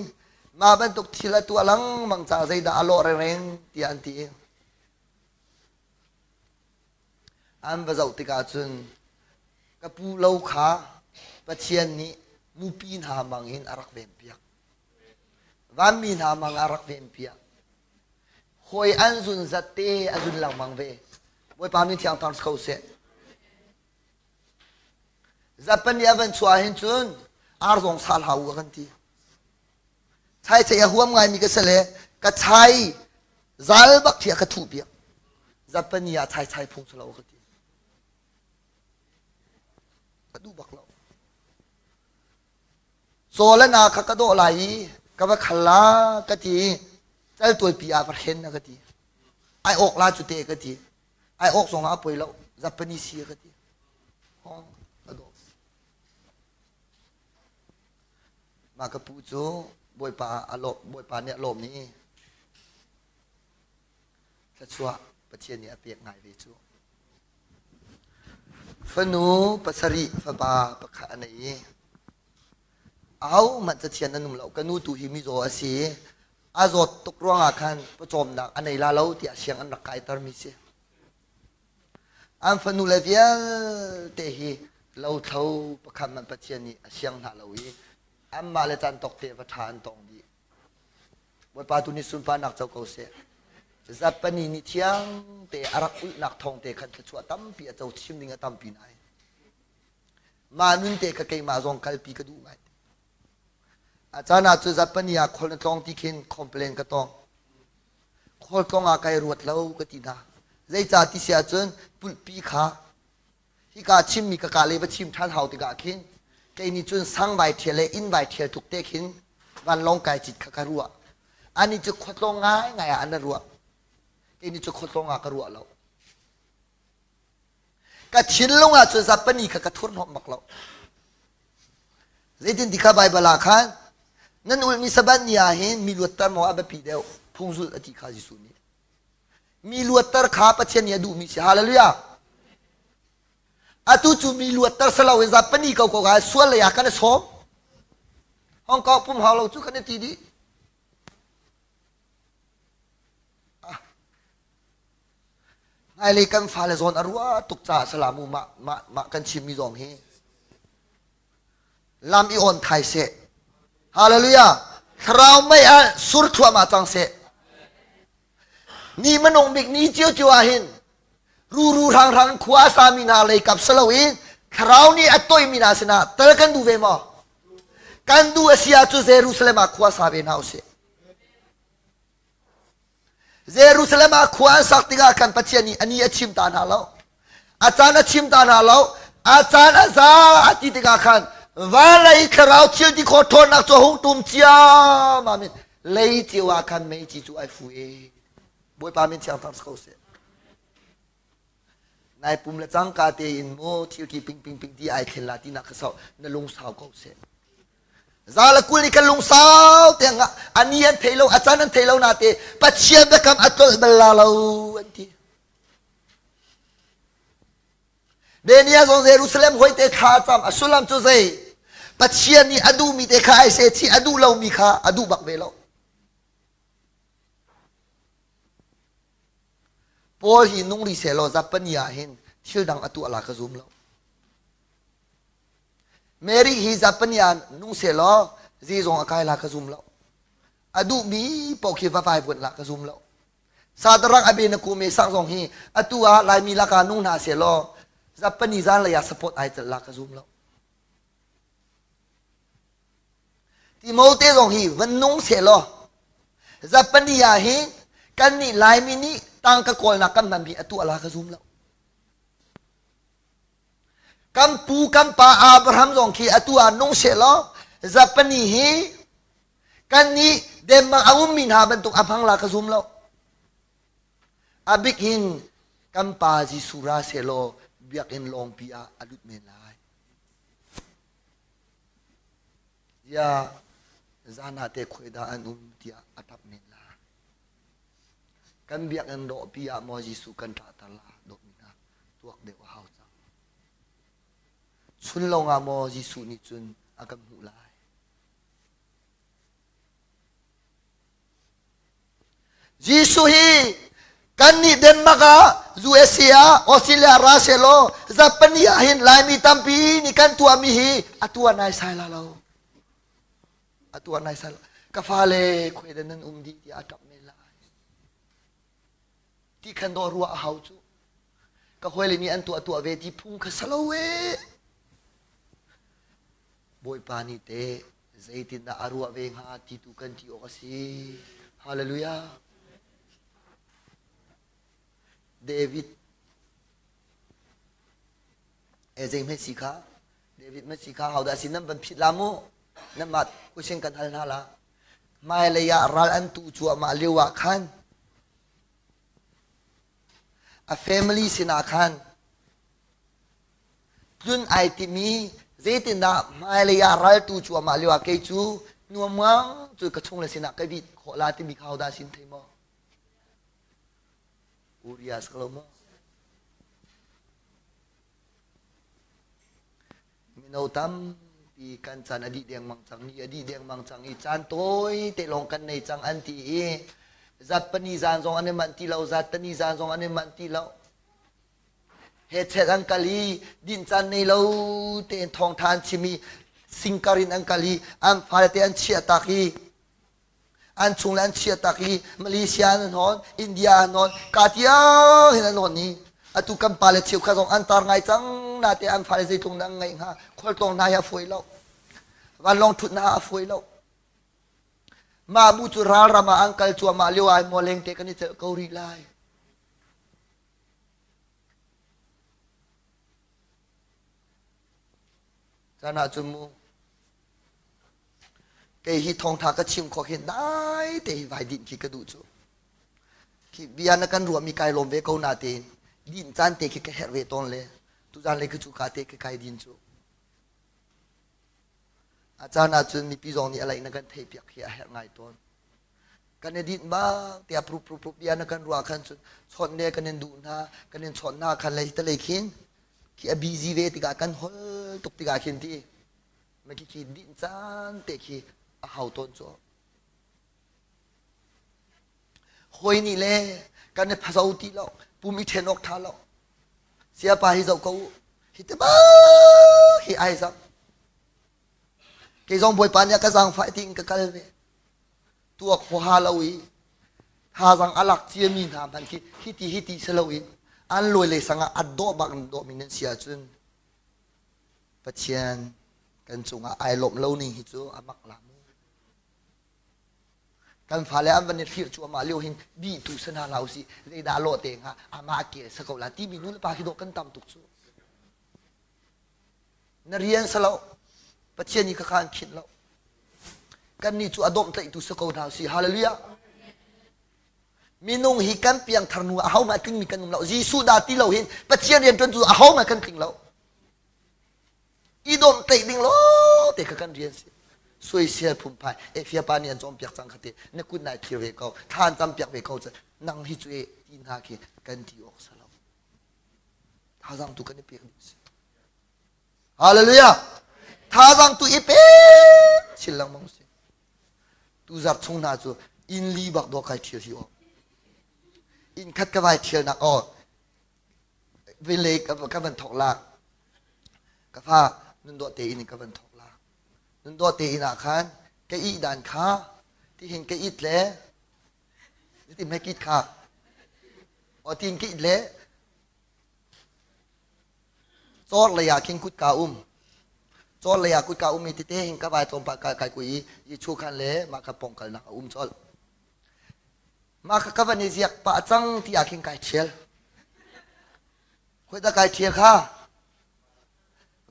mah bantuk thil a tuah lengmang caah zeidah a lawh rengreng tiah an ti. An va zoh tikah cun ka pu lo kha Pathian nih mupi hna mang in a rak venpiak. Vanmi hna mang a rak venpiak. Hawi an zun zat te a zun lengmang ve. Bawipa min thiang thang si ko seh. Zapani a van chuah hin cun ar zong sal hau a kan ti. Chai chai a huam ngaimi ka si le ka chai zal bak khi a ka thuh piak. Zapani ah chai chai phung si lo ka ti. Ka duh bak lo. Caw le na kha ka dawh lai i ka va khal la ka ti i caltualpi ah va hren na ka ti. Ai awk la cu te ka ti. Ai awk zong ah a poi lo. Japanese si ka ti. Hong ka dawh. Mah ka pu cu Bawipa a lawm Bawipa nih a lawm i thluachuah Pathian nih a pek ngai ve cu. Fanu pasarih fapa pakhat a nei i ahohmanh cathian an um lo. Ka nu tu hi mizaw a si i a zawt tuk ruangah khan pawcawmnak a nei la lo tiah siang an rak kaitermi si. An fanule vialte hi lothlo pakhat hmanh Pathian nih a siang hna lo i anmah le caan tawk te va ṭha an tong dih. Bawipa tu nih sunparnak co ko seh. Zapani nih thiang te a rak ulhnak thawng te khan thluachuah tampi a co chim ding a tampi nai. Mah nun te kha keimah zong kalpi ka duh ngai. A caan ah cu Zapani ah khual na tlawng ti khin complain ka tong. Khual tlawng ah kai ruat lo ka ti hna. Zeicah ti si ahcun pulhpi kha hika chimmi ka ka le va chim ṭhan hau tikah khin kei nih cun sang vai ṭhial le inn vai ṭhial tluk te khin vanlawng kai cit kha ka ruah. Anih cu khuatlawng ngaingai ah an ruah. Kei nih cu khuatlawng ah ka ruah lo. Ka thinlung ah cun zapani kha ka thurhnawmh bak lo. Zeitin ti kha Baibal ah khan nan ulhmi Sabbath ni ah hin mi luatter maw a biapi deuh phung zulh a ti kha Jesuh nih. Mi luatter kha Pathian nih a duhmi si. Hallelujah. Atu cu mi luatter si loin zapani ko ko ka sual lei ah kan i sawm. Hong Kong pum hau lo cu kan i ti dih. Ah. Hmailei kan fale zawn a ruah tuk caah salamu mah mah mah kan chimmi zong hi lam i on thai seh. Hallelujah. Thlarau mei ah sur thluahmah cang seh. Ni manung bik ni cio ah hin ruru hrang hrang khua a sami hna lei kap si loin thlarau nih a toimi hna sinah tel kan duh ve maw? Kan duh a si ahcun Jerusalem ah khua sa ve hna usih. Jerusalem ah khua an sak tikah khan Pathian nih a ni a chim ta hna lo. A caan a chim ta hna lo. A caan a za a ti tikah khan vawlei thlarau thil ti khawh ṭhawnnak cu a hung tum ciammam in lei cio ah khan meici cu ai fu e. Bawipa min thiang thang si ko seh. Nai pum le cangka tein mu thil ki ping ping ping ti ai thlen la tinak kha sau na lungsau ko seh. Za le 20 nih kan lungsau tiang ah a ni an thei lo a caan an thei lo na te Pathian biakam a tlolh bal la lo an ti. Nehemiah zong Jerusalem hoi te thla a cam a sullam cu zei Pathian nih a duhmi te kha ai se chi a duh lomi kha a duh bak ve lo. Paul hi nung ri seh law Zapani ah hin thil dang a tuah la ka zum lo. Mary hi Zapani ah nung seh law zeizong a kai la ka zum lo. A duhmi paoh khi va vai vuan la ka zum lo. Sadarang a be na ku me sak zong hi atu ah Laimi laka nung hna seh law Zapani zan lei ah support ai celh la ka zum lo. Timote zong hi van nung seh law Zapani ah hin kan nih Laimi nih tangka kawlnak kan hmanmi atu ala ka zum lo. Kan pu kan pa Abraham zong khi atu ah nung seh law Zapani hi kan nih Denmark a ummi hna bantuk a hmang la ka zum lo. A bik hin kan pa Jesuh ra seh law biakinn lawngpi ah a lut men lai. Ziah zan ah te khuai dah an um tiah a ṭap men lai. Kan biakinn dawhpi ah maw Jesuh kan ṭahter la dawtmi hna tuak deuh a hau cang. Chun lawngah maw Jesuh nih cun a kan hmuh lai. Jesuh hi kannih Denmark ah USA ah Australia ra selaw Japan ah hin Laimi tampi nih kan tuahmi hi a tuah naisai la lo. A tuah naisai lo. Ka fale khuai nan um dih tiah a ṭap men lai. Ti khan dawh ruah a hau cu. Ka hawile nih an tuah tuah ve ti phung kha salo ee. Bawipa nih teh zeitindah a ruah ve hnga ti tu kan ti awk a si. Hallelujah. David e zei hme si kha David ma si kha hodah si nan van phit la mu nan mah question kan hal hna la hmailei ah ral an tu cuahmah lio ah khan a family sinah khan tlun ai timi zeitindah hmailei ah ral tu cuahmah lio ah kei cu nuamngang cu ka chung le sinah ka vit khawh la timi kha hodah sin thei maw Urias ka lo maw Mino tampi kan caan a dih dengmang cang ni a dih dengmang cang i caan tawi te lawng kan nei cang an ti i zat pani zan zong an i manh ti lo zat tani zan zong an i manh ti lo hechet an kal i din caan nei lo tein thawngtha an chim i singkar in an kal i an fale te an chiah tak i an chung le an chiah tak i Malaysia an hawn India an hawn ka tiang hin an hawn i atu kan pale cheukhat zong an tar ngai cang nate an fale zeitlung dah an ngeih hnga khualtlawng hna hi a fawi lo vanlawng ṭhut hna a fawi lo mah bu cu ralram ah an kal cuahmah lio ah maw lengte kan i celh ko rih lai caan ah cun mu Kei hi thawngtha ka chim khawh hin dai te hi vai dinh khi ka duh cu. Khi bia na kan ruahmi kai lawm ve ko na tein din caan te khi ka herh ve tawn le tuzan le khi cu ka te khi kai din cu. A caan ahcun mipi zong nih a laih na kan theih piak khi a herh ngai tawn. Kan i dinh bang tiah pru pru pru bia na kan ruah khan cun chawnh le kan in duh hna kan in chawnh hna khan lei te lei khin khi a busy ve tikah kan hol tuk tikah khin ti Na khi khi dinh caan te khi a hau tawn cu. Hawi nih le kan i phazo ti lo, pum i ṭhen awk ṭha lo. Siapa hi zoh ko u. Hi te bak hi ai zam. Kei zong Bawipa nih a ka zaangfah tiin ka kal ve. Tuak huaha lo i thazang a lak ciami hna hmanh khi hiti hiti si loin an lawi le sang ah a dawh bak in dawhmi nan si ahcun Pathian kan cungah ai lawmh lo ning hi cu a mak la mu. Kan fale an van i thlir cuahmah lio hin bi tu sa hna hlah usih zeidah lawh te hnga amah ke sa ko la timi nu le pa khi dawh kan tam tuk cu. Na rian sa lo Pathian nih khakha an khinh lo. Kan nih cu a dawmhtlaihtu sa ko hna usih. Hallelujah. Minung hi kan piangthar nu ahohmah tlingmi kan um lo. Jesuh dah ti lo hin Pathian rian ṭuan cu ahohmah kan tling lo. I dawmhtlaih ding lo te kha kan rian si. Suaisel phunphai Efia pa nih an cawnpiak cang kha te na kut nai thlir ve ko thla an campiak ve ko nang hi cu e ti hna khi kan ti awk sa lo. Thazaang tu kan i pek ding si. Hallelujah. Thazaang tu i pe chin lengmang si. Tuzarh chung hna cu inn li bak dawh kai ṭhial hi aw. Inn khat ka vai ṭhialnak aw vele ka van thawk lak. Ka fa nun dawh te inn in ka van thawk lak. Nun dawh te inn ah khan ka ih dan kha tihin ka it le ti me kit kha aw tin ka it le Cawr lei ah khin kutka um. Cawr lei ah kutka um i tete hin ka vai tlawmpal kai kai kui i Jesuh khan le mah ka pong kalnak a um colh. Mah ka ka van i ziak pah cang ti ah khin kai ṭhial. Khoi dah kai ṭhial kha?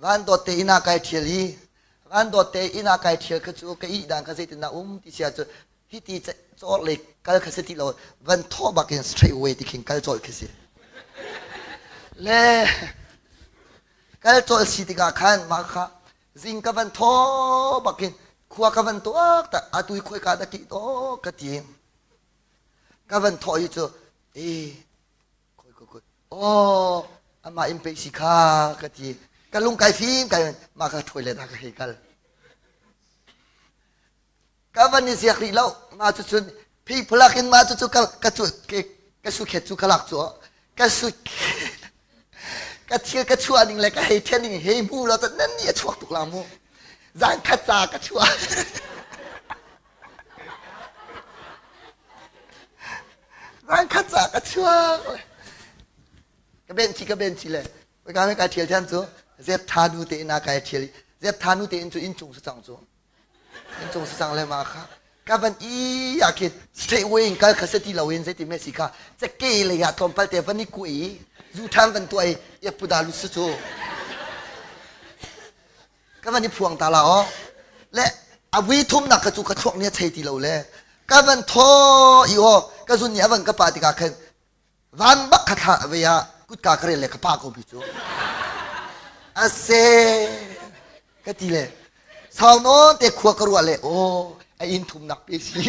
Van dawt te inn ah kai ṭhial i van dawt te inn ah kai ṭhial kha cu ka ih dan kha zeitin dah um ti sia cu hiti cawr lei kal kha si ti lo van thawh bak in straight away ti khin kal colh khi si le kal colh si tikah khan mah kha zing ka van thaw bak in khua ka van tuak ta atu hi khoi ka da ki to ka ti ka van thawh hi cu e khoi khoi khoi oh amah in pe si kha ka ti ka lung kai fim kai mah ka toilet ah ka hei kal Ka van i ziak rih lo. Mah cucun phiphalak in mah cucu ka ka cu ka sukhet cu ka lak cu ka su ka thil ka chuah ning le ka hei then ning hei hmu lo nan nih a chuak tuk la mu. Zan khat ca ka chuah. Zan khat ca ka chuah. chuak ka ben chi ka ben chi le ka me kai thial thiam cu zep tha nu te ina kai thial zep tha nu te in cu in chung sa cang cu in chung sa cang le ma kha ka van i ah khin straight way in kal kha se ti lo in zeiti me si kha cake lei ah tlawmpal te van i ku i zu than van tuah i ya puda lu su cu ka van i phuang ta la o le a vui thum nak ka cu ka thluak ni a chei ti lo le ka van tho i o ka zun ni a van ka pa tikah khan van bak kha thla ve ah kutka ka rel le ka pa ko mi cu ase ka ti le sau nawn te khua ka ruah le aw a inn thumnak pe si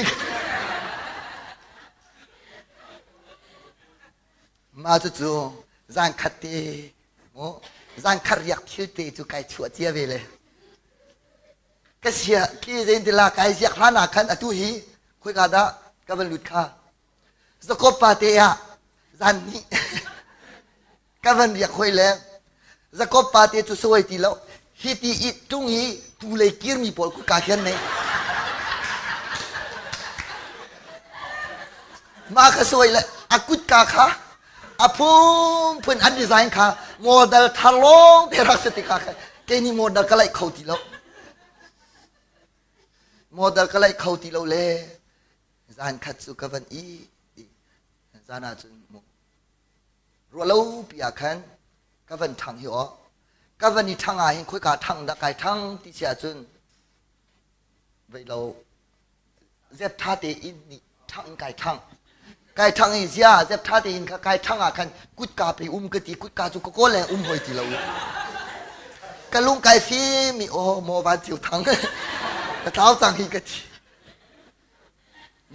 ma cu cu zan khat te mu zan khat riak thil te cu kai chuah cia ve le ka sia ki zein tila kai ziak hlan ah khan atu hi khoi ka dah ka van lut kha Jakob pa te ah zan hnih ka van riak hoi le Jakob pa te cu sawi ti lo hi ti i tung hi tu lei kirmi pawl kutka khian nei mah kha sawi le a kutka kha a phunphun an design kha model thar lawng te rak si tikah khan kei nih model ka laih kho ti lo model ka laih kho ti lo le Zan khat cu ka van i zan ah cun mu ruahlo pi ah khan ka van ṭhang hi aw ka van i ṭhang ah hin khoika ṭhang dah kai ṭhang ti si ahcun vei lo zep ṭha te in nih ṭhang in kai ṭhang kai ṭhang i zia zep ṭha te in kha kai ṭhang ah khan kutka pe um ka ti kutka cu ka kawl le um hoi ti lo ka lung kai fim i aw maw van ciu thang ka tlau cang hi ka ti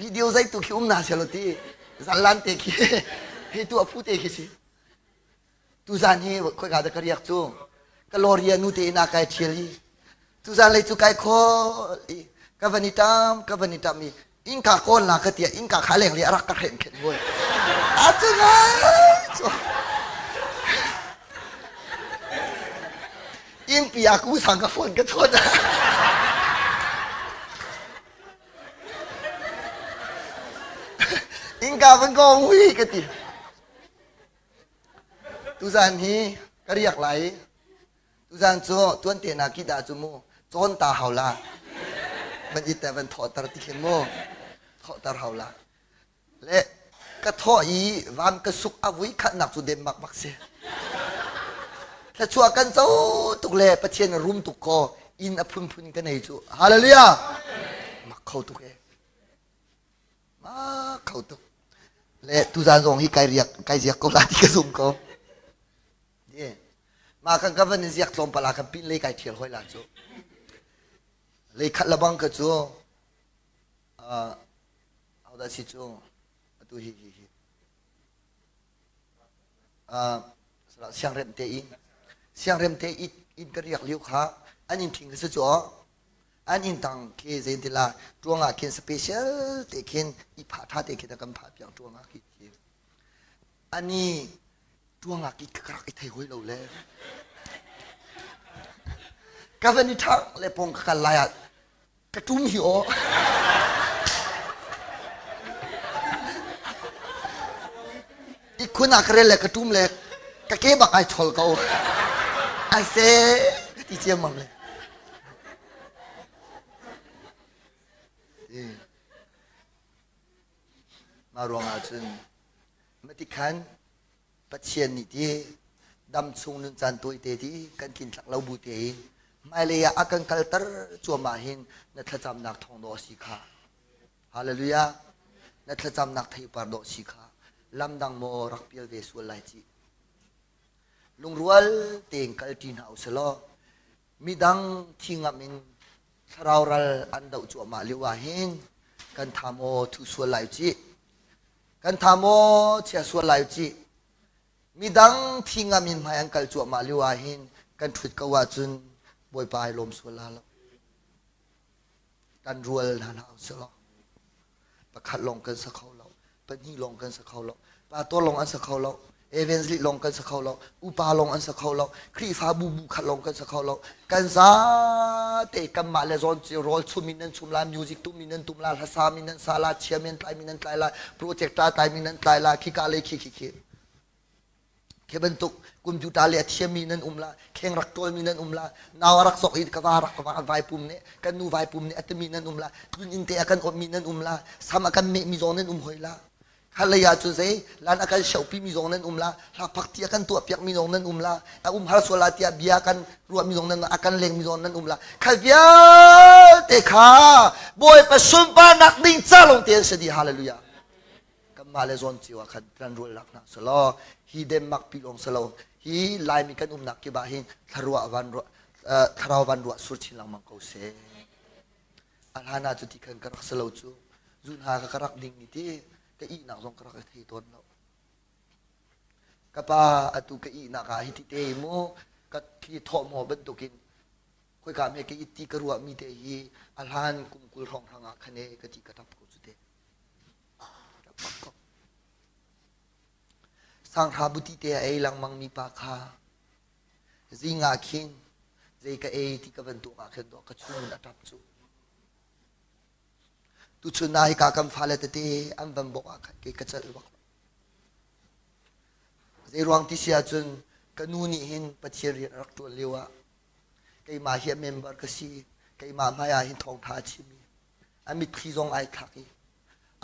Video zei tu khi um na selo ti zanlan te khi hi tu a phu te khi si tu zan hi khoi ka da ka riak cu ka loria nu te ina kai thial i tu zan lei cu kai kho i ka van i tam ka van i tam i inka kawl na ka tia inka kha leng li arak ka hren khen hoi a cu ngai cu inpi a ku sang ka phone ka chon Innka van ka ong hui ka ti. Tuzan hi ka riak lai. Tuzan cu tuan te na ki dah cu mu cawn ta hau la. Van it te van thawhter ti khin mu. Thawhter hau la. Le ka thawh i van ka suk a vui khatnak cu Denmark bak si. Thluachuah kan co tuk le Pathian a rum tuk ko inn a phunphun ka nei cu. Hallelujah! Mak kho tuk e. Mak kho tuk. Le tuzan zong hi kai riak kai ziak ko la ti ka zum ko. Mah kan ka van in ziak tlawmpal ah kan pin lei kai thial hoi la cu. Lei khat lebang ka cu uh, hodah si cu atu hi hi hi uh, siangrem te in siangrem te in ka riak liu kha an in thing si cu an in tang khi zein tila tuang ah khin special te khin i pha tha te khin kan pha piang tuang ah khi ani tuang ah ki ka rak i thei hoi lo le ka van i thang le pong ka kal lai ah Ka ṭum hi aw. Ihkhun ah ka rel le ka ṭum le ka ke bak ai chol ko. Ai se ka ti ciammam le. Mah ruangah cun matikhan Pathian nih ti dam chung nun caan tawite ti kan tlintlak lo bu tein hmailei ah a kan kalter cuahmah hin na thlacamnak thawng dawh a si kha. Hallelujah. Na thlacamnak theipar dawh si kha. Lamdang maw rak pial ve sual lai ci. Lungrual tein kalṭi hna usih law midang thi ngam in thlarau ral an doh cuahmah lio ah hin kan tha maw thu sual lai ci. Kan tha maw chia sual lai cih. Midang thi ngam in hmai an kal cuahmah lio ah hin kan ṭhut ko ahcun Bawipa ai lawm sual la lo. Kan rual hna hna usih law pakhat lawng kan sa kho lo, pahnih lawng kan sa kho lo, pastor lawng an sa kho lo. Evangelist lawng kan si kho lo, upa lawng an si kho lo, Khrihfabu bu khat lawng kan si kho lo. Kan zate kanmah le zawn cio rawl chum in nan chum la, music tum in nan tum la, hlasa min nan sa la, chia min tlai min nan tlai la, projector tlai min nan tlai la, khika le khi khi khi. Khi bantuk computer le a thiammi nan um la, kheng rak ṭawlmi nan um la, nau a rak sok i ka va rak va vai pum nih, kan nu vai pum nih a timi nan um la, tlun inn te a kan awtmi nan um la, sam a kan mehmi zong nan um hoi la. Khalei ah cun zei lan a kan shohpimi zong nan um la, hlakphak ti a kan tuahpiakmi zong nan um la, a um har sual ah tiah bia kan ruahmi zong nan a kan lengmi zong nan um la. Khal vialte kha Bawipa sunparnak ding ca lawng te an si dih. Hallelujah. Kanmah le zawn cio ah khan kan rual lak hna selaw hi Denmark pi lawng selo hi Laimi kan umnak kip ah hin thlarua van ruah thlarau van ruah sur chin lengmang ko seh. A hlan ah cu ti khan ka rak si lo cu zun ha ka ka rak ding ni ti ka ihnak zong ka rak i thei tawn lo. Ka pa atu ka ihnak ah hiti te mu ka thli thawh maw bantukin khoika me ka it ti ka ruah mi te hi a hlan kum 20 hrawng hrang ah khan e ka ti ka tap ko cu te. Sanghra buti te a ei lengmang mi pa kha Zing ah khin zei ka ei ti ka van tuak ah khin ka chung in a ṭap cu. Tuchun ah hika kan fale tete an van bawk ah khan kei ka celh bak. Zei ruang ti si ahcun ka nu nih hin Pathian rian a rak ṭuan lio ah keimah hi a member ka si keimah hmai ah hin thawngṭha a chim i a mitthli zong ai thlak i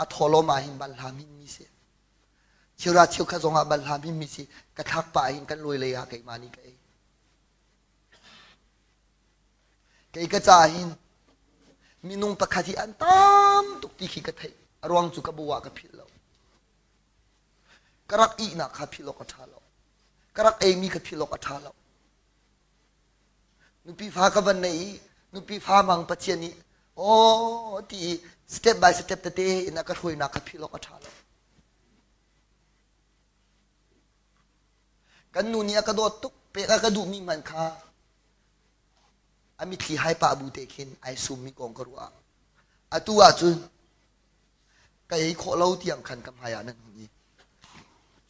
a thawlawm ah hin banhla min mi si. Cheura cheukhat zongah banhla hminmi si ka thlak pah hin kan lawi lei ah keimah nih ka ei. Kei ka ca hin minung pakhat hi an tam tuk ti khi ka theih. A ruang cu ka bu ah ka philh lo. Ka rak ihnak kha philh awk a ṭha lo. Ka rak eimi kha philh awk a ṭha lo. Nupi fa ka van nei i nupi fa mang Pathian nih aw ti i step by step tete in a ka hruainak kha philh awk a ṭha lo. Kan nu nih a ka dawt tuk pek a ka duhmi hmanh kha a mitthli hai pah bu te khin ai summi kong ka ruah. Atu ahcun ka ei khawh lo tiang khan ka hmai ah nan hun i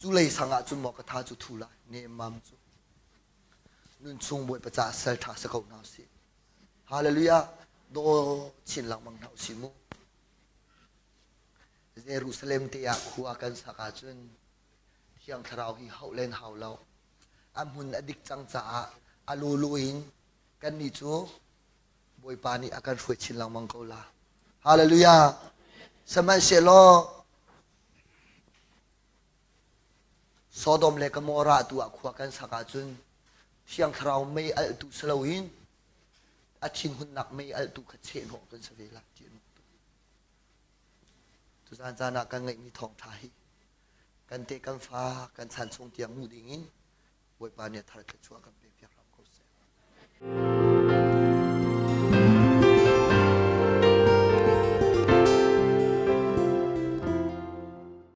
cu lei sang ah cun maw ka tha cu thu lai nemmam cu nun chung Bawipa caah sal ṭha si ko hna usih. Hallelujah! Daw chin lengmang hna usih mu. Jerusalem te ah khua kan sak ahcun Thiang Thlarau hi hauh len hau lo. A hmun a dik cang caah a lulu in kannih cu Bawipa nih a kan hruai chin lengmang ko la. Hallelujah! Sihmanhsehlaw Sodom le Gomorrah tu ah khua kan sak ahcun Thiang Thlarau mei alhtu si loin a thinhunnak mei alhtu kha chehhnawh kan si ve lai ti an Tuzaan caan ah kan ngeihmi thawngṭha hi kan te kan fa kan chan chung tiang hmu ding in Bawipa nih a thar thluachuah kan pek piak hram ko seh.